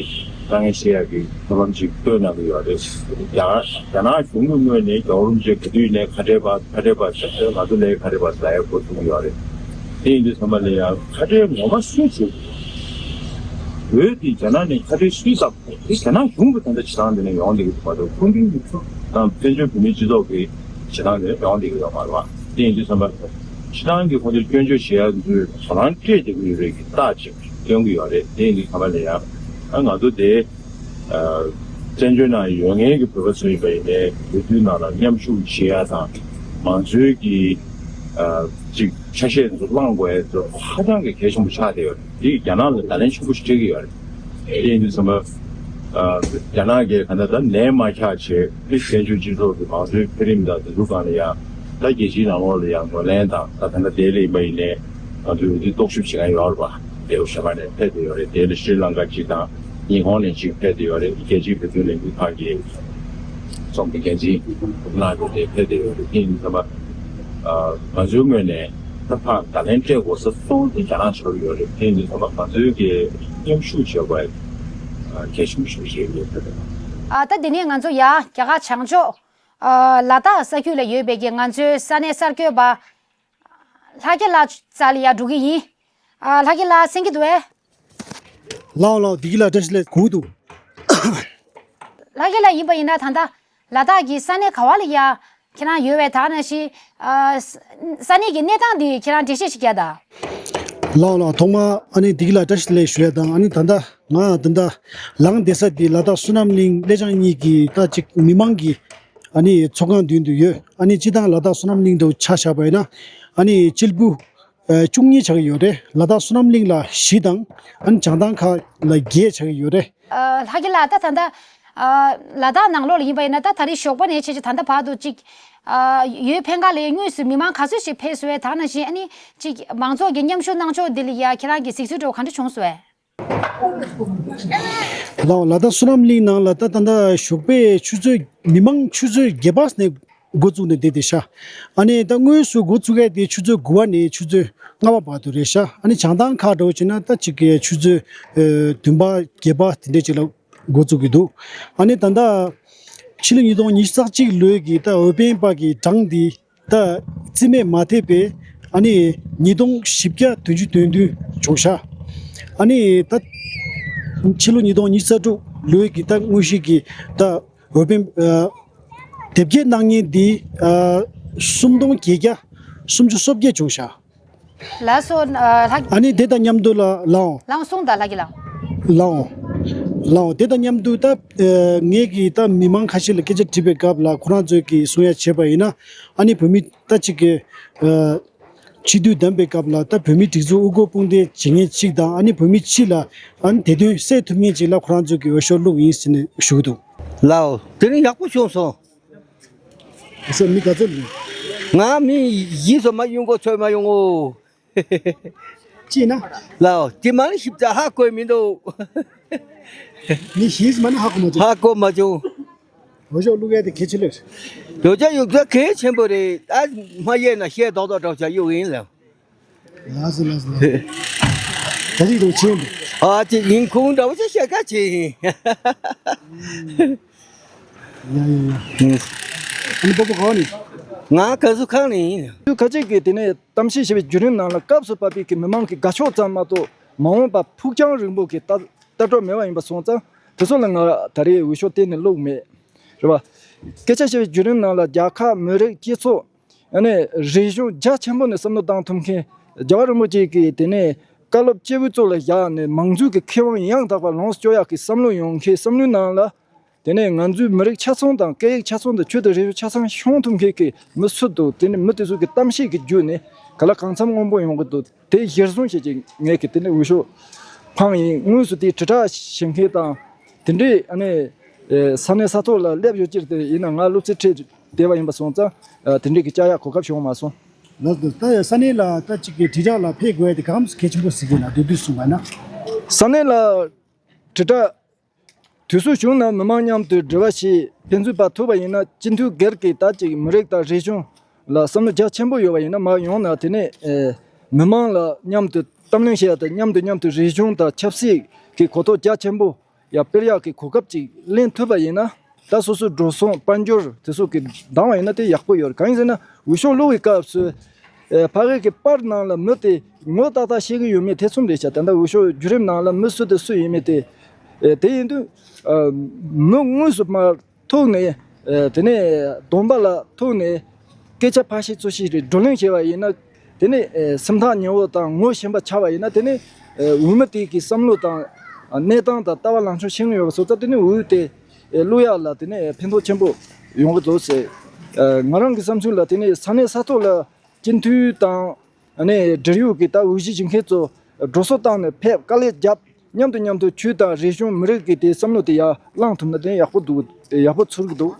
དཀའ་ངལ་སེལ་ཡ་གི་ཐབས་ལམ་ཅིག་བཏོན་གནང་གི་ཡོད་རེད། རྒྱ་རྒྱ་ནག་གཞུང་གི་ངོས་ནས་རྒྱལ་བ་རིན་པོ་ཆེ་ག་དུས་ནས་ཁ་བྲལ་པ་ཁ་བྲལ་པ་ཟེར་ཏེ་ང་ཚོ་ལའི་ཁ་བྲལ་པ་ཟེར་ཡ་འགོ་ཚུགས་ཀྱི་ཡོད་རེད། དེ་ཡིན་དུས་ཙམ་པ་ལ་ཡང་ཁ་བྲལ་ངོ་མ་སུས་བྱེད་དགོས། འོས་དེ་རྒྱ་ནག་ནས་ཁ་བྲལ་སུས་བསགས་དགོས། དེ་རྒྱ་ནག་གཞུང་གི་ད་ལྟ་བྱེད་སྟངས་དེ་ནས་ཡོང་བསྡད་ཀྱི་འདུག་མ་གཏོགས་ཁོང་ཚོའི་མི་ཚོ་དང་བཙན་བྱོལ་བོད་མིའི་སྤྱི་ཚོགས་ཀྱི་བྱེད་སྟངས་དེ་ནས་ཡོང་བསྡད་ཀྱི་ཡོད་མ་རེད་པ། དེ་ཡིན་དུས་ཙམ་པ་སྤྱིར་བཏང་གི་ཁོང་ཚོས་སྐྱོན་བརྗོད་བྱེད་ཡ་ཚོས་བཟོ་ལམ་སྤྲད་བསྡད་ཀྱི་ཡོད་རེད་ཀྱི་རྟགས་ཅིག་སྟོན་གྱི་ཡོད་རེད། དེ་ཡིན་དུས་ཙམ་པ་ལ་ཡང་ང་ཚོ་དེ། བཙན་བྱོལ་ནང་ཡོད་མཁན་གྱི་བོད་པ་ཚོ་ཡིན་པ་ཡིན་ནའི་འོས་བསྡུའི་ནང་ལ་མཉམ་ཞུགས་བྱེད་ཡ་དང་མང་གཙོའི་གི་ཅིག་ཆ་ཤས་ཚོ་བླང་དགོས་ཡ་ཚོ་ཧ་ཅང་གི་གལ་ཆེན་པོ་ཆགས་བསྡད་ཡོད་རེད། འདི་རྒྱ་ནག་ལ་བརྡ་ལན་ཆེན་པོ་ཞིག་སྤྲད་ཀྱི་ཡོད་རེད། དེ་ཡིན་དུས་ཙམ་པ་རྒྱ་ནག་གིས་ག་ད་ལྟ་ནད་མ་ཁྱབ་བྱས་དེ་བཙན་བྱོལ་སྤྱི་ཚོགས་ཀྱི་མང་གཙོའི་འཕེལ་རིམ་དང་དེ་ཚོ་སྒང་ལ་ཡ་ད་རྒྱལ་སྤྱིའི་ནང་ལོགས་ལ་ཡ་ངོས་ལེན་དང་ད་ད་ལྟ་དེ་ལ་ཡིན་པ་ཡིན་ནའི་ང་ཚོས་འོས་བསྡུ་རྟོག་ཞིབ་བྱེད་མཁན་ཡོད་རེད་པ། ལེའུ་གཞན་པ་ནས་ཕེབས་བསྡད་ཡོད་རེད། དེ་ལ་ཤྲི་ལང་ཀ་གཅིག་དང་། ཉི་ཧོང་ནས་གཅིག་ཕེབས་བསྡད་ཡོད་རེད། རྒྱལ་སྤྱིའི་བོད་དོན་ལས་འགུལ་ཁང་གི་ཚོགས་ཀྱི་འགན་འཛིན་གནང་བྱས་ཏེ་ཕེབས་བསྡད་ཡོད་རེད། དེ་ཡིན་དུས་ཙམ་པ། ང་ཚོའི་ངོས་ནས་ད་ཕར་བརྡ་ལན་སྤྲད་དགོས་ས་གཙོ་བོ་དེ་རྒྱ་ནག་ཆགས་ཀྱི་ཡོད་རེད། དེ་ཡིན་དུས་ཙམ་པ་ང་ཚོའི་གི་མཉམ་ཞུགས་བྱེད་དགོས་གལ་ཆེན་པོ་ཞིག་རེད་ཡོད་རེད། ཨ་ད་དེ་ནས་ང་ཚོ་ཡ་རྒྱ་གར་བྱང་ཕྱོགས་ལ་དྭགས་ས་ཁུལ་ལ་ཡོད་པའི་གི་ང་ཚོའི་ས་གནས་གསར་འགོད་པ། ལྷ་རྒྱལ་ལགས་རྩ་ལ་ཡར་འགྲོ་གི་ཡིན། ཨ་ལྷ་རྒྱལ་ལགས་གསན་གྱི་འདུག་ཨེ། ལགས་ལགས་བདེ་སྐྱིད་ལགས་བཀྲ་ཤིས་བདེ་ལེགས་གོ་གི་འདུག་ལྷ་རྒྱལ་ལགས་ཡིན་པ་ཡིན་ན་ད་ལྟ་ལ་དྭགས་ཀྱི་ས་གནས་ག་བ་ལ་ཡ་ཁྱེད་རང་ཡོད་པའི་ད་ག་ནང་བཞིན་ཨ་ས་ས་གནས་ཀྱི་གནས་སྟངས་འདི་ཁྱེད་རང་འགྲེལ་བཤད་ཞིག་རྒྱག་དང་། ལགས་ལགས། ཐོག་མར་ཨ་ནི་བདེ་སྐྱིད་ལགས་བཀྲ་ཤིས་བདེ་ལེགས་ཞུ་ཡ་དང་། ཨ་ནི་ད་ལྟ་ང་ད་ལྟ་ལངས་བསྡད་ས་འདི་ལ་དྭགས་བསོད་ནམས་གླིང་སླེ་ལྕང་གཉིས་ཀྱི་ད་ཅིག་མི་མང་གི་ཨ་ནི་ཚོགས་ཁང་མདུན་དུ་ཡོད། ཨ་ནི་སྤྱིར་བཏང་ལ་དྭགས་བསོད་ནམས་གླིང་དུ་ཆ་བཞག་པ་ཡིན་ན་ཨ་ནི་གཅེར་བུ་ཨ་བཅུ་གཉིས་ཆགས་ཀྱི་ཡོད་རེད། ལ་དྭགས་བསོད་ནམས་གླིང་ལ་བཞི་དང་ཨ་ནི་བྱང་ཐང་ཁག་ལ་བརྒྱད་ཆགས་ཀྱི་ཡོད་རེད། ཨ། ལྷ་སྐྱིད་ལགས། ད་ད་ལྟ་ཨ་ལ་དྭགས་ནང་ལོགས་ལ་ཡིན་པ་ཡིན་ན། ད་ད་རེས་ཞོགས་པ་ནས་བྱས་བྱས་ད་ལྟ་བར་དུ་ཅིག་ཨ་ཡུལ་ཕན་ཁ་ལ་དངོས་སུ་མི་མང་ག་ཚོད་ཞིག་ཕེབས་སོང་བས། ད་ནང་བཞིན་ཨ་ནི་ཅིག་མང་ཚོགས་ཀྱི་མཉམ་ཞུགས་གནང་ཕྱོགས་འདི་ལ་ཡ་ཁྱེད་རང་གི་གཟིགས་ཚུལ་འདྲ་བོ་ག་འདྲ་བྱུང་སོང་བས། ལགས། ལ་དྭགས་བསོད་ནམས་གླིང་ནང་ལ་ད་ད་ལྟ་ཞོགས་པའི་ཆུ་ཚོད་མི་མང་ཆུ་ཚོད་བརྒྱད་པ་ནས་འགོ་བཙུགས་ནས་བསྡད་དེ་ཤག་ཨ་ནི་ད་དངོས་སུ་འགོ་བཙུགས་ཡས་དེ་ཆུ་ཚོད་དགུ་པ་ནས་ཆུ་ཚོད་ལྔ་པ་བར་དུ་རེད་ཤག་ཨ་ནི་བྱང་ཐང་ཁག་འདྲ་བོ་བྱས་ན་ད་ཅིག་གི་ཆུ་ཚོད་ཨ་བདུན་པ་བརྒྱད་པ་དེ་འདྲས་ཅིག་ལ་འགོ་བཙུགས་ཀྱི་འདུག་ཨ་ནི་ད་ལྟ་ཕྱི་ལོ་ཉིས་སྟོང་ཉི་ཤུ་རྩ་གཅིག་ལོའི་གི་ད་འོས་འཕེན་པ་གི་གྲངས་འདི་ད་རྩིས་མེད་མ་ཐེབས་པའི་ཨ་ནི་ཉིས་སྟོང་བཞི་བརྒྱ་བདུན་ཅུ་དོན་བདུན་བྱུང་ཤག་ཨ་ནི་ད་ཕྱི་ལོ་ཉིས་སྟོང་ཉི་ཤུ་རྩ་དྲུག་ལོའི་གི་ད་དངོས་གཞི་གི་ད་འོས་འཕེན་ཨ་དེབ་སྐྱེལ་གནང་མཁན་འདི་ཨ་སུམ་སྟོང་བརྒྱད་བརྒྱ་སུམ་ཅུ་སོ་བརྒྱད་བྱུང་ཤག་ལགས་སོ། ཨ་ལྷ། ཨ་ནི་དེ་དང་མཉམ་དུ་ལ་ལའོ། ལའོ་གསུངས་དང་ལྷ་སྐྱིད་ལགས། ལའོ། ལའོ། དེ་དང་མཉམ་དུ་ད་ཨ་ངེད་ཀྱིས་ད་མི་མང་ཁ་ཤས་ལ་སྐད་ཆ་དྲིས་པའི་སྐབས་ལ་ཁོ་རང་ཚོས་ཀྱིས་གསུང་ཡ་བྱས་པ་ཡིན་ན་ཨ་ནི་བོད་མི་ད་ཅིག་གི་ཨ་སྤྱི་འཐུས་བདམས་པའི་སྐབས་ལ་ད་བོད་མིའི་སྒྲིག་འཛུགས་དབུ་འཁོར་དཔུང་སྡེ་བྱེད་མཁན་གཅིག་དང་ཨ་ནི་བོད་མི་སྤྱི་ལ་ཨ་ནི་དེ་དོན་གསལ་ཐུབ་མཁན་གཅིག་ལ་ཁོ་རང་ཚོས་ཀྱིས་འོས་ཤོག་བླུགས་ཡིན་ཟེར་ནས་ཞུ་གི་འདུག་ལའོ། དེ་ནི་ཡག་པོ་བྱུང་སོང་། ཟེར་མི་ག་ཚོད་རེད། ང་མི་བཞི་སོ་མ་ཡོང་གོ་ཚོད་མ་ཡོང་ངོ་། ཅི་ན། ལའོ། དེ་མ་ནི་ཞིབ་ཆ་ཧ་གོ་མི་འདུག་མི་བཞི་མ་ནི་ཧ་གོ་མ་བྱུང་། ཧ་གོ་མ་བྱུང་། འོས་ཤོག་བླུག་ཡས་དེ་གལ་ཆེ་ལོས། འོས་ཤོག་བླུག་ཡས་གལ་ཆེན་པོ་རེད། ཨ་མ་ཡས་ན་ཤེས་རྡོག་རྡོག་འགྲོ་བྱ་གཡུག་ཡིན་ལ། ལགས་སོ་ལགས་སོ་ལགས་སོ། ད་ཅིག་རུ་ཆེན་པོ། ཨ་ཅིག་ཡིན་ཁུངས་འདྲ་བོ་ཞིག་བཤད་ཁ་ཆེ་ཡིན། ཡ་ཡ་ཡ། ཨ་ནི་སྤོ་བོ་ག་བ་ནས། ང་ཀན་སུའུ་ཁང་ནས་ཡིན། ཁ་ཅིག་གིས་དེ་ནས་གཏམ་བཤད་བྱས་པའི་བརྒྱུད་རིམ་ནང་ལ་སྐབས་སུ་བབས་པའི་གི་མི་མང་གི་དགའ་ཕྱོགས་ཙམ་མ་གཏོགས་མ་འོངས་པ་ཕུགས་རྒྱང་རིང་པོ་གི་ལྟ་ལྟ་གྲུབ་མེད་པ་ཡིན་པ་སོང་ཙང་། དེ་ཚོ་ལ་ང་ད་རེས་འོས་ཤོག་གཏན་ནས་བླུགས་མེད། རེད་པ། སྐད་ཆ་བཤད་པའི་བརྒྱུད་རིམ་ནང་ལ་རྒྱལ་ཁབ་མི་རིགས་སྤྱི་ཚོགས། ཨ་ནི་རིག་གཞུང་རྒྱ་ཆེན་པོ་ནས་བསམ་བློ་བཏང་ཐུབ་མཁན་རྒྱལ་བ་རིན་པོ་ཆེ་གིས་དེ་ནས་བཀའ་སློབ་སྐྱེས་བུ་གཙོ་ལ་བཞག་ནས་མང་གཙོའི་གི་ཁེ་དབང་ཡང་དག་པ་ལོངས་སུ་སྤྱོད་ཡག་གི་བསམ་བློ་ཡོང་མཁན་བསམ་བློའི་ནང་ལ། དེ་ནས་ང་ཚོའི་མི་རིགས་ཆ་ཚང་དང་སྐད་ཡིག་ཆ་ཚང་དང་ཆོས་དང་རིག་གཞུང་ཆ་ཚང་སྲུང་ཐུབ་མཁན་གྱི་མི་སུ་འདུག་དེ་ནས་མི་དེ་ཚོ་གི་གཏམ་བཤད་ཀྱི་བརྒྱུད་ནས་ག་ལ་གང་འཚམ་སྔོན་པོ་ཡོང་གི་འདུག་དེ་གཞིར་བཟུང་བྱས་ཀྱི་ངས་ཀྱི་དེ་ནས་འོས་ཤོག་འཕངས་ཡིན། དངོས་སུ་དེའི་དྲིལ་བསྒྲགས་བྱེད་མཁན་དང་དེ་འདྲའི་ཨ་ནི་ས་གནས་ས་ཐོག་ལ་སླེབས་ཡོད་ཀྱི་རེད། དེ་ཡིན་ན་ང་སློབ་ཚན་ཁྲིད་བསྡད་པ་ཡིན་པ་སོང་ཙང་དེ་འདྲའི་གི་བཅར་ཡག་གོ་སྐབས་བྱུང་མ་སོང་། ལགས་འདུག་ད་ས་གནས་ལ་ད་ཅིག་གི་དྲིལ་བསྒྲགས་ལ་ཕེབས་དགོས་ཡ་དེ་གང་གལ་ཆེན་པོ་ཟེར་གྱི་ན་དུས་དུས་གསུངས་པ་ན། ས་གནས་ལ་དྲིལ་བསྒྲགས་དུས་ཚོད་བྱུང་ན་མི་མང་མཉམ་དུ་འབྲེལ་བ་བྱེད། ཕན་ཚུན་བར་ཐུག་པ་ཡིན་ན་སྤྱི་འཐུས་སྒེར་གྱི་ད་ཅིག་མི་རིགས་དང་རིག་གཞུང་ལ་བསམ་བློ་རྒྱ་ཆེན་པོ་ཡོད་པ་ཡིན་ན་མར་ཡོང་ན་དེ་ནས་ཨེ་མི་མང་ལ་མཉམ་དུ་གཏམ་གླེང་བྱེད་ཡ་དང་མཉམ་དུ་མཉམ་དུ་རིག་གཞུང་དང་ཆབ་སྲིད་ཀྱི་གོ་རྟོགས་རྒྱ་ཆེན་པོ་ཡ་སྤེལ་ཡག་གི་གོ་སྐབས་ཅིག་ལེན་ཐུབ་པ་ཡིན་ན། ད་སོ་སོའི་འགྲོ་སོང་དཔལ་འབྱོར་དེ་ཚོ་གི་འདང་བ་ཡིན་ན་དེ་ཡག་པོ་ཡོད་རེད། གང་ཡིན་ཟེར་ན་འོས་ཤོག་བླུག་པའི་སྐབས་སུ་ཨེ་ཕ་གི་གི་པར་ནང་ལ་མི་དེ་ངོ་ཏག་ཏག་ཤེས་ཀྱི་ཡོད་མེད་ཐེ་ཚོམ་རེད་ཤག་ད་ལྟ་འོས་ཤོག་བརྒྱུད་རིམ་ནང་ལ་མི་སུ་དེ་སུ་ཡིན་མིན་དེ་ཨེ་དེ་ཡིན་དུས་ཨ་མི་དངོས་སུ་མར་ཐུག་ནས་ཨེ་དེ་ནས་སྡོམ་པ་ལ་ཐུག་ནས་སྐད་ཆ་ཕར་བཤད་ཚུར་བཤད་རེད་བགྲོ་གླེང་བྱས་པ་ཡིན་ན། དེ་ནས་ཨེ་སེམས་ཐག་ཉེ་བོ་དང་ངོ་ཤེས་པ་ཆགས་པ་ཡིན་ན་དེ་ནས་ཨེ་འོས་མི་དེ་གི་བསམ་བློ་དང་ཨ་གནས་སྟངས་དང་ལྟ་བ་ལངས་ཕྱོགས་ཤེས་ཀྱི་ཡོད་པ་སོང་ཙང་དེ་ནས་འོས་དེ་ཨེ་བླུག་ཡག་ལ་དེ་ནས་ཕན་ཐོགས་ཆེན་པོ་ཡོང་གི་འདུག་ཟེར། ཨེ་ང་རང་གི་བསམ་ཚུལ་ལ་དེ་ནས་ས་གནས་ས་ཐོག་ལ་སྤྱི་འཐུས་དང་ཨ་ནས་འབྲེལ་ཡོད་ཀྱི་ད་འོས་གཞི་བྱེད་མཁན་ཚོ་འགྲོ་སོང་བཏང་ནས་ཕེབས་དཀའ་ལས་བརྒྱབ། མཉམ་དུ་མཉམ་དུ་ཆོས་དང་རིག་གཞུང་མི་རིགས་ཀྱི་དེ་བསམ་བློ་དེ་ཡར་བསླངས་ཐུབ་ན་དེ་ཡག་པོ་འདུག་ཡག་པོ་ཚོར་གི་འདུག་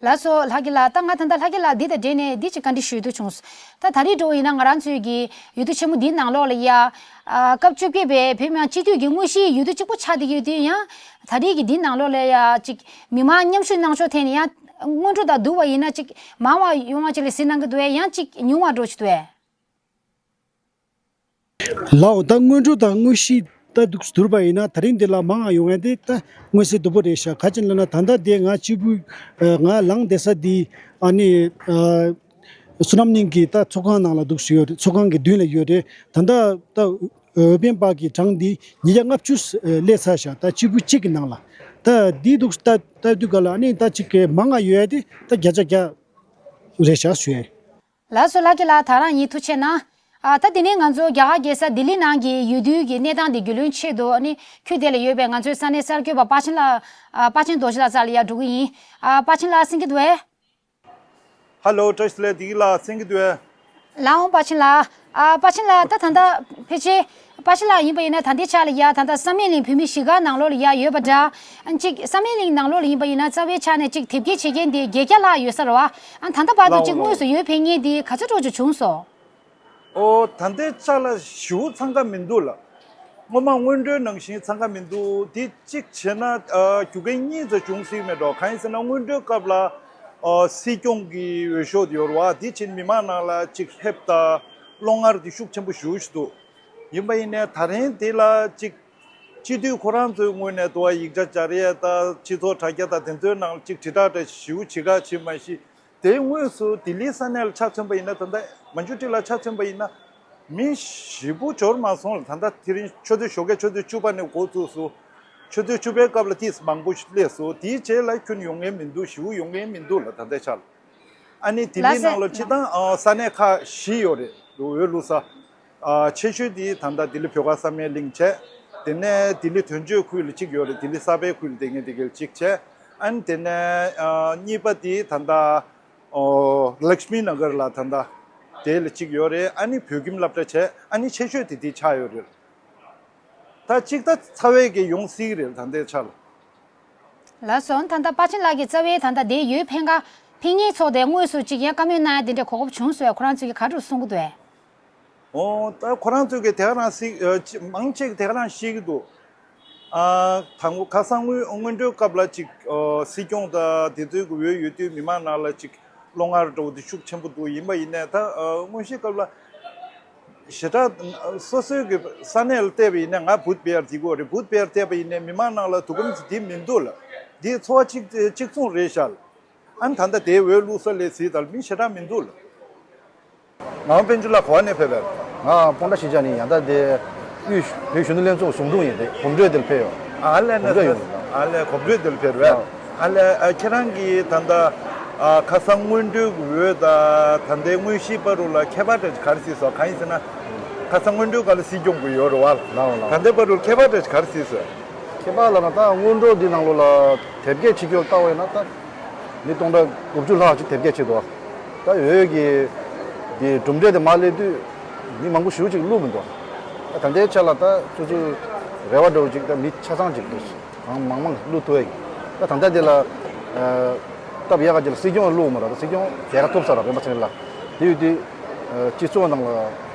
ལགས་སོ་ལྷ་སྐྱིད་ལགས། ད་ང་ད་ལྟ་ལྷ་སྐྱིད་ལགས་འདི་དང་འབྲེལ་ནས་འདི་ཅིག་བཀའ་འདྲི་ཞུ་འདོད་བྱུང་། ད་ད་རེས་འགྲོ་བ་ཡིན་ན་ང་རང་ཚོའི་གི་འོས་བསྡུ་ཆེན་མོ་འདིའི་ནང་ལོགས་ལ་ཡ། ཨ་སྐབས་བཅོ་བརྒྱད་པའི་བོད་མི་མང་སྤྱི་འཐུས་ཀྱི་དངོས་གཞིའི་འོས་བསྡུ་གཅིག་པུ་ཆགས་བསྡད་ཡོད་དུས་ཡང་། ད་རེས་ཀྱི་འདིའི་ནང་ལོགས་ལ་ཡ་ཅིག་མི་མང་མཉམ་ཞུགས་གནང་ཕྱོགས་ཐད་ནས་ཡང་སྔོན་འགྲོ་དང་བསྡུར་བ་ཡིན་ན་ཅིག་མང་བ་ཡོང་བ་ཅིག་ལ་གཟིགས་གནང་གི་འདུག་གས། ཡང་ཅིག་ཉུང་བ་འགྲོ་བཞིན་འདུག་གས། ལའོ། ད་སྔོན་འགྲོ་དང་དངོས་གཞི་ད་འདུག་བསྡུར་བ་ཡིན་ན་ད་རིང་འདི་ལ་མང་ང་ཡོང་ཡ་དེ་ད་མངོན་གསལ་དོད་པོ་རེད་ཤག་ག་ཅི་ལབ་ན་ད་ལྟ་དེ་ང་གཅིག་པུ་ང་ལངས་བསྡད་ས་འདི་ཨ་ནི་བསོད་ནམས་གླིང་གི་ད་ཚོགས་ཁང་ནང་ལ་འདུག་ཡོད་རེད། ཚོགས་ཁང་གི་མདུན་ལ་ཡོད་རེད། ད་ལྟ་ད་འོས་འཕེན་པ་གི་གྲངས་འདི་ཉིས་བརྒྱ་ལྔ་བཅུ་སླེབས་ཚར་ཤག་ད་གཅིག་པུ་གཅིག་གི་ནང་ལ་ད་འདི་འདུག་ད་ལྟ་དུས་ག་ལ་ཨ་ནི་ད་གཅིག་གི་མང་ང་ཡོད་ཡ་དེ་ད་བརྒྱ་ཆ་བརྒྱ་རེད་ཤག་ཞུ་ཡ། ལགས་སོ་ལྷ་སྐྱིད་ལགས། ད་རང་ཡིན་ཐུགས་རྗེ་གནང་། ཨ། ད་དེ་ནས་ང་ཚོ་རྒྱ་གར་རྒྱལ་ས་ལྡི་ལི་ནང་གི་ཡུལ་དུས་ཀྱི་གནས་སྟངས་དེ་རྒྱུས་ལོན་ཆེད་དུ། ཨ་ནི་ཁུལ་དེ་ལ་ཡོད་པའི་ང་ཚོའི་ས་གནས་གསར་འགོད་པ་པ་ཆེན་ལགས། ཨ། པ་ཆེན་རྡོ་རྗེ་ལགས་རྩར་ལ་ཡར་འགྲོ་གི་ཡིན། ཨ། པ་ཆེན་ལགས་གསན་གྱི་འདུག་གས། ཧ་ལོ། བཀྲ་ཤིས་བདེ་ལེགས། ལགས་སེང་གི་དུས། ལགས་འོང་པ་ཆེན་ལགས། ཨ། པ་ཆེན་ལགས། ད་ད་ལྟ་ཕལ་ཆེར་པ་ཆེན་ལགས་ཡིན་པ་ཡིན་ན། ད་ལྟའི་ཆ་ལ་ཡ་ད་ལྟ་བསམ་ཡས་གླིང་བོད་མི་གཞིས་སྒར་ནང་ལོགས་ལ་ཡ་ཡོད་པ་འདྲ། ཨ། གཅིག་བསམ་ཡས་གླིང་ནང་ལོགས་ལ་ཡིན་པ་ཡིན་ན། རྩ་བའི་ཆ་ནས་གཅིག་དེབ་སྐྱེལ་བྱེད་མཁན་དེ་བརྒྱད་བརྒྱ་ལྷག་ཡོད་ས་རེད་བ། ཨ། ད་ལྟ་བར་དུ་ལགས་གཅིག་འོང་། དངོས་སུ་ཡོད་ཕེབས་མཁན་དེ་ག་ཚོད་འདྲ་ཅིག་བྱུང་སོང་། ཨོ། ད་ལྟའི་ཆ་ལ་ཞེ་པོ་འཚང་ཁ་མི་འདུག་ལགས། སྔོན་མ་སྔོན་འགྲོའི་ནང་བཞིན་འཚང་ཁ་མི་འདུག། དེ་གཅིག་བྱས་ན། ཨ། རྒྱུ་རྐྱེན་གཉིས་ཙམ་བྱུང་སྲིད་མེད་འགྲོ། གང་ཡིན་ཟེར་ན། སྔོན་འགྲོའི་སྐབས་ལ། ཨ། སྲིད་སྐྱོང་གི་འོས་ཤོག་དེ་ཡོད་རེད་བ། དེ་བྱས་ནས་མི་མང་ནང་ལ་གཅིག་ལྷེབ་དང་བློ་ངར་དེ་ཤུགས་ཆེན་པོ་ཞེ་པོ་ཞིག་འདུག། ཡིན་པ་ཡིན་ནའི་ད་རིང་དེ་ལ་གཅིག་སྤྱི་འཐུས་ཁོ་རང་ཚོའི་ངོས་ནས་དུ་བ་ཡིག་ཆ་སྦྱར་ཡས་དང་། སྤྱི་ཚོགས་དྲ་རྒྱ་དང་དེ་ཚོའི་ནང་ལ་གཅིག་དྲིལ་བསྒྲགས་འདྲ་ཞེ་པོ་བྱེད་ཁ་བྱེད་མ་གཞི། དེའི་དངོས་སུ་ལྡི་ལི་ས་གནས་ལ་ཆ་མཚོན་པ་ཡིན་ན། ད་ལྟ་མན་ཇུ་ཊི་ལ་ཆ་མཚོན་པ་ཡིན་ན། མི་ཞེ་པོ་འབྱོར་མ་སོང་ལགས། ད་ལྟ་དེ་རིང་ཆུ་ཚོད་ཞོགས་ཀས་ཆུ་ཚོད་བཅུ་པ་ནས་འགོ་བཙུགས་སོང་། ཆུ་ཚོད་བཅུ་པའི་སྐབས་ལ་ཏོག་ཙམ་མང་པོ་ཞིག་སླེབས་སོང་། དེའི་རྗེས་ལ་ཁྱོན་ཡོང་མཁན་མི་འདུག། ཞེ་པོ་ཡོང་མཁན་མི་འདུག་ལགས། ད་ལྟའི་ཆ་ལ། ཨ་ནི་ལྡི་ལི་ལགས་སེ། ནང་ལ་སྤྱིར་བཏང་། ཨ། ས་གནས་ཁག་བཞི་ཡོད་རེད། འོས་བླུག་ས། ཨ། ཆེ་ཤོས་དེ་ད་ལྟ་ལྡི་ལི་བོད་སྒར་བསམ་ཡས་གླིང་བྱས། དེ་ནས་ལྡི་ལི་དོན་གཅོད་ཁུལ་ལ་གཅིག་ཡོད་རེད། ལྡི་ལི་གསར་པའི་ཁུལ་ལ་བསྡད་མཁན་དེ་ག་ལ་གཅིག་བྱས། ཨ་ནི་དེ་ནས། ཨ། གཉིས་པ་དེ་ད་ལྟ། ཨོ། ལཀྵྨི་ན་གར་ལ་ད་ལྟ་དེ་ལ་གཅིག་ཡོད་རེད། ཨ་ནི་བོད་ཁྱིམ་སློབ་གྲྭ་བྱས། ཨ་ནི་ཆེ་ཤོས་དེ་དེ་ཆགས་ཡོད་རེད། ད་གཅིག་ད་ཚ་བའི་གི་ཡོང་སྲིད་རེད། ད་ལྟའི་ཆ་ལ། ལགས་སོ། ད་ལྟ་པ་ཆེན་ལགས་ཀྱིས་རྩ་བའི་ད་ལྟ་དེ་འོས་འཕེན་ག་འཕེན་མཁན་ཚོ་དེ་དངོས་སུ་གཅིག་ཡང་བཀའ་མོལ་གནང་ཡ་དེ་འདྲའི་གོ་སྐབས་བྱུང་སོང་ཡ། ཁོ་རང་ཚོས་ཀྱིས་ག་འདྲ་གསུང་གི་འདུག་གས། ཨོ། ད་ཁོ་རང་ཚོས་ཀྱིས་དེ་ག་རང་སྲིད། ཨ། ཅི། མང་ཆེ་གིས་དེ་ག་རང་བཤད་ཀྱི་འདུག། ཨ། དང་པོ་ཁ་སང་སྔོན་སྔོན་འགྲོའི་སྐབས་ལ་ཅིག། ཨ། སྲིད་སྐྱོང་དང་དེ་ཚོའི་གི་འོས་ཡོད་དུས་མི་མང་ནང་ལ་ཅིག་བློ་ངར་འདྲ་བོ་དེ་ཤུགས་ཆེན་པོ་འདུག། ཡིན་པ་ཡིན་ནའི་ད། ཨ། དངོས་གཞིའི་སྐབས་ལ་ཞེ་དྲག་སོ་སོའི་གི་ས་གནས་ལ་བལྟས་པ་ཡིན་ནའི། ང་བུཐ་བེ་ཡར་བསྡད་ཀྱི་ཡོད་རེད། བུཐ་བེ་ཡར་བལྟས་པ་ཡིན་ནའི་མི་མང་ནང་ལ་དུ་གོམས་དེ་མི་འདུག་ལགས། འདི་ཚོར་བ་གཅིག་གཅིག་མཚུངས་རེད་ཤག་ལགས། ཨ་ནི་ད་ལྟ་དེའི་འོས་བླུག་ས་ལ་གཟིགས་དང་། མི་ཞེ་དྲག་མི་འདུག་ལགས། ངག་དབང་དཔལ་འབྱོར་ལགས་ག་པ་ནས་ཕེབས་པས། ང་སྤོན་ཊ་གཞིས་ཆགས་ནས། ཡང་ད་དེ་དབུས་བོད་གཞོན་ནུ་ལྷན་ཚོགས་གཞུང་དྲུང་ཡིན། དེ་གོམ་བགྲོད་དེ་ལ་ཕེབས་ཡོད། ཨ་ལས། གོམ་བགྲོད་ཡོང་། ཨ་ལས། གོམ་བགྲོད་དེ་ལ་ཕེབས་རེད། ཨ། ཨ་ལས། ཨ། ཁྱེད་རང་གིས་ད་ལྟ། ཨ། ཁ་སང་སྔོན་འགྲོའི་འོས་དང་ད་ལྟའི་དངོས་གཞིའི་བར་དུ་ལ་ཁྱད་པར་འདྲ་ག་རེ་གཟིགས་སོང་། གང་ཡིན་ཟེར་ན། ཁ་སང་སྔོན་འགྲོའི་སྐབས་ལ་སྲིད་སྐྱོང་གི་ཡོད་རེད་བ། ལགས་འོང་། ལགས་འོང་། ད་ལྟའི་བར་དུ་ཁྱད་པར་འདྲ་ག་རེ་གཟིགས་སོང་། ཁྱད་པར་ལབ་ན། ད་སྔོན་འགྲོ་འདི་ནང་ལོགས་ལ་དེབ་སྐྱེལ་བྱེད་རྒྱུ་ལྟ་བ་ཡིན་ན། ད་མི་སྟོང་ཕྲག་དགུ་བཅུ་ལྷག་ཅིག་དེབ་སྐྱེལ་བྱས་འདུག། ད་འོས་ཀྱི་དེ་གྲུབ་འབྲས་དེ་མར་སླེབས་དུས་མི་མང་པོ་ཞེ་པོ་ཅིག་བླུགས་མི་འདུག། ད་ད་ལྟའི་ཆ་ལ་ད་སོ་སོའི་རེ་བ་འདྲ་བོ་ཅིག། ད་མི་ཆ་ཚང་ཅིག་འདུག། གང་མང་མང་བླུགས་ཐུབ་ཡ་ཡིན། ད་ད་ལྟ་དེ་ལ། ཨ། སྟབས་ཡག་ག་ཅིག་ལ་སྲིད་སྐྱོང་བླུགས་མ་རེད། ད་སྲིད་སྐྱོང་མཇལ་ཁ་ཐོབ་ཚར་རེད། སྤེན་པ་ཚེ་རིང་ལགས། དེ་ཡོད་དུས། ཨ། སྤྱི་ཚོགས་ནང་ལ་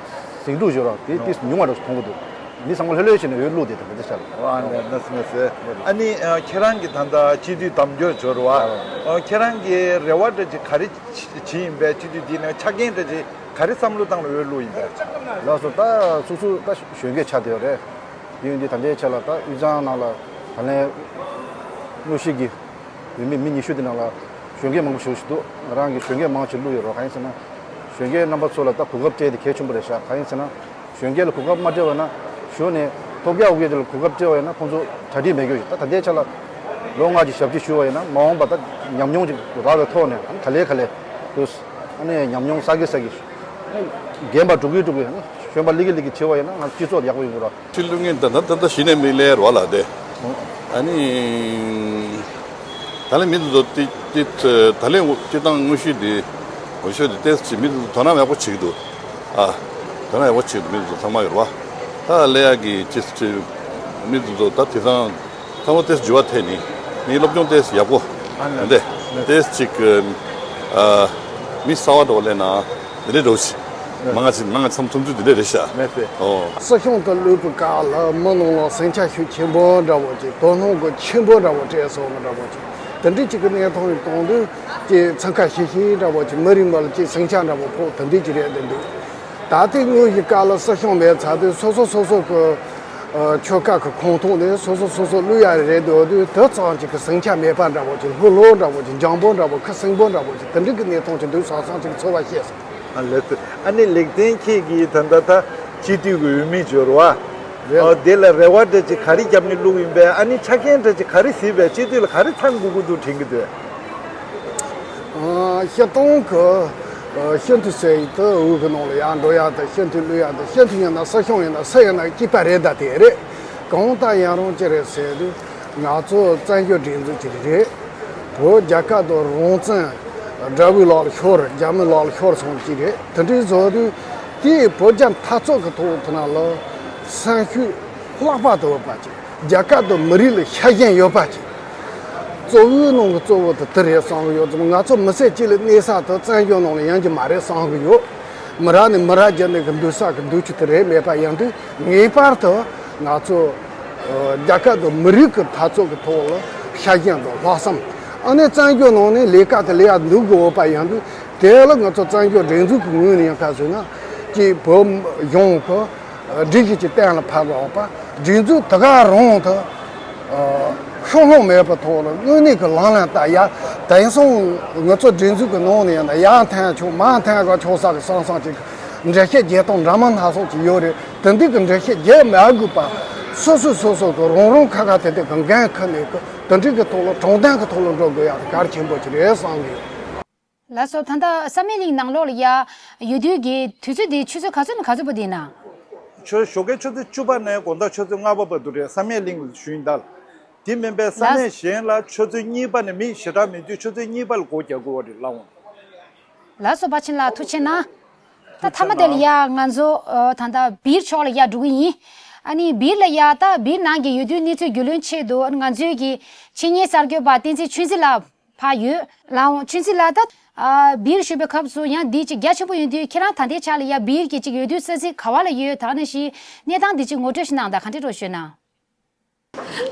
ཟིང་འཁྲུག་ཡོད་ར། དེ་དེ་ཉུང་བ་འདྲ་མཐོང་གི་འདུག། མི་ཚང་མ་ལྷོད་ལྷོད་བྱས་ནས་འོས་བླུགས་བསྡད། ད་ལྟའི་ཆ་ལ། ཨ་ནི་ན་སི་ན་སི། ཨ་ནི། ཨ། ཁྱེད་རང་གིས་ད་ལྟ་སྤྱི་འཐུས་གདམ་སྐྱོར་འབྱོར་བ། ཨ། ཁྱེད་རང་གིས་རེ་བ་འདྲ་ཅིག་ག་རེ་བྱེད་ཡིན་པས། སྤྱི་འཐུས་འདི་ནས་ཆ་རྐྱེན་འདྲ་ཅིག་ག་རེ་བསམ་བློ་བཏང་ནས་འོས་བླུགས་ཡིན་པས། ལགས་སོ། ད་སོ་སོ་ད་གཞོན་སྐྱེས་ཆགས་བསྡད་ཡོད་རེད། དེ་ཡིན་དུས་ད་ལྟའི་ཆ་ལ་ད་དབུས་གཙང་ནང་ལ་ད་ལན་དངོས་གཞི་གི་འོས་མི་མི་ཉི་ཤུ་དེ་ནང་ལ་གཞོན་སྐྱེས་མང་པོ་ཞེ་པོ་ཞིག་འདུག། ང་རང་གིས་གཞོན་སྐྱེས་མང་ཆེ་བླུགས་ཡོད་རེད། གང་ཡིན་ཟེར་ན། གཞོན་སྐྱེས་རྣམ་པ་ཚོ་ལ་ད་གོ་སྐབས་སྤྲད་དེ་གལ་ཆེན་པོ་རེད་ཤག། གང་ཡིན་ཟེར་ན། གཞོན་སྐྱེས་ལ་གོ་སྐབས་མ་སྤྲད་པ་ན། གཞོན་ནས་ཐོབ་རྒྱག་འོས་དེ་ལ་གོ་སྐབས་སྤྲད་པ་ཡིན་ན། ཁོང་ཚོ་གྲ་སྒྲིག་མེད་རྒྱུ་ཞིག། ད་ད་ལྟའི་ཆ་ལ་ལོ་ལྔ་གི་ཞབས་ཕྱི་ཞུས་པ་ཡིན་ན། མ་འོངས་པ་ད་ཉམས་མྱོང་ཅིག་རག་པའི་ཐོག་ནས། ཨ་ནི་ག་ལེ་ག་ལེ་དུས། ཨ་ནི་ཉམས་མྱོང་བསགས་ཀྱི་བསགས་ཀྱི། རྒན་པ་འགྲོ་གི་འགྲོ་གི། ཨ་ནི་གཞོན་པ་སླེབས་ཀྱི་སླེབས་ཀྱི་བྱེད་པ་ཡིན་ན། ང་སྤྱི་ཚོགས་ཡག་པོ་ཡོང་གི་རེད། ཕྱི་ལུས་ངན་ད་ད་ད་ད་གཞི་ནས་མི་ལས་རོགས་ལ་དེ། ཨ་ནི། ད་ལན་མི་འདི་ཚོ་ཏི་ཏི་ད་ལན་སྤྱིར་བཏང་དངོས་གཞི་འདི་འོས་ཤོག་འདི་ཏོག་ཙམ་མི་འདི་ཚོ་དོ་སྣང་ཡག་པོ་བྱེད་ཀྱི་འདུག། ཨ། དོ་སྣང་ཡག་པོ་བྱེད་ཀྱི་འདུག། མི་འདི་ཚོ་ཚང་མ་ཡོད་རེད་བ། ད་ལས་ཡག་གི་ཅི་ཅི་མི་འདི་ཚོ་ད་དེང་སང་ཚང་མ་ཏོག་ཙམ་འགྱུར་བ་ཐེབས་ནས། མི་སློབ་སྦྱོང་ཏོག་ཙམ་ཡག་པོ། ཨ་ནི་འདི་ཏོག་ཙམ་ཅིག། ཨ། མི་གསར་བ་འདྲ་བོ་སླེབས་ན། འདི་འདྲའི་འགྲོ་ཞིག། མང་ང་ཅིག་མང་ང་ཚང་མ་ཚོམ་ཚུལ་འདི་འདྲ་རེད་ཤག། མེད་པས། ཨོ། སྲིད་སྐྱོང་དུ་བླུགས་པའི་སྐབས་ལ་མི་ནང་ལ་ཟིང་ཆ་ཤུགས་ཆེན་པོ་འདྲ་བོ་ཅིག། དོ་སྣང་གི་ཆེན་པོ་འདྲ་བོ་སྤྲད་སོང་བ་འདྲ་བོ་ཅིག། དེ་འདྲའི་ཅིག་གི་གནས་སྟངས་ཡིན་དང་དུས་ཀྱི་འཚང་ཁ་ཤིག་ཤིག་འདྲ་བོ་ཅིག། མི་རིགས་མི་ལ་ཅིག་ཟིང་ཆ་འདྲ་བོ་ཕོག། དེ་འདྲའི་ཅིག་རེད་བསྡད་འདུག། ད་ལྟའི་དངོས་ཀྱི་སྐབས་ལ་སྲིད་སྐྱོང་མེད་ཚར་དུས། སོ་སོ་སོ་སོ་གི། ཨ། ཆོལ་ཁ་གི་ཁོངས་གཏོགས་ནས་སོ་སོ་སོ་སོ་བླུགས་ཡ་རེད་འདུག་དུས། དེ་ཙམ་ཅིག་གི་ཟིང་ཆ་མེད་པ་འདྲ་བོ་ཅིག། ལྷུག་ལྷུག་འདྲ་བོ་ཅིག། འཇམ་པོ་འདྲ་བོ། ཁ་སྲིང་པོ་འདྲ་བོ་ཅིག། དེ་འདྲའི་གི་གནས་སྟངས་ཅིག་འདུག་ས་ཙམ་ཅིག་ཚོར་བ་སྐྱེས་སོང་། ཨ་ལས། ཨ་ནི་ལེགས་ལྡན་ཁྱེད་ཀྱིས་ད་ལྟ་ད་སྤྱི་འཐུས་ཀྱི་འོས་མི་འབྱོར་བ། རེད། ཨ། དེ་ལ་རེ་བ་འདྲ་ཅིག་ག་རེ་བརྒྱབ་ནས་བླུགས་ཡིན་པས། ཨ་ནི་ཆ་རྐྱེན་འདྲ་ཅིག་ག་རེ་གཟིགས་པས། སྤྱི་འཐུས་ལ་ག་རེ་ཚང་དགོས་ཀྱི་འདུག་དྲན་གྱི་འདུག། ཨ། སྤྱིར་བཏང་གི། ཤིན་ཏུ་ཟེར་ཡི་དུ་འུ་གི་ནང་ལ་ཡར་འགྲོ་ཡག་དང་ཤིན་ཏུ་ལུས་ཡག་དང་ཤིན་ཏུ་ཡིན་ན་སྲིད་གཞུང་ཡིན་ན་སུ་ཡིན་ན་སྐྱིད་པ་རེད་ད་དེ་རེད། གང་ལྟར་ཡང་རུང་ཅི་རེད་ཟེར་དུས་ང་ཚོ་བཙན་བྱོལ་སྒྲིག་འཛུགས་ཅིག་རེད། བོད་རྒྱལ་ཁབ་དང་རང་བཙན་དགྲ་བོའི་ལག་ལ་ཤོར། རྒྱ་མིའི་ལག་ལ་ཤོར་སོང་ཅིག་རེད། དེ་འདྲའི་བཟོ་དུས་དེའི་བོད་རྒྱ་འཐབ་རྩོད་ཀྱི་ཐོག་དེ་ན་ལ་སེམས་ཤུགས་ལྷག་པར་དུ་ཡོད་པ་ཅིག་རྒྱལ་ཁབ་དང་མི་རིགས་ལ་ཤ་ཞེན་ཡོད་པ་ཅིག་གཙོ་བོའི་ནང་གི་གཙོ་བོ་དེ་དེ་རེད་བསམ་གི་ཡོད་ཙང་། ང་ཚོ་མི་སེར་གཅིག་ལ་གནས་ས་དེ་བཙན་བྱོལ་ནང་ལ་ཡོང་རྒྱུ་མ་རེད་བསམ་གི་ཡོད། མི་རབས་ནས་མི་རབས་བརྒྱུད་ནས་གི་འདུག་ས་གི་འདུག་རྒྱུ་དེ་རེད་མེད་པ་ཡིན་དུས། ངེས་པར་དུ་ང་ཚོ་ཨ་རྒྱལ་ཁབ་དང་མི་རིགས་ཀྱི་འཐབ་རྩོད་ཀྱི་ཐོག་ལ་ཤ་ཞེན་དང་ལྷག་བསམ། ཨ་ནི་བཙན་བྱོལ་ནང་ནས་ལས་ཀ་དེ་ལས་ཡག་འདུག་གི་ཡོད་པ་ཡིན་དུས། དེ་ལ་ང་ཚོ་བཙན་བྱོལ་སྒྲིག་འཛུགས་ཀྱི་ངོས་ནས་ཡང་ཁ་བཟོས་ན་ཅིག་བོད་གཞུང་གི་སྒྲིག་གཞི་ཅིག་གཏན་ལ་ཕབ་ཡོད་པ། སྒྲིག་འཛུགས་དེ་ག་རང་དུ་ཨ་ཤོག་ལྷུང་མེད་པའི་ཐོག་ལ་དངོས་གནས་ཀྱི་ལངས་ལན་བསྟར་ཡ། དེང་སང་ང་ཚོ་སྒྲིག་འཛུགས་ཀྱི་ནང་ནས་ཡང་ན་ཡར་འཐེན་ཆོག་མར་འཐེན་ག་ཆོག་ས་གི་སང་སང་ཅིག་འགྲེལ་བཤད་རྒྱག་སྟངས་འདྲ་མིན་སྣ་ཚོགས་ཅིག་ཡོད་རེད། དེ་འདྲ་གི་འགྲེལ་བཤད་རྒྱག་མ་དགོས་པ། སོ་སོ་སོ་སོ་གི་རང་རང་ཁ་ཁ་དེ་དེ་གི་འགན་ཁུར་ནས་གི་དེ་འདྲ་གི་ཐོག་ལ་དྲང་བདེན་གི་ཐོག་ལ་འགྲོ་དགོས་ཡ་དེ་གལ་ཆེན་པོ་ཅིག་རེད་བསམ་གི་ཡོད། ལགས་སོ། ད་ལྟ་བསམ་ཡས་གླིང་ནང་ལོགས་ལ་ཡ་ཡོད་དུས་ཀྱི་དུས་ཚོད་དེ་ཆུ་ཚོད་ག་ཚོད་ནས་ག་ཚོད་བར་དེ་ན། ཆུ་ཞོགས་ཀའི་ཆུ་ཚོད་བཅུ་པ་ནས་དགོང་དག་ཆུ་ཚོད་ལྔ་པ་བར་དུ་རེད། བསམ་ཡས་གླིང་ལ་ཞུ་ཡིན་ད། དེ་མིན་པའི་ས་ལགས། གནས་གཞན་ལ་ཆུ་ཚོད་གཉིས་པ་ནས་མི་ཞེ་དྲག་མེད་དུས་ཆུ་ཚོད་གཉིས་པ་ལ་སྒོ་རྒྱག་དགོས་པ་རེད་ལགས་འོང་། ལགས་སོ། པ་ཆེན་ལགས་ཐུགས་རྗེ་གནང་། ད་ཐ་མ་དེ་ལ་ཡ་ང་ཚོ་ཨ་ད་ལྟ་སྦིར་ཕྱོགས་ལ་ཡ་འགྲོ་གི་ཡིན། ཨ་ནི་སྦིར་ལ་ཡ་ད་སྦིར་ནང་གི་ཡོད་དུས་གནས་ཚུལ་རྒྱུས་ལོན་ཆེད་དུ་ང་ཚོའི་གི་ཆེད་གཉེར་གསར་འགོད་པ་བསྟན་འཛིན་ཆོས་འཛིན་ལགས་ཕར་ཡོད། ལགས་འོང་། ཆོས་འཛིན་ལགས། ད་ཨ་སྦིར་ཞུས་པའི་སྐབས་སུ་ཡང་འདི་ཅིག་རྒྱ་ཆེན་པོ་ཡིན་དུས་ཁྱེད་རང་ད་ལྟའི་ཆ་ལ་ཡ་སྦིར་གྱི་ཅིག་ཡོད་དུས་ས་ཚིགས་ག་བ་ལ་ཡོད། ད་ནང་བཞིན་གནས་སྟངས་འདི་ཅིག་ངོ་སྤྲོད་ཞིག་གནང་དང་། ག་འདྲ་འགྲོ་ཞུས་ན།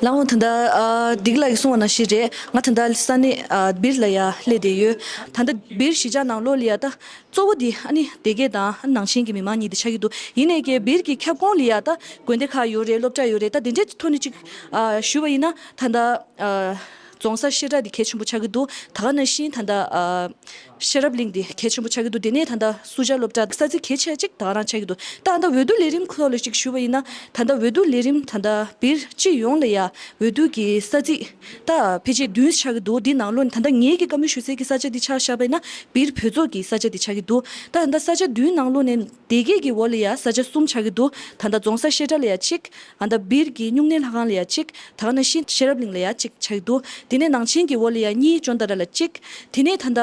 ལགས་འོང་། ད་ལྟ་ཨ་བདེ་སྐྱིད་ལགས་ཀྱིས་གསུངས་པ་ནང་བཞིན་རེད། ང་ད་ལྟ་ས་གནས་ཨ་སྦིར་ལ་ཡ་སླེབས་བསྡད་ཡོད། ད་ལྟ་སྦིར་གཞིས་ཆགས་ནང་ལོགས་ལ་ཡ་ད་གཙོ་བོ་འདི་ཨ་ནི་སྡེ་དགེ་དང་ནང་ཆེན་གྱི་མི་མང་གཉིས་དེ་ཆགས་ཀྱི་འདུག་ཡིན་ནའི་ཀྱི་སྦིར་གྱི་ཁྱབ་ཁོངས་ལ་ཡ་ད་དགོན་སྡེ་ཁག་ཡོད་རེད། སློབ་གྲྭ་ཡོད་རེད། ད་དེ་འདྲའི་ཐོག་ནས་ཅིག་ཨ་ཞུ་བ་ཡིན་ན་ད་ལྟ་ཨ་རྫོང་སར་བཤད་གྲྭ་འདི་གལ་ཆེན་པོ་ཆགས་ཀྱི་འདུག་ད་ག་ནང་བཞིན་ད་ལྟ་ཨ་ཤེས་རབ་གླིང་འདི་གལ་ཆེན་པོ་ཆགས་ཀྱི་འདུག་དེ་ནས་ད་ལྟ་སུ་ཇཱ་སློབ་གྲྭ་ས་ཚིགས་གལ་ཆེ་གཅིག་ད་ག་རང་ཆགས་ཀྱི་འདུག་ད་ལྟ་འོས་བསྡུ་ལས་རིམ་ཐོག་ལ་གཅིག་ཞུ་བ་ཡིན་ན། ད་ལྟ་འོས་བསྡུ་ལས་རིམ་ད་ལྟ་སྦིར་སྤྱི་ཡོངས་ལ་ཡ་འོས་བསྡུ་གི་ས་ཚིགས་ད་ཕལ་ཆེར་བདུན་ཆགས་ཀྱི་འདུག་འདི་ནང་ལོགས་ནས་ད་ལྟ་ངེད་ཀྱིས་བཀའ་མོལ་ཞུ་སའི་གི་ས་ཆ་འདི་ཆ་བཞག་པ་ཡིན་ན་སྦིར་བོད་ཚོགས་ཀྱི་ས་ཆ་འདི་ཆགས་ཀྱི་འདུག་ད་ད་ལྟ་ས་ཆ་བདུན་ནང་ལོགས་ནས་སྡེ་དགེ་གི་འོག་ལ་ཡ་ས་ཆ་གསུམ་ཆགས་ཀྱི་འདུག་ད་ལྟ་རྫོང་སར་བཤད་གྲྭ་ལ་ཡ་གཅིག་ད་ལྟ་སྦིར་གྱི་སྨྱུང་གནས་ལྷ་ཁང་ལ་ཡ་གཅིག་ད་ག་ནང་བཞིན་ཤེས་རབ་གླིང་ལ་ཡ་གཅིག་ཆགས་ཀྱི་འདུག་དེ་ནས་ནང་ཆེན་གྱི་འོག་ལ་ཡ་གཉིས། ཅོན་ཏ་ར་ལ་གཅིག་དེ་ནས་ད་ལྟ་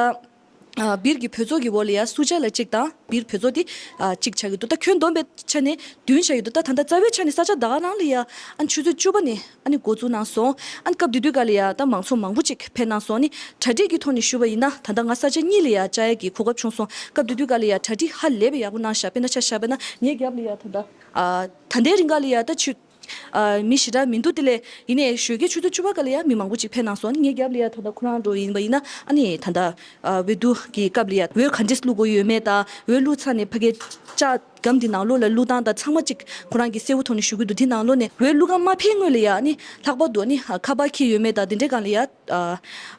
ཨ་སྦིར་གྱི་བོད་ཚོགས་ཀྱི་འོག་ལ་ཡ་སུ་ཇཱ་ལ་གཅིག་དང་སྦིར་བོད་ཚོགས་དེ་ཨ་གཅིག་ཆགས་ཀྱི་འདུག་ད་ཁྱོན་བསྡོམས་པའི་ཆ་ནས་བདུན་ཆགས་ཀྱི་འདུག་ད་ད་ལྟ་རྩ་བའི་ཆ་ནས་ས་ཆ་ད་ག་རང་ལ་ཡ་ཨ་ཆུ་ཚོད་བཅུ་པ་ནས་ཨ་ནི་འགོ་འཛུགས་གནང་སོང་། ཨ་སྐབས་དེ་དུས་སྐབས་ལ་ཡ་ད་མང་ཚོགས་མང་པོ་ཅིག་ཕེབས་གནང་སོང་། ཨ་ནི་གྲ་སྒྲིག་གི་ཐོག་ནས་ཞུ་བ་ཡིན་ན་ད་ལྟ་ང་ས་ཆ་གཉིས་ལ་ཡ་བཅར་ཡ་གི་གོ་སྐབས་བྱུང་སོང་། སྐབས་དེ་དུས་སྐབས་ལ་ཡ་གྲ་སྒྲིག་ཧ་ལས་པའི་ཡག་པོ་གནང་བཞག་དཔེར་ན་ཆ་བཞག་པ་ཡིན་ན་ངའི་རྒྱབ་ལ་ཡ་ད་ལྟ་ཨ་ད་ལྟའི་རིང་ག་ལ་ཡ་ད་ཆུ་ཨ་མི་ཞེ་དྲག་མི་འདུག་དེ་ལས་ཡིན་ནའི་ཞོགས་ཀའི་ཆུ་ཚོད་བཅུ་པ་སྐབས་ལ་ཡ་མི་མང་པོ་ཅིག་ཕེབས་གནང་སོང་། ཨ་ནི་ངའི་རྒྱབ་ལ་ཡ་ད་ལྟ་ཁོ་རང་འགྲོ་ཡིན་པ་ཡིན་ན་ཨ་ནི་ད་ལྟ་ཨ་འོས་བསྡུ་གི་སྐབས་ལ་ཡ་འོས་ག་འདྲས་བླུག་དགོས་ཡོད་མེད་དང་། འོས་བླུག་ཚར་ནས་ཕ་གིའི་ལྕགས་སྒམ་འདི་ནང་ལོགས་ལ་བླུག་སྟངས་དང་ཚང་མ་ཅིག་ཁོ་རང་གིས་གསལ་པོ་ཐོག་ནས་ཞུ་གི་འདུག་དེ་ནང་ལོགས་ནས་འོས་བླུག་ག་མ་ཕེབས་སྔོན་ལ་ཡ་ཨ་ནི་ལྷག་པར་དུ་ཨ་ནི་ཁ་པར་འཁྱེར་ཡོད་མེད་དང་དེ་འདྲའི་སྒང་ལ་ཡ་ཨ་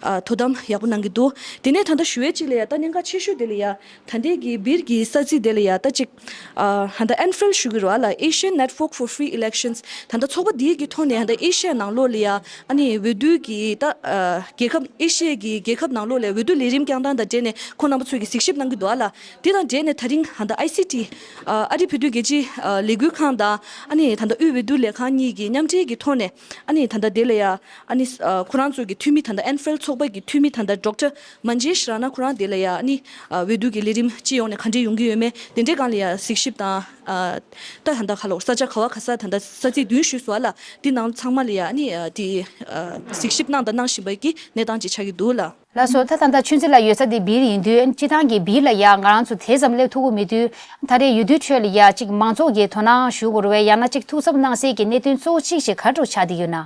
ཨ་དོ་དམ་ཡག་པོ་གནང་གི་འདུག་དེ་ནས་ད་ལྟ་ཞུ་ཡས་གཅིག་ལ་ཡ་ད་གནད་འགག་ཆེ་ཤོས་དེ་ལ་ཡ་ད་ལྟའི་གི་སྦིར་གྱི་ས་ཚིགས་དེ་ལ་ཡ་ད་ཅིག་ཨ་ད་ལྟ་ཨེན་ཧྥེལ་ཞུ་གི་རེད་བ་ལ། Asian Network for Free Elections། ད་ལྟ་ཚོགས་པ་འདིའི་གི་ཐོག་ནས་ད་ལྟ་ཨེ་ཤི་ཡ་ནང་ལོགས་ལ་ཡ་ཨ་ནི་འོས་བསྡུ་གི་ད་ཨ་རྒྱལ་ཁབ་ཨེ་ཤི་ཡའི་གི་རྒྱལ་ཁབ་ནང་ལོགས་ལ་འོས་བསྡུ་ལས་རིམ་བསྐྱངས་སྟངས་དང་འབྲེལ་ནས་ཁོང་རྣམ་པ་ཚོས་གི་གཟིགས་ཞིབ་གནང་གི་འདུག་བ་ལ། དེ་དང་འབྲེལ་ནས་ད་རིང་ད་ལྟ་ཨའི་སི་ཊི་ཨ་ཨ་རིའི་བོད་དོན་རྒྱལ་སྤྱིའི་ཨ་ལས་འགུལ་ཁང་དང་ཨ་ནི་ད་ལྟ་དབུས་འོས་བསྡུ་ལས་ཁང་གཉིས་ཀྱི་མཉམ་འབྲེལ་གྱི་ཐོག་ནས་ཨ་ནི་ད་ལྟ་དེ་ལ་ཡ་ཨ་ནི་ཨ་ཁོ་རང་ཚོ་གི་འཐུས་མི་ད་ལྟ་ཨེན་ཧྥེལ་ཚོགས་པ་གི་འཐུས་མི་ད་ལྟ་ཌོག་ཊར་མན་ཇེཤ་ར་ན་ཁོ་རང་དེ་ལ་ཡ་ཨ་ནི་ཨ་འོས་བསྡུ་གི་ལས་རིམ་སྤྱི་ཡོངས་ནས་ག་འདྲས་ཡོང་གི་ཡོད་མེད་དེ་འདྲའི་སྒང་ལ་ཡ་གཟིགས་ཞིབ་དང་ཨ་ད་ད་ལྟ་ཁ་ལོ་ས་ཆ་ག་བ་ག་ས་ད་ལྟ་ས་ཚིགས་བདུན་ཞུས་སོང་བ་ལ། དེ་ནང་ཚང་མ་ལ་ཡ་ཨ་ནི་ཨ་དེ་ཨ་གཟིགས་ཞིབ་གནང་དང་གནང་བཞིན་པ་གི་གནས་སྟངས་ཅིག་ཆགས་ཀྱི་འདུག་ལ། ལགས་སོ། ད་ད་ལྟ་ཆུ་འཛིན་ལགས་ཡོད་ས་དེ་སྦིར་ཡིན་དུས་སྤྱི་བཏང་གི་སྦིར་ལ་ཡ་ང་རང་ཚོ་དེ་ཙམ་སླེབས་ཐུབ་ཀྱི་མེད་དུས་ད་རེས་འོས་བསྡུ་ཁྲོད་ལ་ཡ་ཅིག་མང་ཚོགས་ཀྱིས་དོ་སྣང་ཞུ་དགོས་རེད་བས། ཡང་ན་ཅིག་ཐུགས་འཚབ་གནང་སའི་གི་གནད་དོན་གཙོ་བོ་གཅིག་ཞིག་ག་འདྲ་ཆགས་བསྡད་ཡོད་ན།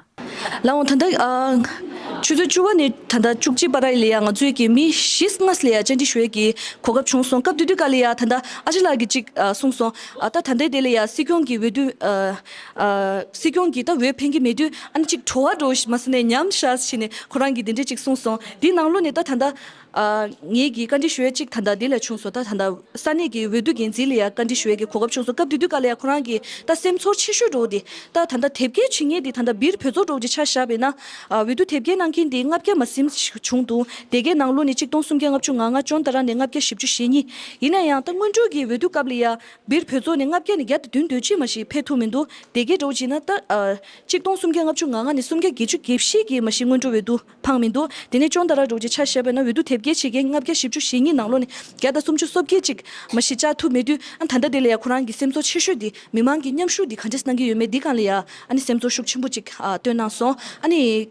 ལགས་འོང་། ད་ལྟ་ཨ་ཆུ་ཚོད་བཅུ་པ་ནས་ད་ལྟ་བཅུ་གཅིག་བར་ལ་ཡ་ང་ཚོའི་གི་མི་བཞི་ལྔ་ལ་ཡ་བཅར་འདྲི་ཞུ་ཡས་ཀྱི་གོ་སྐབས་བྱུང་སོང་། སྐབས་དེ་དུས་སྐབས་ལ་ཡ་ད་ལྟ་ཨ་ཅེ་ལགས་ཀྱིས་ཅིག་ཨ་གསུངས་སོང་། ཨ་ད་ད་ལྟའི་དེ་ལ་ཡ་སྲིད་སྐྱོང་གི་འོས་བསྡུ་ཨ་ཨ་སྲིད་སྐྱོང་གི་ད་འོས་འཕེན་གྱི་མེད་དུས་ཨ་ནི་ཅིག་བྲོ་བ་འགྲོ་མ་ཟེར་ནས་ཉམས་ཤག་ཟེར་ནས་ཁོ་རང་གིས་དེ་འདྲས་ཅིག་གསུངས་སོང་། དེའི་ནང་ལོགས་ནས་ད་ད་ལྟ་ ཨ། ངེད་ཀྱིས་བཀའ་འདྲི་ཞུ་ཡས་གཅིག་ད་ལྟ་འདི་ལ་བྱུང་སོང་། ད་ད་ལྟ་ས་གནས་ཀྱི་འོས་བསྡུ་འགན་འཛིན་ལ་ཡ་བཀའ་འདྲི་ཞུ་ཡས་ཀྱི་གོ་སྐབས་བྱུང་སོང་། སྐབས་དེ་དུས་སྐབས་ལ་ཡ་ཁོ་རང་གིས་ད་སེམས་ཚོར་ཆེ་ཤོས་འདྲ་བོ་དེ་ད་ད་ལྟ་དེབ་སྐྱེལ་བྱེད་མཁན་དེ་ད་ལྟ་སྦིར་བོད་ཚོགས་འདྲ་བོ་ཅིག་ཆ་བཞག་པ་ཡིན་ན། ཨ། འོས་བསྡུ་དེབ་སྐྱེལ་གནང་མཁན་དེ་ལྔ་བརྒྱ་མ་ཟིན་བྱུང་འདུག་དེ་གའི་ནང་ལོགས་ནས་གཅིག་སྟོང་སུམ་བརྒྱ་ལྔ་བཅུ་ང་ལྔ། ཅོན་ཏ་ར་ནས་ལྔ་བརྒྱ་བཞི་བཅུ་ཞེ་གཉིས། ཡིན་ན་ཡང་ད་སྔོན་འགྲོ་གི་འོས་བསྡུ་སྐབས་ལ་ཡ་སྦིར་བོད་ཚོགས་ནས་ལྔ་བརྒྱ་ནས་བརྒྱ་དང་བདུན་དོན་གཅིག་མ་ཞིག་ཕེབས་ཐུབ་མི་འདུག་དེ་གའི་འདྲ་བོ་བྱས་ན་ད། ཨ། གཅིག་སྟོང་སུམ་བརྒྱ་ལྔ་བཅུ་ང་ལྔ་ནས་སུམ་བརྒྱ་བརྒྱད་ཅུ་གྱ་བཞི་གིས་མ་གཞི་སྔོན་འགྲོ་འོས་བསྡུ་འཕངས་མི་འདུག་དེ་ནས་ཅོན་ཏ་ར་འདྲ་བོ་ཅིག་ཆ་བཞག་པ་ཡིན་ན་འོས་བསྡུ་དེབ་སྐྱེལ་བྱེད་མཁན་ལྔ་བརྒྱ་བཞི་བཅུ་ཞེ་གཉིས་ནང་ལོགས་ནས་བརྒྱ་དང་སུམ་ཅུ་སོ་བརྒྱད་ཅིག་མ་གཞི་བཅར་ཐུབ་མེད་དུས། ཨ། ད་ལྟ་དེ་ལ་ཡ་ཁོ་རང་གི་སེམས་ཚོར་ཆེ་ཤོས་དེ་མི་མང་གི་མཉམ་ཞུགས་དེ་ག་འདྲས་གནང་གི་ཡོད་མེད་འདི་སྒང་ལ་ཡ། ཨ་ནི་སེམས་ཚོར་ཤུགས་ཆེན་པོ་ཅིག་ཨ། བཏོན་གནང་སོང་། ཨ་ནི་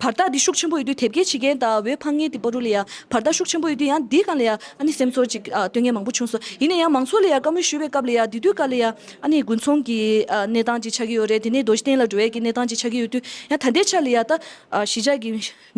བར་ཐག་འདི་ཤུགས་ཆེན་པོ་ཡོད་དུས། དེབ་སྐྱེལ་བྱེད་མཁན་དང་འོས་འཕང་མཁན་དེ་བར་དུ་ལ་ཡ་བར་ཐག་ཤུགས་ཆེན་པོ་ཡོད་དུས། ཡང་འདི་སྒང་ལ་ཡ་ཨ་ནི་སེམས་ཚོར་ཅིག་ཨ། སྟོན་མཁན་མང་པོ་བྱུང་སོང་། ཡིན་ན་ཡང་མང་ཚོགས་ལ་ཡ་བཀའ་མོལ་ཞུ་བའི་སྐབས་ལ་ཡ་དེ་དུས་སྐབས་ལ་ཡ་ཨ་ནི་དགུན་ཚོང་གི་ཨ། གནས་སྟངས་ཅིག་ཆགས་ཀྱི་ཡོད་རེད། དེ་ནས་རྡོ་རྗེ་གདན་ལ་འགྲོ་ཡས་ཀྱི་གནས་སྟངས་ཅིག་ཆགས་ཀྱི་ཡོད་དུས། ཡང་ད་ལྟའི་ཆ་ལ་ཡ་ད་ཨ། གཞིས་ཆགས་ཀྱི་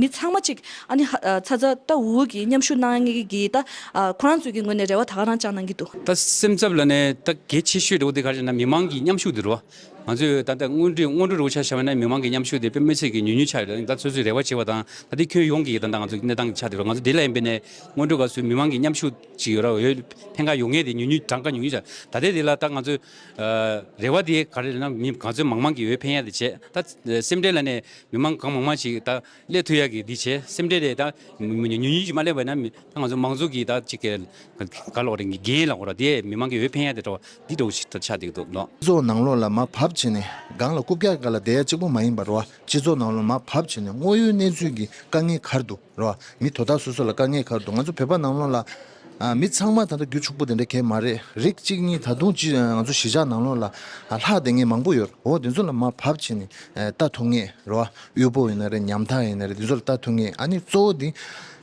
མི་ཚང་མ་ཅིག་ཨ་ནི་ཧ། ཨ། ཚ་ཚ་ད་འུ་གི་མཉམ་ཞུགས་གནང་མཁན་གྱི་ད་ཨ། ཁོ་རང་ཚོའི་གི་ངོས་ནས་རེ་བ་ད་ག་རང་བཅངས་གནང་གི་འདུག་ད་སེམས་འཚབ་ལབ་ནས་ད་གལ་ཆེ་ཤོས་འདྲ་བོ་དེ་ག་རེ་ཟེར་ན་མི་མང་གི་མཉམ་ཞུགས་དེ་རེད་བ། ང་ཚོས་ད་ལྟ་སྔོན་འགྲོའི་སྔོན་འགྲོ་རུ་ཆ་བཞག་པ་ན་མི་མང་གི་མཉམ་ཞུགས་དེ་དཔེ་མི་སྲིད་ཀྱི་ཉུང་ཉུང་ཆགས་ཡོད་རེད། ད་སོ་སོས་རེ་བ་བྱས་པ་དང་ད་ལྟའི་ཁྱོན་ཡོངས་ཀྱི་ད་ལྟ་ང་ཚོ་གནས་སྟངས་ཆགས་བསྡད་རེད། ང་ཚོ་འདི་ལ་ཡིན་པས་ནས་སྔོན་འགྲོ་སྐབས་སུ་མི་མང་གི་མཉམ་ཞུགས་ཅིག་ཡོད་ར། འོས་ཕན་ཁ་ཡོང་མཁན་དེ་ཉུང་ཉུང་གྲངས་ཀ་ཉུང་ཉུང་ཆགས། ད་ལྟའི་འདི་ལ་ད་ང་ཚོས་ཨ། རེ་བ་དེ་ག་རེ་རེད་ན་མི་ང་ཚོས་མང་མང་གི་འོས་ཕན་ཡ་དེ་བྱས། ད་སེམས་ཁྲལ་ལབ་ནས་མི་མང་གང་མང་མང་ཞིག་ད་སླེབས་ཐུབ་ཡ་གི་འདི་བྱས། སེམས་ཁྲལ་དེ་ད་ཉུང་ཉུང་ཞིག་མ་སླེབས་པ་ཡིན་ན་མི་ད་ང་ཚོ་མང་གཙོ་གི་ད་ཅིག་གི་ག་ལབ་དགོས་རེད། འགན་ལབ་དགོས་ར། དེ་མི་མང་གི་འོས་ཕན་ཡ་དེ་འདྲ་བ་འདི་འདྲ་བོ་ཞིག་ད་ཆགས་བསྡད་ཀྱི་འདུག་ལོ། སྤྱི་ཚོགས་ནང་ལོགས་ལ་མར་བབས་བྱས་ནས་སྒང་ལ་རྐུབ་བཀྱག་སྒང་ལ་བསྡད་ཡ་གཅིག་པོ་མ་ཡིན་པ་རེད་བ། སྤྱི་ཚོགས་ནང་ལོགས་མར་བབས་བྱས་ནས་དངོས་ཡོད་གནས་ཚུལ་གྱི་དཀའ་ངལ་ག་རེ་འདུག་རེད་བ། མི་དོ་བདག་སོ་སོ་ལ་དཀའ་ངལ་ག་རེ་འདུག་ང་ཚོ་བོད་པ་ནང་ལོགས་ལ་ཨ། མི་ཚང་མ་ད་ལྟ་རྒྱུ་ཕྱུག་པོ་དེ་འདྲ་གང་ཡང་མ་རེད། རིགས་གཅིག་གཉིས་ད་དུང་ཅི་ང་ཚོ་གཞིས་ཆགས་ནང་ལོགས་ལ་ཨ། ལྷག་བསྡད་མཁན་མང་པོ་ཡོད་རེད། འོ་དེ་ཚོ་ལ་མར་བབས་བྱས་ནས་ཨ། ལྟ་ཐུབ་མཁན་རེད་བ། དབུལ་པོ་ཡིན་ན་རེད། ཉམ་ཐག་ཡིན་ན་རེད། དེ་ཚོ་ལ་ལྟ་ཐུབ་མཁན། ཨ་ནི་གཙོ་བོ་དེ་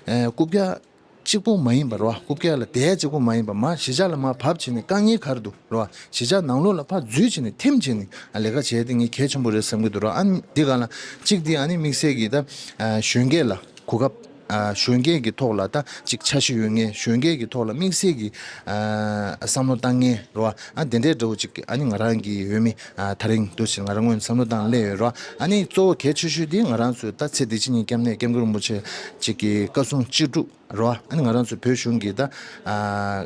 ཨ། རྐུབ་བཀྱག་གཅིག་པོ་མ་ཡིན་པ་རེད་བ། རྐུབ་བཀྱག་ལ་བསྡད་ཡ་གཅིག་པོ་མ་ཡིན་པ། མར་གཞིས་ཆགས་ལ་མར་བབས་བྱས་ནས་དཀའ་ངལ་ག་རེ་འདུག་རེད་བ། གཞིས་ཆགས་ནང་ལོགས་ལ་ཕར་འཛུལ་བྱས་ནས་ཐིམ་བྱས་ནས་ཨ། ལས་ཀ་བྱས་དེ་ངས་གལ་ཆེན་པོ་རེད་བསམ་གྱི་འདུག་རེད་བ། ཨ་ནི་འདི་སྒང་ལ་གཅིག་དེ་ཨ་ནི་དམིགས་བསལ་གྱི་ད་ཨ། གཞོན་སྐྱེས་ལ་གོ་སྐབས་ཨ། གཞོན་སྐྱེས་ཀྱི་ཐོག་ལ་ད་ཅིག་འཆར་གཞི་ཡོད་མཁན། གཞོན་སྐྱེས་ཀྱི་ཐོག་ལ་དམིགས་བསལ་གྱི་ཨ། བསམ་བློ་བཏང་མཁན་རེད་བ། ཨ་དེ་འདྲའི་འདྲ་བོ་ཅིག་ཨ་ནི་ང་རང་གི་འོས་མི་ཨ། ད་རིང་འདུག་ཟེར་ང་རང་ངོས་ནས་བསམ་བློ་བཏང་སླེབས་ཡོད་རེད་བ། ཨ་ནི་གཙོ་བོ་གལ་ཆེ་ཤོས་དེ་ང་རང་ཚོའི་ད་ཚེ་འདི་ཕྱི་གཉིས་སྐྱབས་གནས་སྐྱབས་མགོན་རིན་པོ་ཆེ་ཅིག་གི་བཀའ་གསུང་ཅི་སྒྲུབ་རེད་བ། ཨ་ནི་ང་རང་ཚོ་བོད་གཞུང་གི་ད་ཨ།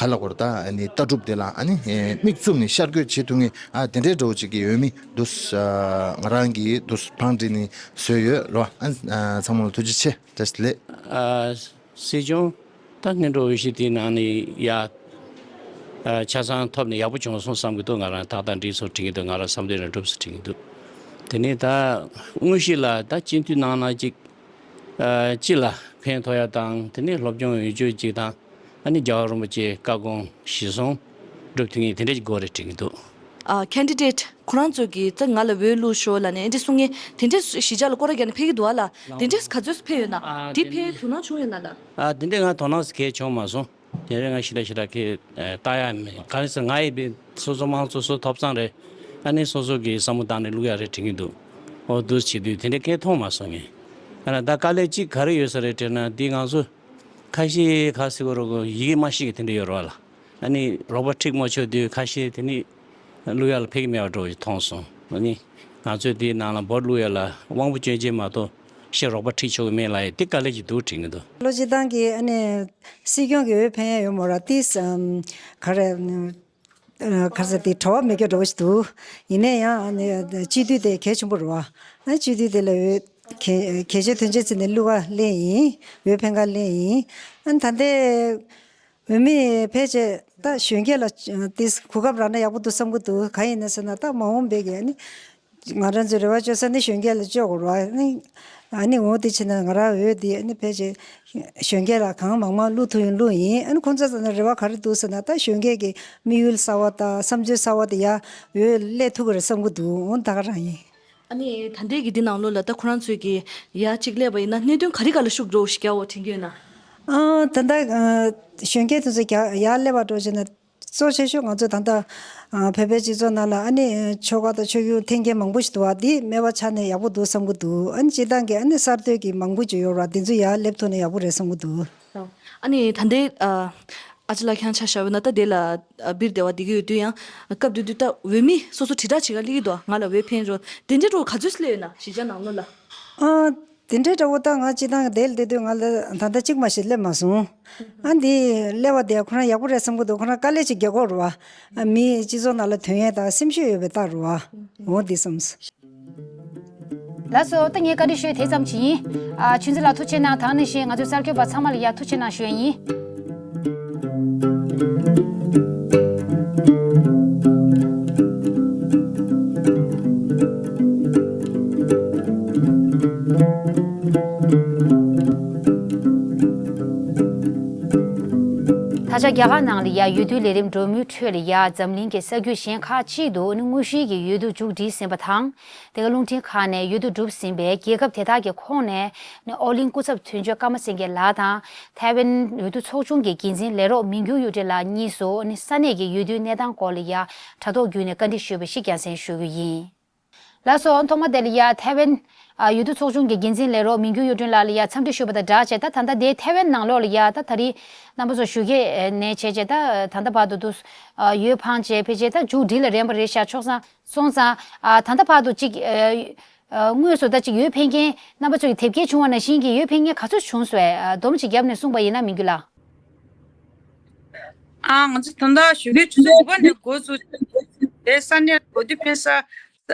ག་ལབ་དགོས་རེད། ད་ཨ་ནི་ལྟ་གྲུབ་དེ་ལ་ཨ་ནི་དམིགས་བཙུམ་ནས་ཤར་བསྐྱོད་བྱེད་ཐུབ་མཁན་ཨ། དེ་འདྲའི་འདྲ་བོ་ཅིག་གི་འོས་མི་འདུག་ཨ། ང་རང་གིས་འདུག་བང་བསྒྲིགས་ནས་བཟོས་ཡོད་རེད་བ། ཨ། ཚང་མ་ལ་ཐུགས་རྗེ་ཆེ། བཀྲ་ཤིས་བདེ་ལེགས། ཨ། སྲིད་སྐྱོང་ད་སྔོན་འགྲོ་འོས་གཞི་དེའི་ནང་ནས་ཡ། ཨ། ཆ་ཚང་ཐོབ་ནས་ཡག་པོ་བྱུང་སོང་བསམ་གྱི་འདུག་ང་རང་ཏག་ཏག་འགྲིག་སོང་དྲན་གྱི་འདུག་ང་རང་བསམ་དོན་རེ་འགྲུབ་སོང་དྲན་གྱི་འདུག་དེ་ནས་ད་དངོས་གཞི་ལ་ད་སྤྱི་འཐུས་གནང་ན་ཅིག་ཨ། སྤྱི་ལ་ཕན་ཐོགས་ཡ་དང་། དེ་ནས་སློབ་སྦྱོང་ཡོན་ཆབ་ཅིག་དང་། ཨ་ནི་རྒྱལ་བ་རིན་པོ་ཆེའི་བཀའ་དགོངས་གཞིར་བཟུང་སྒྲུབ་ཐུབ་མཁན་དེ་འདྲ་ཅིག་དགོས་རེད་དྲན་གྱི་འདུག་ཨ། ཁེན་ཌི་ཌེ་ཊི་ཁོ་རང་ཚོ་གིས་ད་ང་ལ་འོས་བླུགས་ཤོག་ལབ་ནས་ཨེ་འདྲ་གསུང་མཁན་དེ་འདྲ་གཞིས་ཆགས་ལ་སྐོར་ར་རྒྱག་ནས་ཕེབས་ཀྱི་འདུག་ཨ་ལ། དེ་འདྲས་ག་ཚོད་ཕེབས་ཡོད་ན། ཨ། དེ་དེ་ཕེབས་དོ་སྣང་བྱུང་ཡོད་ན་ལ། ཨ། དེ་འདྲས་ང་དོ་སྣང་གལ་བྱུང་མ་སོང་། དེ་རིང་ང་ཞེ་དྲག་ཞེ་དྲག་གི་ལྟ་ཡ་མེད། ག་རེ་ཟེར་ང་ཡི་བས་སོ་སོ་མང་ཚོགས་སོ་ཐོབ་ཚང་རེད། ཨ་ནི་སོ་སོ་གི་བསམ་བློ་བཏང་ནས་བླུག་ཡ་རེད་དྲན་གྱི་འདུག་འོ་འདུག་བྱེད་དུས་དེ་འདྲས་སྐད་མཐོང་མ་སོང་ངས། ཨ་ན་ད་དཀའ་ལས་གཅིག་ག་རེ་ཡོད་ས་རེད་དྲན་ན། འདི་ང་ཚོ་ཁ་ཤས་ག་ཟེར་དགོས་རེད་གོ། ཡི་གེ་མ་ཤེས་མཁན་དེ་འདྲས་ཡོད་རེད་བ་ལ། ཨ་ནི་རོགས་པ་ཁྲིད་མ་ཆོག་དུས་ཁ་ཤས་དེ་ནི་བླུག་ཡ་ལ་ཕེབས་ཀྱི་མེད་པ་འདྲ་བོ་ཞིག་མཐོང་སོང་། ཨ་ནི་ང་ཚོས་དེའི་ནང་ལ་འབོ་བླུག་ཡ་ལ་དབང་པོ་སྐྱོན་ཅན་མ་གཏོགས་ཤེས་རོགས་པ་ཁྲིད་ཆོག་གི་མེད་ལ་ཡ། དེ་དཀའ་ལས་ཅིག་འདུག་དྲན་གྱི་འདུག་བློ་སྤྱི་བཏང་གི་ཨ་ནི་སྲིད་སྐྱོང་གི་འོས་ཕན་ཡ་ཡོད་མ་རེད། ཏིས་ག་རེ་ག་རེ་ཟེར་དེ་གྲོགས་པོ་མེད་རྒྱུ་འདྲ་བོ་ཞིག་འདུག་ཡིན་ན་ཡང་ཨ་ནི་སྤྱི་འཐུས་དེ་གལ་ཆེན་པོ་རེད་བ། ཨ་སྤྱི་འཐུས་དེ་ལ་འོས་གལ་གལ་ཆེ་དོན་ཆེ་བརྩིས་ནས་བླུག་ག་སླེབས་ཡིན། འོས་ཕན་ག་སླེབས་ཡིན། ཨ་ནི་ད་ལྟའི་འོས་མི་ཕལ་ཆེར་ད་གཞོན་སྐྱེས་ལ་ཏིས་གོ་སྐབས་རག་ན་ཡག་པོ་འདུག་བསམ་གྱི་འདུག་གང་ཡིན་ན་ཟེར་ན་ད་མ་འོངས་པའི་གི་ཨ་ནི་ང་རང་ཚོའི་རེ་བ་བཅོལ་ས་ནི་གཞོན་སྐྱེས་ལ་བཅོལ་དགོས་རེད་བ། ཨ་ནི་ཨ་ནི་འོ་དེ་བྱས་ན་ང་རང་འོས་དེ་ཨ་ནི་ཕལ་ཆེར་གཞོན་སྐྱེས་ལ་གང་མང་མང་བླུག་ཐུབ་ཡོང་བླུག་ཡིན། ཨ་ནི་ཁོང་ཚོ་ཚོ་ནི་རེ་བ་ག་རེ་འདུག་ཟེར་ན་ད་གཞོན་སྐྱེས་ཀྱི་དམིགས་ཡུལ་གསར་བ་དང་བསམ་ཚུལ་གསར་བ་དེ་ཡར་འོས་སླེབས་ཐུབ་ཀྱི་རེད་བསམ་གྱི་འདུག་འོ་ད་ག་རང་ཡིན། ཨ་ནི་ད་ལྟའི་གི་འདི་ནང་ལོགས་ལ་ད་ཁོ་རང་ཚོས་ཀྱི་ཡར་གཅིག་སླེབས་པ་ཡིན་ན་གནད་དོན་ག་རེ་ག་ལ་ཤུགས་འགྲོ་ཞིག་རྒྱག་འོ་དྲན་གྱི་ཡོད་ན། ཨ་ད་ལྟ་ཨ་གཞོན་སྐྱེས་དེ་ཚོ་རྒྱ་ཡར་སླེབས་པ་འགྲོ་བྱས་ན་གཙོ་ཆེ་ཤོས་ང་ཚོ་ད་ལྟ་ཨ་བོད་པའི་སྤྱི་ཚོགས་ནང་ལ་ཨ་ནི་ཆོལ་ཁ་དང་ཆོས་བརྒྱུད་འཐེན་མཁན་མང་པོ་ཞིག་འདུག་བ། འདི་མེད་པ་ཆགས་ནས་ཡག་པོ་འདུག་བསམ་གྱི་འདུག་ཨ་ནི་སྤྱིར་བཏང་གི་ཨ་ནི་གསར་གཏོད་ཀྱི་མང་པོ་ཅིག་ཡོད་ར། འདི་ཚོ་ཡར་སླེབས་ཐུབ་ན་ཡག་པོ་རེད་བསམ་གྱི་འདུག་ཨ་ནི་ད་ལྟའི་ཨ་ཨ་ཅེ་ལགས་ཁྱེད་རང་ཆ་བཞག་པ་ཡིན་ན་ད་དེ་ལ་ཨ་སྦིར་སྡེ་བ་འདི་གི་ཡོད་དུས་ཡང་སྐབས་དེ་དུས་ད་འོས་མི་སོ་སོ་དྲིལ་བསྒྲགས་བྱེད་ག་སླེབས་ཀྱི་འདུག་ང་ལ་འོས་ཕན་རོགས་དེ་འདྲའི་འགྲོ་ག་ཚོད་སླེབས་ཡོད་ན་གཞིས་ཆགས་ནང་ལོགས་ལ། ཨ། དེ་འདྲའི་འདྲ་བོ་ད་ང་སྤྱི་བཏང་གི་དེ་ལ་བསྡད་དུས་ང་ལ་ད་ལྟ་གཅིག་མ་ཞིག་སླེབས་མ་སོང་། ཨ་འདི་སླེབས་པ་དེ་ཁོ་རང་ཡག་པོ་རེད་བསམ་གི་འདུག་ཁོ་རང་དཀའ་ལས་ཅིག་རྒྱག་གི་རེད་བ། ཨ་མི་སྤྱི་ཚོགས་ནང་ལ་དོན་ཡས་དང་སེམས་ཤུགས་ཡོད་པའི་རྟགས་རེད་བ། འོ་འདི་བསམས། ལགས་སོ། ད་ངས་བཀའ་འདྲི་ཞུ་དེ་ཙམ་ཅིག་ཡིན། ཨ་ཆོས་འཛིན་ལགས་ཐུགས་རྗེ་གནང་། ད་ནང་བཞིན་ང་ཚོའི་གསར་འགོད་པ་ཚང་མ་ལ་ཡ་ཐུགས་རྗེ་གནང་ཞུ་ཡ་ཡིན། ད་ཆ་རྒྱ་གར་ནང་ལ་ཡ་འོས་བསྡུའི་ལས་རིམ་འགྲོ་མུས་ཁྲོད་ལ་ཡ་འཛམ་གླིང་གི་ས་རྒྱུད་གཞན་ཁག་ཅིག་ཏུ་ནི་དངོས་གཞིའི་གི་འོས་བསྡུ་མཇུག་བསྒྲིལ་ཟིན་པ་དང་། དེ་ག་རླུང་འཕྲིན་ཁག་ནས་འོས་བསྡུ་གྲུབ་ཟིན་པའི་རྒྱལ་ཁབ་དེ་དག་གི་ཁོངས་ནས་ནི་ཨོ་གླིང་སྐུ་ཚབ་དོན་གཅོད་ཀརྨ་སེང་གེ་ལགས་དང་། ཐའེ་ཝན་འོས་བསྡུ་ཚོགས་ཆུང་གི་འགན་འཛིན་ལས་རོགས་མི་འགྱུར་གཡུ་སྒྲོན་ལགས་གཉིས་སུ་ནི་ས་གནས་ཀྱི་འོས་བསྡུའི་གནས་སྟངས་སྐོར་ལ་ཡ་དྲ་ཐོག་བརྒྱུད་ནས་བཀའ་འདྲི་ཞུས་པ་ཞིག་རྒྱང་སྲིང་ཞུ་རྒྱུ་ཡིན། ལགས་སོ། ཐོག་མ་དེ་ལ་ཡ་ཐའེ་ཝན་ཨ་འོས་བསྡུ་ཚོགས་ཆུང་གི་འགན་འཛིན་ལས་རོགས་མི་འགྱུར་གཡུ་སྒྲོན་ལགས་ལ་ཡ་འཚམས་འདྲི་ཞུས་པ་དང་སྦྲགས་བྱས། ད་ད་ལྟ་དེ་ཐའེ་ཝན་ནང་ལོགས་ལ་ཡ་ད་ད་རེས་རྣམ་པ་ཚོ་ཞོགས་ཀས་ནས་བྱས་བྱས་ད་ད་ལྟ་བར་དུ་འདུག་ཨ་འོས་འཕངས་བྱས་ཕལ་ཆེར་ད་མཇུག་སྒྲིལ་ལ་རན་པ་རེད་ཤག་ཆོག་སང་སོང་ཙང་། ཨ་ད་ལྟ་བར་དུ་ཅིག་ཨ་ཨ་དངོས་སུ་ད་ཅིག་འོས་འཕེན་མཁན་རྣམ་པ་ཚོ་ཡི་དེབ་སྐྱེལ་བྱུང་བ་ནང་བཞིན་གྱི་འོས་འཕེན་མཁན་ག་ཚོད་བྱུང་སོང་། ཨ་སྡོམ་ཅིག་བརྒྱབ་ནས་གསུངས་པ་ཡིན་ན། མི་འགྱུར་ལགས། ཨ་ང་ཚོ་ད་ལྟ་ཞོགས་ཀའི་ཆུ་ཚོད་དགུ་པ་ནས་འགོ་བཙུགས་ཏེ་ས་གནས་འོས་བསྡུ་འཕེན་ས་ཨ་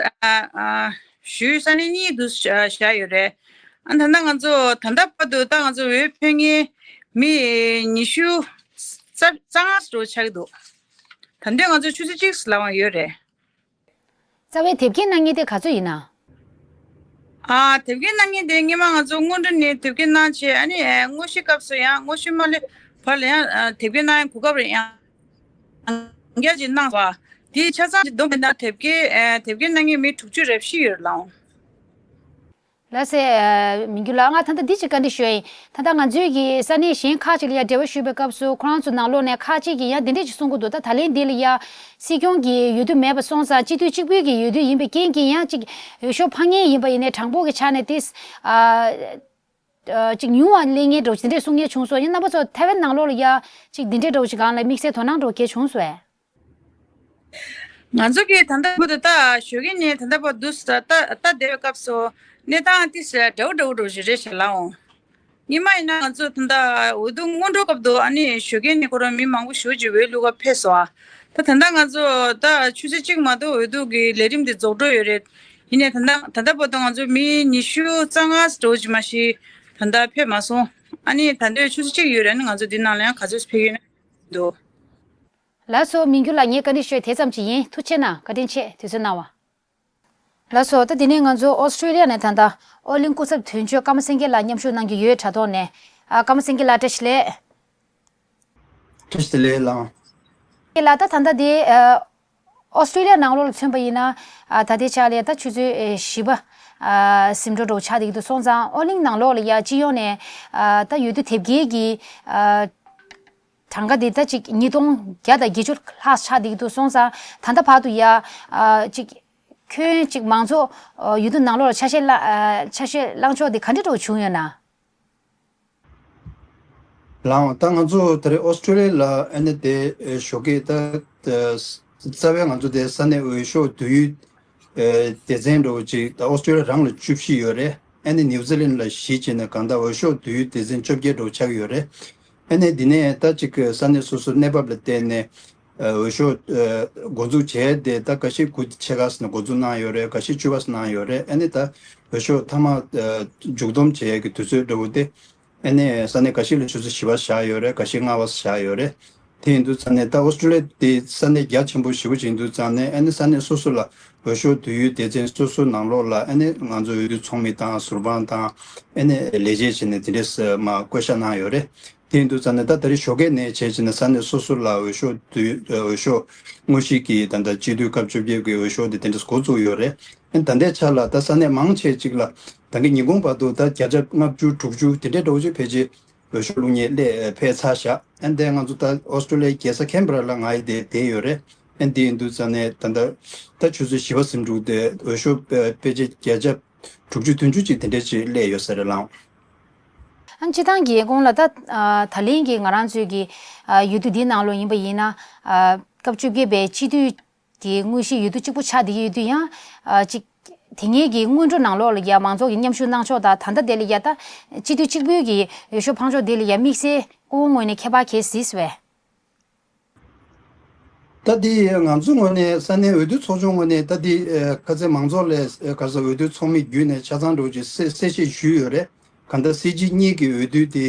ཨ་ཞུས་ས་གནས་གཉིས་འདུག་བཞག་ཡོད་རེད། ཨ་ད་ལྟ་ང་ཚོ་ད་ལྟ་བར་དུ་ད་ང་ཚོ་འོས་འཕེན་མཁན་མི་ཉི་ཤུ་རྩ་རྩ་ལྔ་འགྲོ་ཆགས་ཀྱི་འདུག་ད་ལྟ་ང་ཚོ་ཆུ་ཚོད་གཅིག་ལ་ཡོང་ཡོད་རེད། རྩ་བའི་དེབ་སྐྱེལ་གནང་མཁན་དེ་ག་ཚོད་ཡིན་ན། ཨ་དེབ་སྐྱེལ་གནང་མཁན་དེ་སྔོན་མ་ང་ཚོ་སྔོན་འགྲོ་ནས་དེབ་སྐྱེལ་གནང་བྱས། ཨ་ནི་ཨ་དངོས་གཞིའི་སྐབས་སུ་ཡང་དངོས་གཞི་མ་སླེབས་བར་ལ་ཡང་ཨ་དེབ་སྐྱེལ་གནང་ཡང་གོ་སྐབས་རེ་ཡང་ཡང་བསྐྱར་ཅིག་གནང་བ། དེའི་ཆ་ཚང་ཅིག་བསྡོམས་པ་ཡིན་ན་དེབ་སྐྱེལ་ཨ་དེབ་སྐྱེལ་གནང་མཁན་མི་དྲུག་ཅུ་རེ་བཞི་ཡོད་ལགས། ལགས་སེ། ཨ་མི་འགྱུར་ལགས། ང་ད་ལྟ་འདི་ཅིག་བཀའ་འདྲི་ཞུ་ཡ་ཡིན། ད་ལྟ་ང་ཚོའི་གི་ས་གནས་གཞན་ཁག་ཅིག་ལ་ཡ་འབྲེལ་བ་ཞུས་པའི་སྐབས་སུ་ཁོ་རང་ཚོ་ནང་ལོགས་ནས་ཁག་ཅིག་གིས་ཡང་འདི་འདྲས་ཅིག་གསུང་གི་འདུག་ད་ད་ལན་འདི་ལ་ཡ་སྲིད་སྐྱོང་གི་འོས་བསྡུ་མེད་པ་སོང་ཙང་སྤྱི་འཐུས་གཅིག་པུའི་གི་འོས་བསྡུ་ཡིན་པའི་རྐྱེན་གྱིས་ཡང་ཅིག་འོས་ཤོག་འཕང་མཁན་ཡིན་པ་ཡིན་ནའི་གྲངས་འབོར་གྱི་ཆ་ནས་ཏིས་ཨ་ཨ་ཅིག་ཉུང་བ་སླེབས་མཁན་འདྲ་བོ་ཅིག་འདི་འདྲས་གསུང་མཁན་བྱུང་སོང་། ཡིན་རྣམ་པ་ཚོ་ཐའེ་ཝན་ནང་ལོགས་ལ་ཡ་ཅིག་འདི་འདྲས་འདྲ་བོ་ཅིག་སྒང་ལ་དམིགས་བསལ་དོ་སྣང་འདྲ་བོ་གལ་བྱུང་སོང་ཨེ། ང་ཚོ་གིས་ད་ལྟ་བར་དུ་ད་ཞོགས་ཀས་ནས་ད་ལྟ་བར་དུ་ད་ལྟ་ལྟ་བསྡད་པའི་སྐབས་སུ་གནས་སྟངས་ཏིས་འདྲ་བོ་འདྲ་བོ་འདྲ་བོ་ཞིག་རེད་ཤག་ལགས་འོང་། སྔོན་མ་ཡིན་ན་ང་ཚོ་ད་ལྟ་འོས་བསྡུ་སྔོན་འགྲོ་སྐབས་དུ་ཨ་ནི་ཞོགས་ཀས་ནས་ཁོ་རང་མི་མང་པོ་ཞེ་པོ་ཅིག་འོས་བླུག་ག་ཕེབས་སོང་ཨ། ད་ད་ལྟ་ང་ཚོ་ད་ཆུ་ཚོད་གཅིག་མ་གཏོགས་འོས་བསྡུ་གི་ལས་རིམ་དེ་རྫོགས་འགྲོ་ཡོད་རེད། ཡིན་ནའི་ད་ལྟ་ད་ལྟ་བར་དུ་ང་ཚོ་མི་ཉི་ཤུ་རྩ་ལྔ་འདྲ་བོ་ཅིག་མ་ཞིག་ད་ལྟ་ཕེབས་མ་སོང་། ཨ་ནི་ད་ལྟ་ཆུ་ཚོད་གཅིག་ཡོད་རེད། ཨ་ནི་ང་ཚོ་འདི་ནང་ལ་ཡང་ག་ཚོད་ཕེབས་ཡོད་ན་འདུག་ལགས་སོ། མི་འགྱུར་ལགས། ངས་བཀའ་འདྲི་ཞུ་དེ་ཙམ་ཅིག་ཡིན། ཐུགས་རྗེ་གནང་། བཀའ་དྲིན་ཆེ། དུས་ཚོད་གནང་བ། ལགས་སོ། ད་དེ་ནས་ང་ཚོ་ཨོ་སི་ཀྲི་ལི་ཡ་ནས་ད་ལྟ་ཨོ་གླིང་སྐུ་ཚབ་དོན་གཅོད་ཀརྨ་སེང་གེ་ལགས་མཉམ་ཞུགས་གནང་གི་ཡོད། དྲ་ཐོག་ནས། ཨ་ཀརྨ་སེང་གེ་ལགས་བཀྲ་ཤིས་བདེ་ལེགས། བཀྲ་ཤིས་བདེ་ལེགས་ལགས། ལགས། ད་ད་ལྟ་དེ་ཨ་ཨོ་སི་ཀྲི་ལི་ཡ་ནང་ལོགས་ལ་མཚོན་པ་ཡིན་ན། ཨ་ད་ལྟའི་ཆ་ལ་ད་ཆུ་ཚོད་ཨེ་བཞི་པ་ཨ་ཟིན་འགྲོ་འདྲ་བོ་ཆགས་བསྡད་ཀྱི་འདུག་སོང་ཙང་ཨོ་གླིང་ནང་ལོགས་ལ་ཡ་སྤྱི་ཡོངས་ནས་ཨ་ད་འོས་བསྡུ་དེབ་སྐྱེལ་གྱི་ཨ་གྲངས་ཀ་འདི་ད་ཅིག་ཉིས་སྟོང་བརྒྱ་དང་བརྒྱད་ཅུ་ལྷག་ཆགས་བསྡད་ཀྱི་འདུག་སོང་ཙང་ད་ལྟ་བར་དུ་ཡ་ཨ་ཅིག་ཁྱོན་ཅིག་མང་ཚོགས་ཨ་འོས་བསྡུ་ནང་ལོགས་ལ་ཆ་ཤས་བླ་ཨ་ཆ་ཤས་བླང་ཕྱོགས་འདི་ག་འདྲ་འདྲ་བོ་བྱུང་ཡོད་ན། ལགས་འོང་། ད་ང་ཚོ་ད་རེས་ཨོ་སི་ཀྲི་ལི་ཡ་ལ་ཨ་ནི་དེ་ཨེ་ཞོགས་ཀས་ད་ཨེ་རྩ་བའི་ང་ཚོ་དེ་ས་གནས་འོས་ཤོག་བསྡུ་ཡུལ་ཨེ་སྡེ་ཚན་འདྲ་བོ་ཅིག་ད་ཨོ་སི་ཀྲི་ལི་ཡ་རང་ལ་བཅུ་བཞི་ཡོད་རེད། ཨ་ནི་ནིའུ་ཛི་ལན་ལ་བཞི་བྱས་ནས་གང་ལྟར་འོས་ཤོག་བསྡུ་ཡུལ་སྡེ་ཚན་བཅོ་བརྒྱད་འདྲ་བོ་ཆགས་ཡོད་རེད། ཨ་ནི་འདི་ནས་ད་ཅིག་ས་གནས་སོ་སོའི་གནས་བབ་ལ་བལྟས་ནས་ཨ་འོས་ཤོག་ཨ་འགོ་འཛུགས་བྱས་ཏེ་ད་འགའ་ཤས་དགུ་ཕྱེད་ཀ་ཙམ་ནས་འགོ་འཛུགས་གནང་ཡོད་རེད། འགའ་ཤས་བཅུ་པ་ཙམ་གནང་ཡོད་རེད། ཨ་ནི་ད་འོས་ཤོག་མཐའ་མ་ཨ་མཇུག་བསྡོམས་བྱེད་ཡས་ཀྱི་དུས་ཚོད་འདྲ་བོ་དེ་ཨ་ནི་ས་གནས་འགའ་ཤས་ལ་ཆུ་ཚོད་བཞི་པ་བཞག་ཡོད་རེད། འགའ་ཤས་ལྔ་པ་བཞག་ཡོད་རེད། དེ་ཡིན་དུས་ཙང་ནས་ད་ཨོ་སི་ཀྲི་ལི་ཡ་དེ་ས་གནས་རྒྱ་ཆེན་པོ་ཞེ་པོ་ཅིག་ཡིན་དུས་ཙང་ནས་ཨ་ནི་ས་གནས་སོ་སོ་ལ་འོས་ཤོག་བསྡུ་ཡུལ་སྡེ་ཚན་སོ་སོའི་ནང་ལོགས་ལ་ཨ་ནི་ང་ཚོ་འོས་བསྡུ་ཚོགས་མི་དང་ཟུར་དཔང་དང་ཨ་ནི་ལས་བྱེད་བྱས་ནས་དེ་འདྲས་མར་བསྐོ་བཞག་གནང་ཡོད་རེད། དེ་ཡིན་དུས་ཙང་ནས་ད་ད་རེས་ཞོགས་ཀས་ནས་བྱས་བྱས་ནས་ས་གནས་སོ་སོ་ལ་འོས་ཤོག་བསྡུ་འོས་ཤོག་དངོས་གཞི་གི་ད་ལྟ་སྤྱི་འཐུས་སྐབས་བཅོ་བརྒྱད་ཀྱི་འོས་ཤོག་དེ་དེ་འདྲས་འགོ་བཙུགས་ཡོད་རེད། ཨ་ནི་ད་ལྟའི་ཆ་ལ་ད་ས་གནས་མང་ཆེ་ཅིག་ལ་ད་གིན་ཉིན་གུང་བར་དུ་ད་བརྒྱ་ཆ་ལྔ་བཅུ་དྲུག་ཅུ་དེ་འདྲའི་འདྲ་བོ་ཅིག་ཕལ་ཆེར་འོས་ཤོག་བླུག་མཁན་སླེབས་ཕེབས་ཚར་བཞག་ཨ་ནི་དེ་ང་ཚོ་ད་ཨོ་སི་ཀྲི་ལི་ཡའི་རྒྱལ་ས་ཁེན་བྷ་ར་ལ་ང་ཡི་དེ་བསྡད་ཡོད་རེད། ཨ་ནི་དེ་ཡིན་དུས་ཙང་ནས་ད་ལྟ་ད་ཆུ་ཚོད་བཞི་པ་ཟིན་འགྲོ་དེ་འོས་ཤོག་ཕལ་ཆེར་བརྒྱ་ཆ་དྲུག་ཅུ་བདུན་ཅུ་ཅིག་དེ་འདྲ་ཅིག་སླེབས་ཡོད་ས་རེད་ལགས། ཨ་ནི་སྤྱིར་བཏང་གི་གོང་ལ་ད་ཨ་ད་ལན་གྱི་ང་རང་ཚོའི་གི་ཨ་འོས་བསྡུ་འདིའི་ནང་ལོགས་ཡིན་པ་ཡིན་ན་ཨ་སྐབས་བཅོ་བརྒྱད་པའི་སྤྱི་འཐུས་ཀྱི་དངོས་གཞི་འོས་བསྡུ་གཅིག་པུ་ཆགས་བསྡད་ཀྱི་ཡོད་དུས་ཡང་ཨ་ཅིག་ དེ་སྔའི་གི་སྔོན་འགྲོ་ནང་ལོགས་ལ་ཡ་མང་ཚོགས་ཀྱི་མཉམ་ཞུགས་གནང་ཕྱོགས་དང་ད་ལྟ་དེ་ལ་ཡ་ད་སྤྱི་འཐུས་གཅིག་པུའི་གི་འོས་ཤོག་འཕང་ཕྱོགས་དེ་ལ་ཡ་དམིགས་བསལ་སྐུ་ངོ་ངོས་ནས་ཁྱད་པར་ག་རེ་གཟིགས་སོང་བས། ད་འདི་ང་ཚོ་ངོས་ནས་ས་གནས་འོས་བསྡུ་ཚོགས་ཆུང་ངོས་ནས་ད་འདི་ཁ་ཚན་མང་ཚོགས་ལས་ག་ས་འོས་བསྡུ་ཚོགས་མི་བརྒྱུད་ནས་ཆ་ཚང་འགྲོ་ཅིག་གསལ་གསལ་བཤད་ཞུས་ཡོད་རེད། གང་ལྟར་སྲིད་སྤྱི་གཉིས་ཀྱི་འོས་བསྡུ་དེ་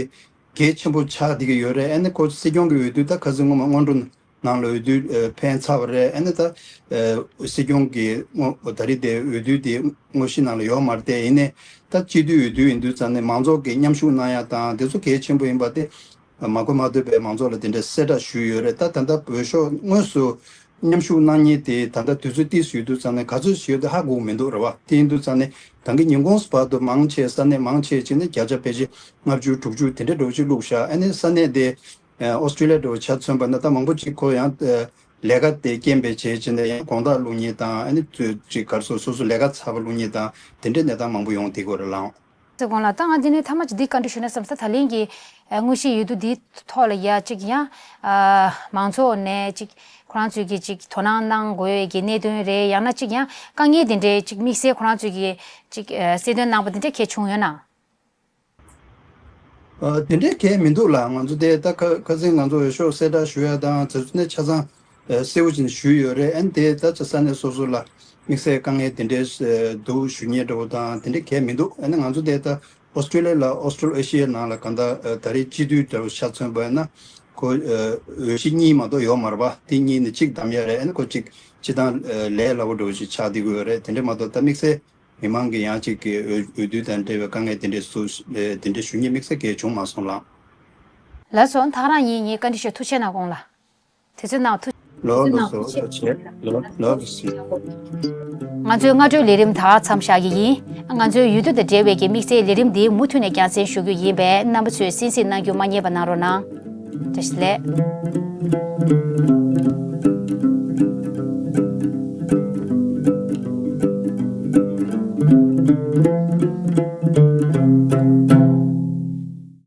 གལ་ཆེན་པོ་ཆགས་བསྡད་ཀྱི་ཡོད་རེད། ཨ་ནི་ཁོ་སྲིད་སྐྱོང་གི་འོས་བསྡུ་ད་ཁ་སང་སྔོན་མ་སྔོན་འགྲོ་ནང་ལ་འོས་བསྡུ་ཨ་ཕན་ཚར་བ་རེད། ཨ་ནི་ད་ཨ་སྲིད་སྐྱོང་གི་སྔོན་ད་རེས་དེ་འོས་བསྡུ་དེ་དངོས་གཞི་ནང་ལ་ཡོད་མ་རེད། དེ་ཡིན་ནའི་ད་སྤྱི་འཐུས་འོས་བསྡུ་ཡིན་དུས་ཙང་ནས་མང་ཚོགས་ཀྱིས་མཉམ་ཞུགས་གནང་ཡ་དང་དེ་ཚོ་གལ་ཆེན་པོ་ཡིན་པ་དེ་མ་གོ་མ་ཐོས་པའི་མང་ཚོགས་ལ་དེ་འདྲའི་གསལ་བསྒྲགས་ཞུས་ཡོད་རེད། ད་ད་ལྟ་འོས་ཤོག་དངོས་སུ་མཉམ་ཞུགས་གནང་མཁན་དེ་ད་ལྟ་དུས་ཚོད་ཏོག་ཙམ་ཡོད་དུས་ཙང་ནས་ག་ཚོད་ཞིག་ཡོད་དེ་ཧ་གོ་གི་མི་འདུག་རེད་བ། དེ་ཡིན་དུས་ཙང་ནས་ད་གིན་ཉིན་གུང་བར་དུ་མང་ཆེ་ས་གནས་མང་ཆེ་བྱས་ནས་བརྒྱ་ཆ་ཕལ་ཆེར་ལྔ་བཅུ་དྲུག་ཅུ་དེ་འདྲ་འགྲོ་ཅིག་བླུགས་བཞག་ཨ་ནི་ས་གནས་དེ་ཨོ་སི་ཀྲི་ལི་ཡ་འདྲ་བོ་ཆ་མཚོན་པ་ན་ད་མང་པོ་ཅིག་ཁོ་ཡང་ལས་ཀ་དེ་རྐྱེན་པས་བྱས་བྱས་ནས་ཡང་དགོང་དག་བླུགས་མཁན་དང་ཨ་ནི་ཚོས་ཅིག་ག་རེ་ཟེར་སོ་སོ་ལས་ཀ་ཚར་བ་བླུགས་མཁན་དང་དེ་འདྲའི་གནས་སྟངས་མང་པོ་ཡོང་བསྡད་ཀྱི་ཡོད་རེད་ལགས། ཚེ་དགོངས་ལགས། ད་ང་འདི་ནས་མཐའ་མ་ཅིག་འདི་བཀའ་འདྲི་ཞུ་ན་བསམ་ས། ད་ལན་གྱི་ཨ་དངོས་གཞིའི་འོས་བསྡུ་འདིའི་ཐོག་ལ་ཡ་གཅིག་ཡང་ཨ་མང་ཚོགས་ནས་ཅིག་ཁོ་རང་ཚོས་ཀྱི་ཅིག་དོ་སྣང་གནང་དགོས་ཀྱི་གནད་དོན་རེད། ཡང་ན་ཅིག་ཡང་དཀའ་ངལ་དེ་འདྲའི་ཅིག་དམིགས་བསལ་ཁོ་རང་ཚོས་ཀྱི་ཅིག་ཨ་གསལ་སྟོན་གནང་པ་དེ་འདྲ་གལ་བྱུང་ཡོད་ན། ཨ་དེ་འདྲའི་གལ་མི་འདུག་ལགས། ང་ཚོ་དེ་ད་ཁ་ཁ་སང་ང་ཚོ་འོས་ཤོག་གསལ་བསྒྲགས་ཞུ་ཡ་དང་དེ་ཚོ་ནས་ཆ་ཚང་ཨ་གསལ་བོ་ཅིག་ཞུས་ཡོད་རེད། ཨ་ནི་དེ་ད་ཆ་ས་གནས་སོ་སོ་ལ་དམིགས་བསལ་དཀའ་ངལ་དེ་འདྲའི་ཨ་འདུག་ཞུ་མཁན་འདྲ་བོ་དང་དེ་འདྲའི་གལ་མི་འདུག་ཨ་ནི་ང་ཚོ་དེ་ད་ཨོ་སི་ཀྲི་ལི་ཡ་ལ་ཨོ་སི་ཀྲོ་ཨེ་ཤི་ཡའི་ནང་ལ་གང་ལྟར་ཨ་ད་རེས་སྤྱི་འཐུས་འདྲ་བོ་ཆ་མཚོན་པ་ཡིན་ན་ཁོ་ཨ་འོས་གཞི་གཉིས་མ་གཏོགས་ཡོད་མ་རེད་པ། དེ་གཉིས་ནས་གཅིག་བདམས་ཡ་རེད། ཨ་ནི་ཁོ་གཅིག་སྤྱི་བཏང་ཨ་ལས་སླ་བོ་འདྲ་བོ་ཞིག་ཆགས་བསྡད་ཀྱི་ཡོད་རེད། དེ་འདྲ་མ་གཏོགས་ད་དམིགས་བསལ་མི་མང་གི་ཡང་གཅིག་གི་འོས་འོས་བསྡུ་དང་འབྲེལ་བའི་དཀའ་ངལ་དེ་འདྲའི་སུ་དེ་འདྲའི་ཞུ་མཁན་དམིགས་བསལ་གལ་བྱུང་མ་སོང་ལགས། ལགས་སོ། ད་ག་རང་ཡིན། ངས་བཀའ་འདྲི་ཞུ། ཐུགས་རྗེ་ཆེ་གནང་དགོངས་ལགས། དུས་ཚོད་ནང་ཐུགས། ལགས་སོ། ཐུགས་རྗེ་ཆེ། ལགས་སོ། ང་ཚོའི་སྔ་དྲོའི་ལས་རིམ་ད་མཚམས་བཞག་གི་ཡིན། ང་ཚོའི་འོས་བསྡུ་དང་འབྲེལ་བའི་གི་དམིགས་བསལ་ལས་རིམ་འདི་མུ་མཐུད་ནས་རྒྱང་སྲིང་ཞུ་རྒྱུ་ཡིན་པས་རྣམ་པ་ཚོས་གསན་གཟིགས་གནང་རྒྱུ་མ་བསྙེལ་བ་གནང་རོགས་གནང་། བཀྲ་ཤིས་བདེ་ལེགས།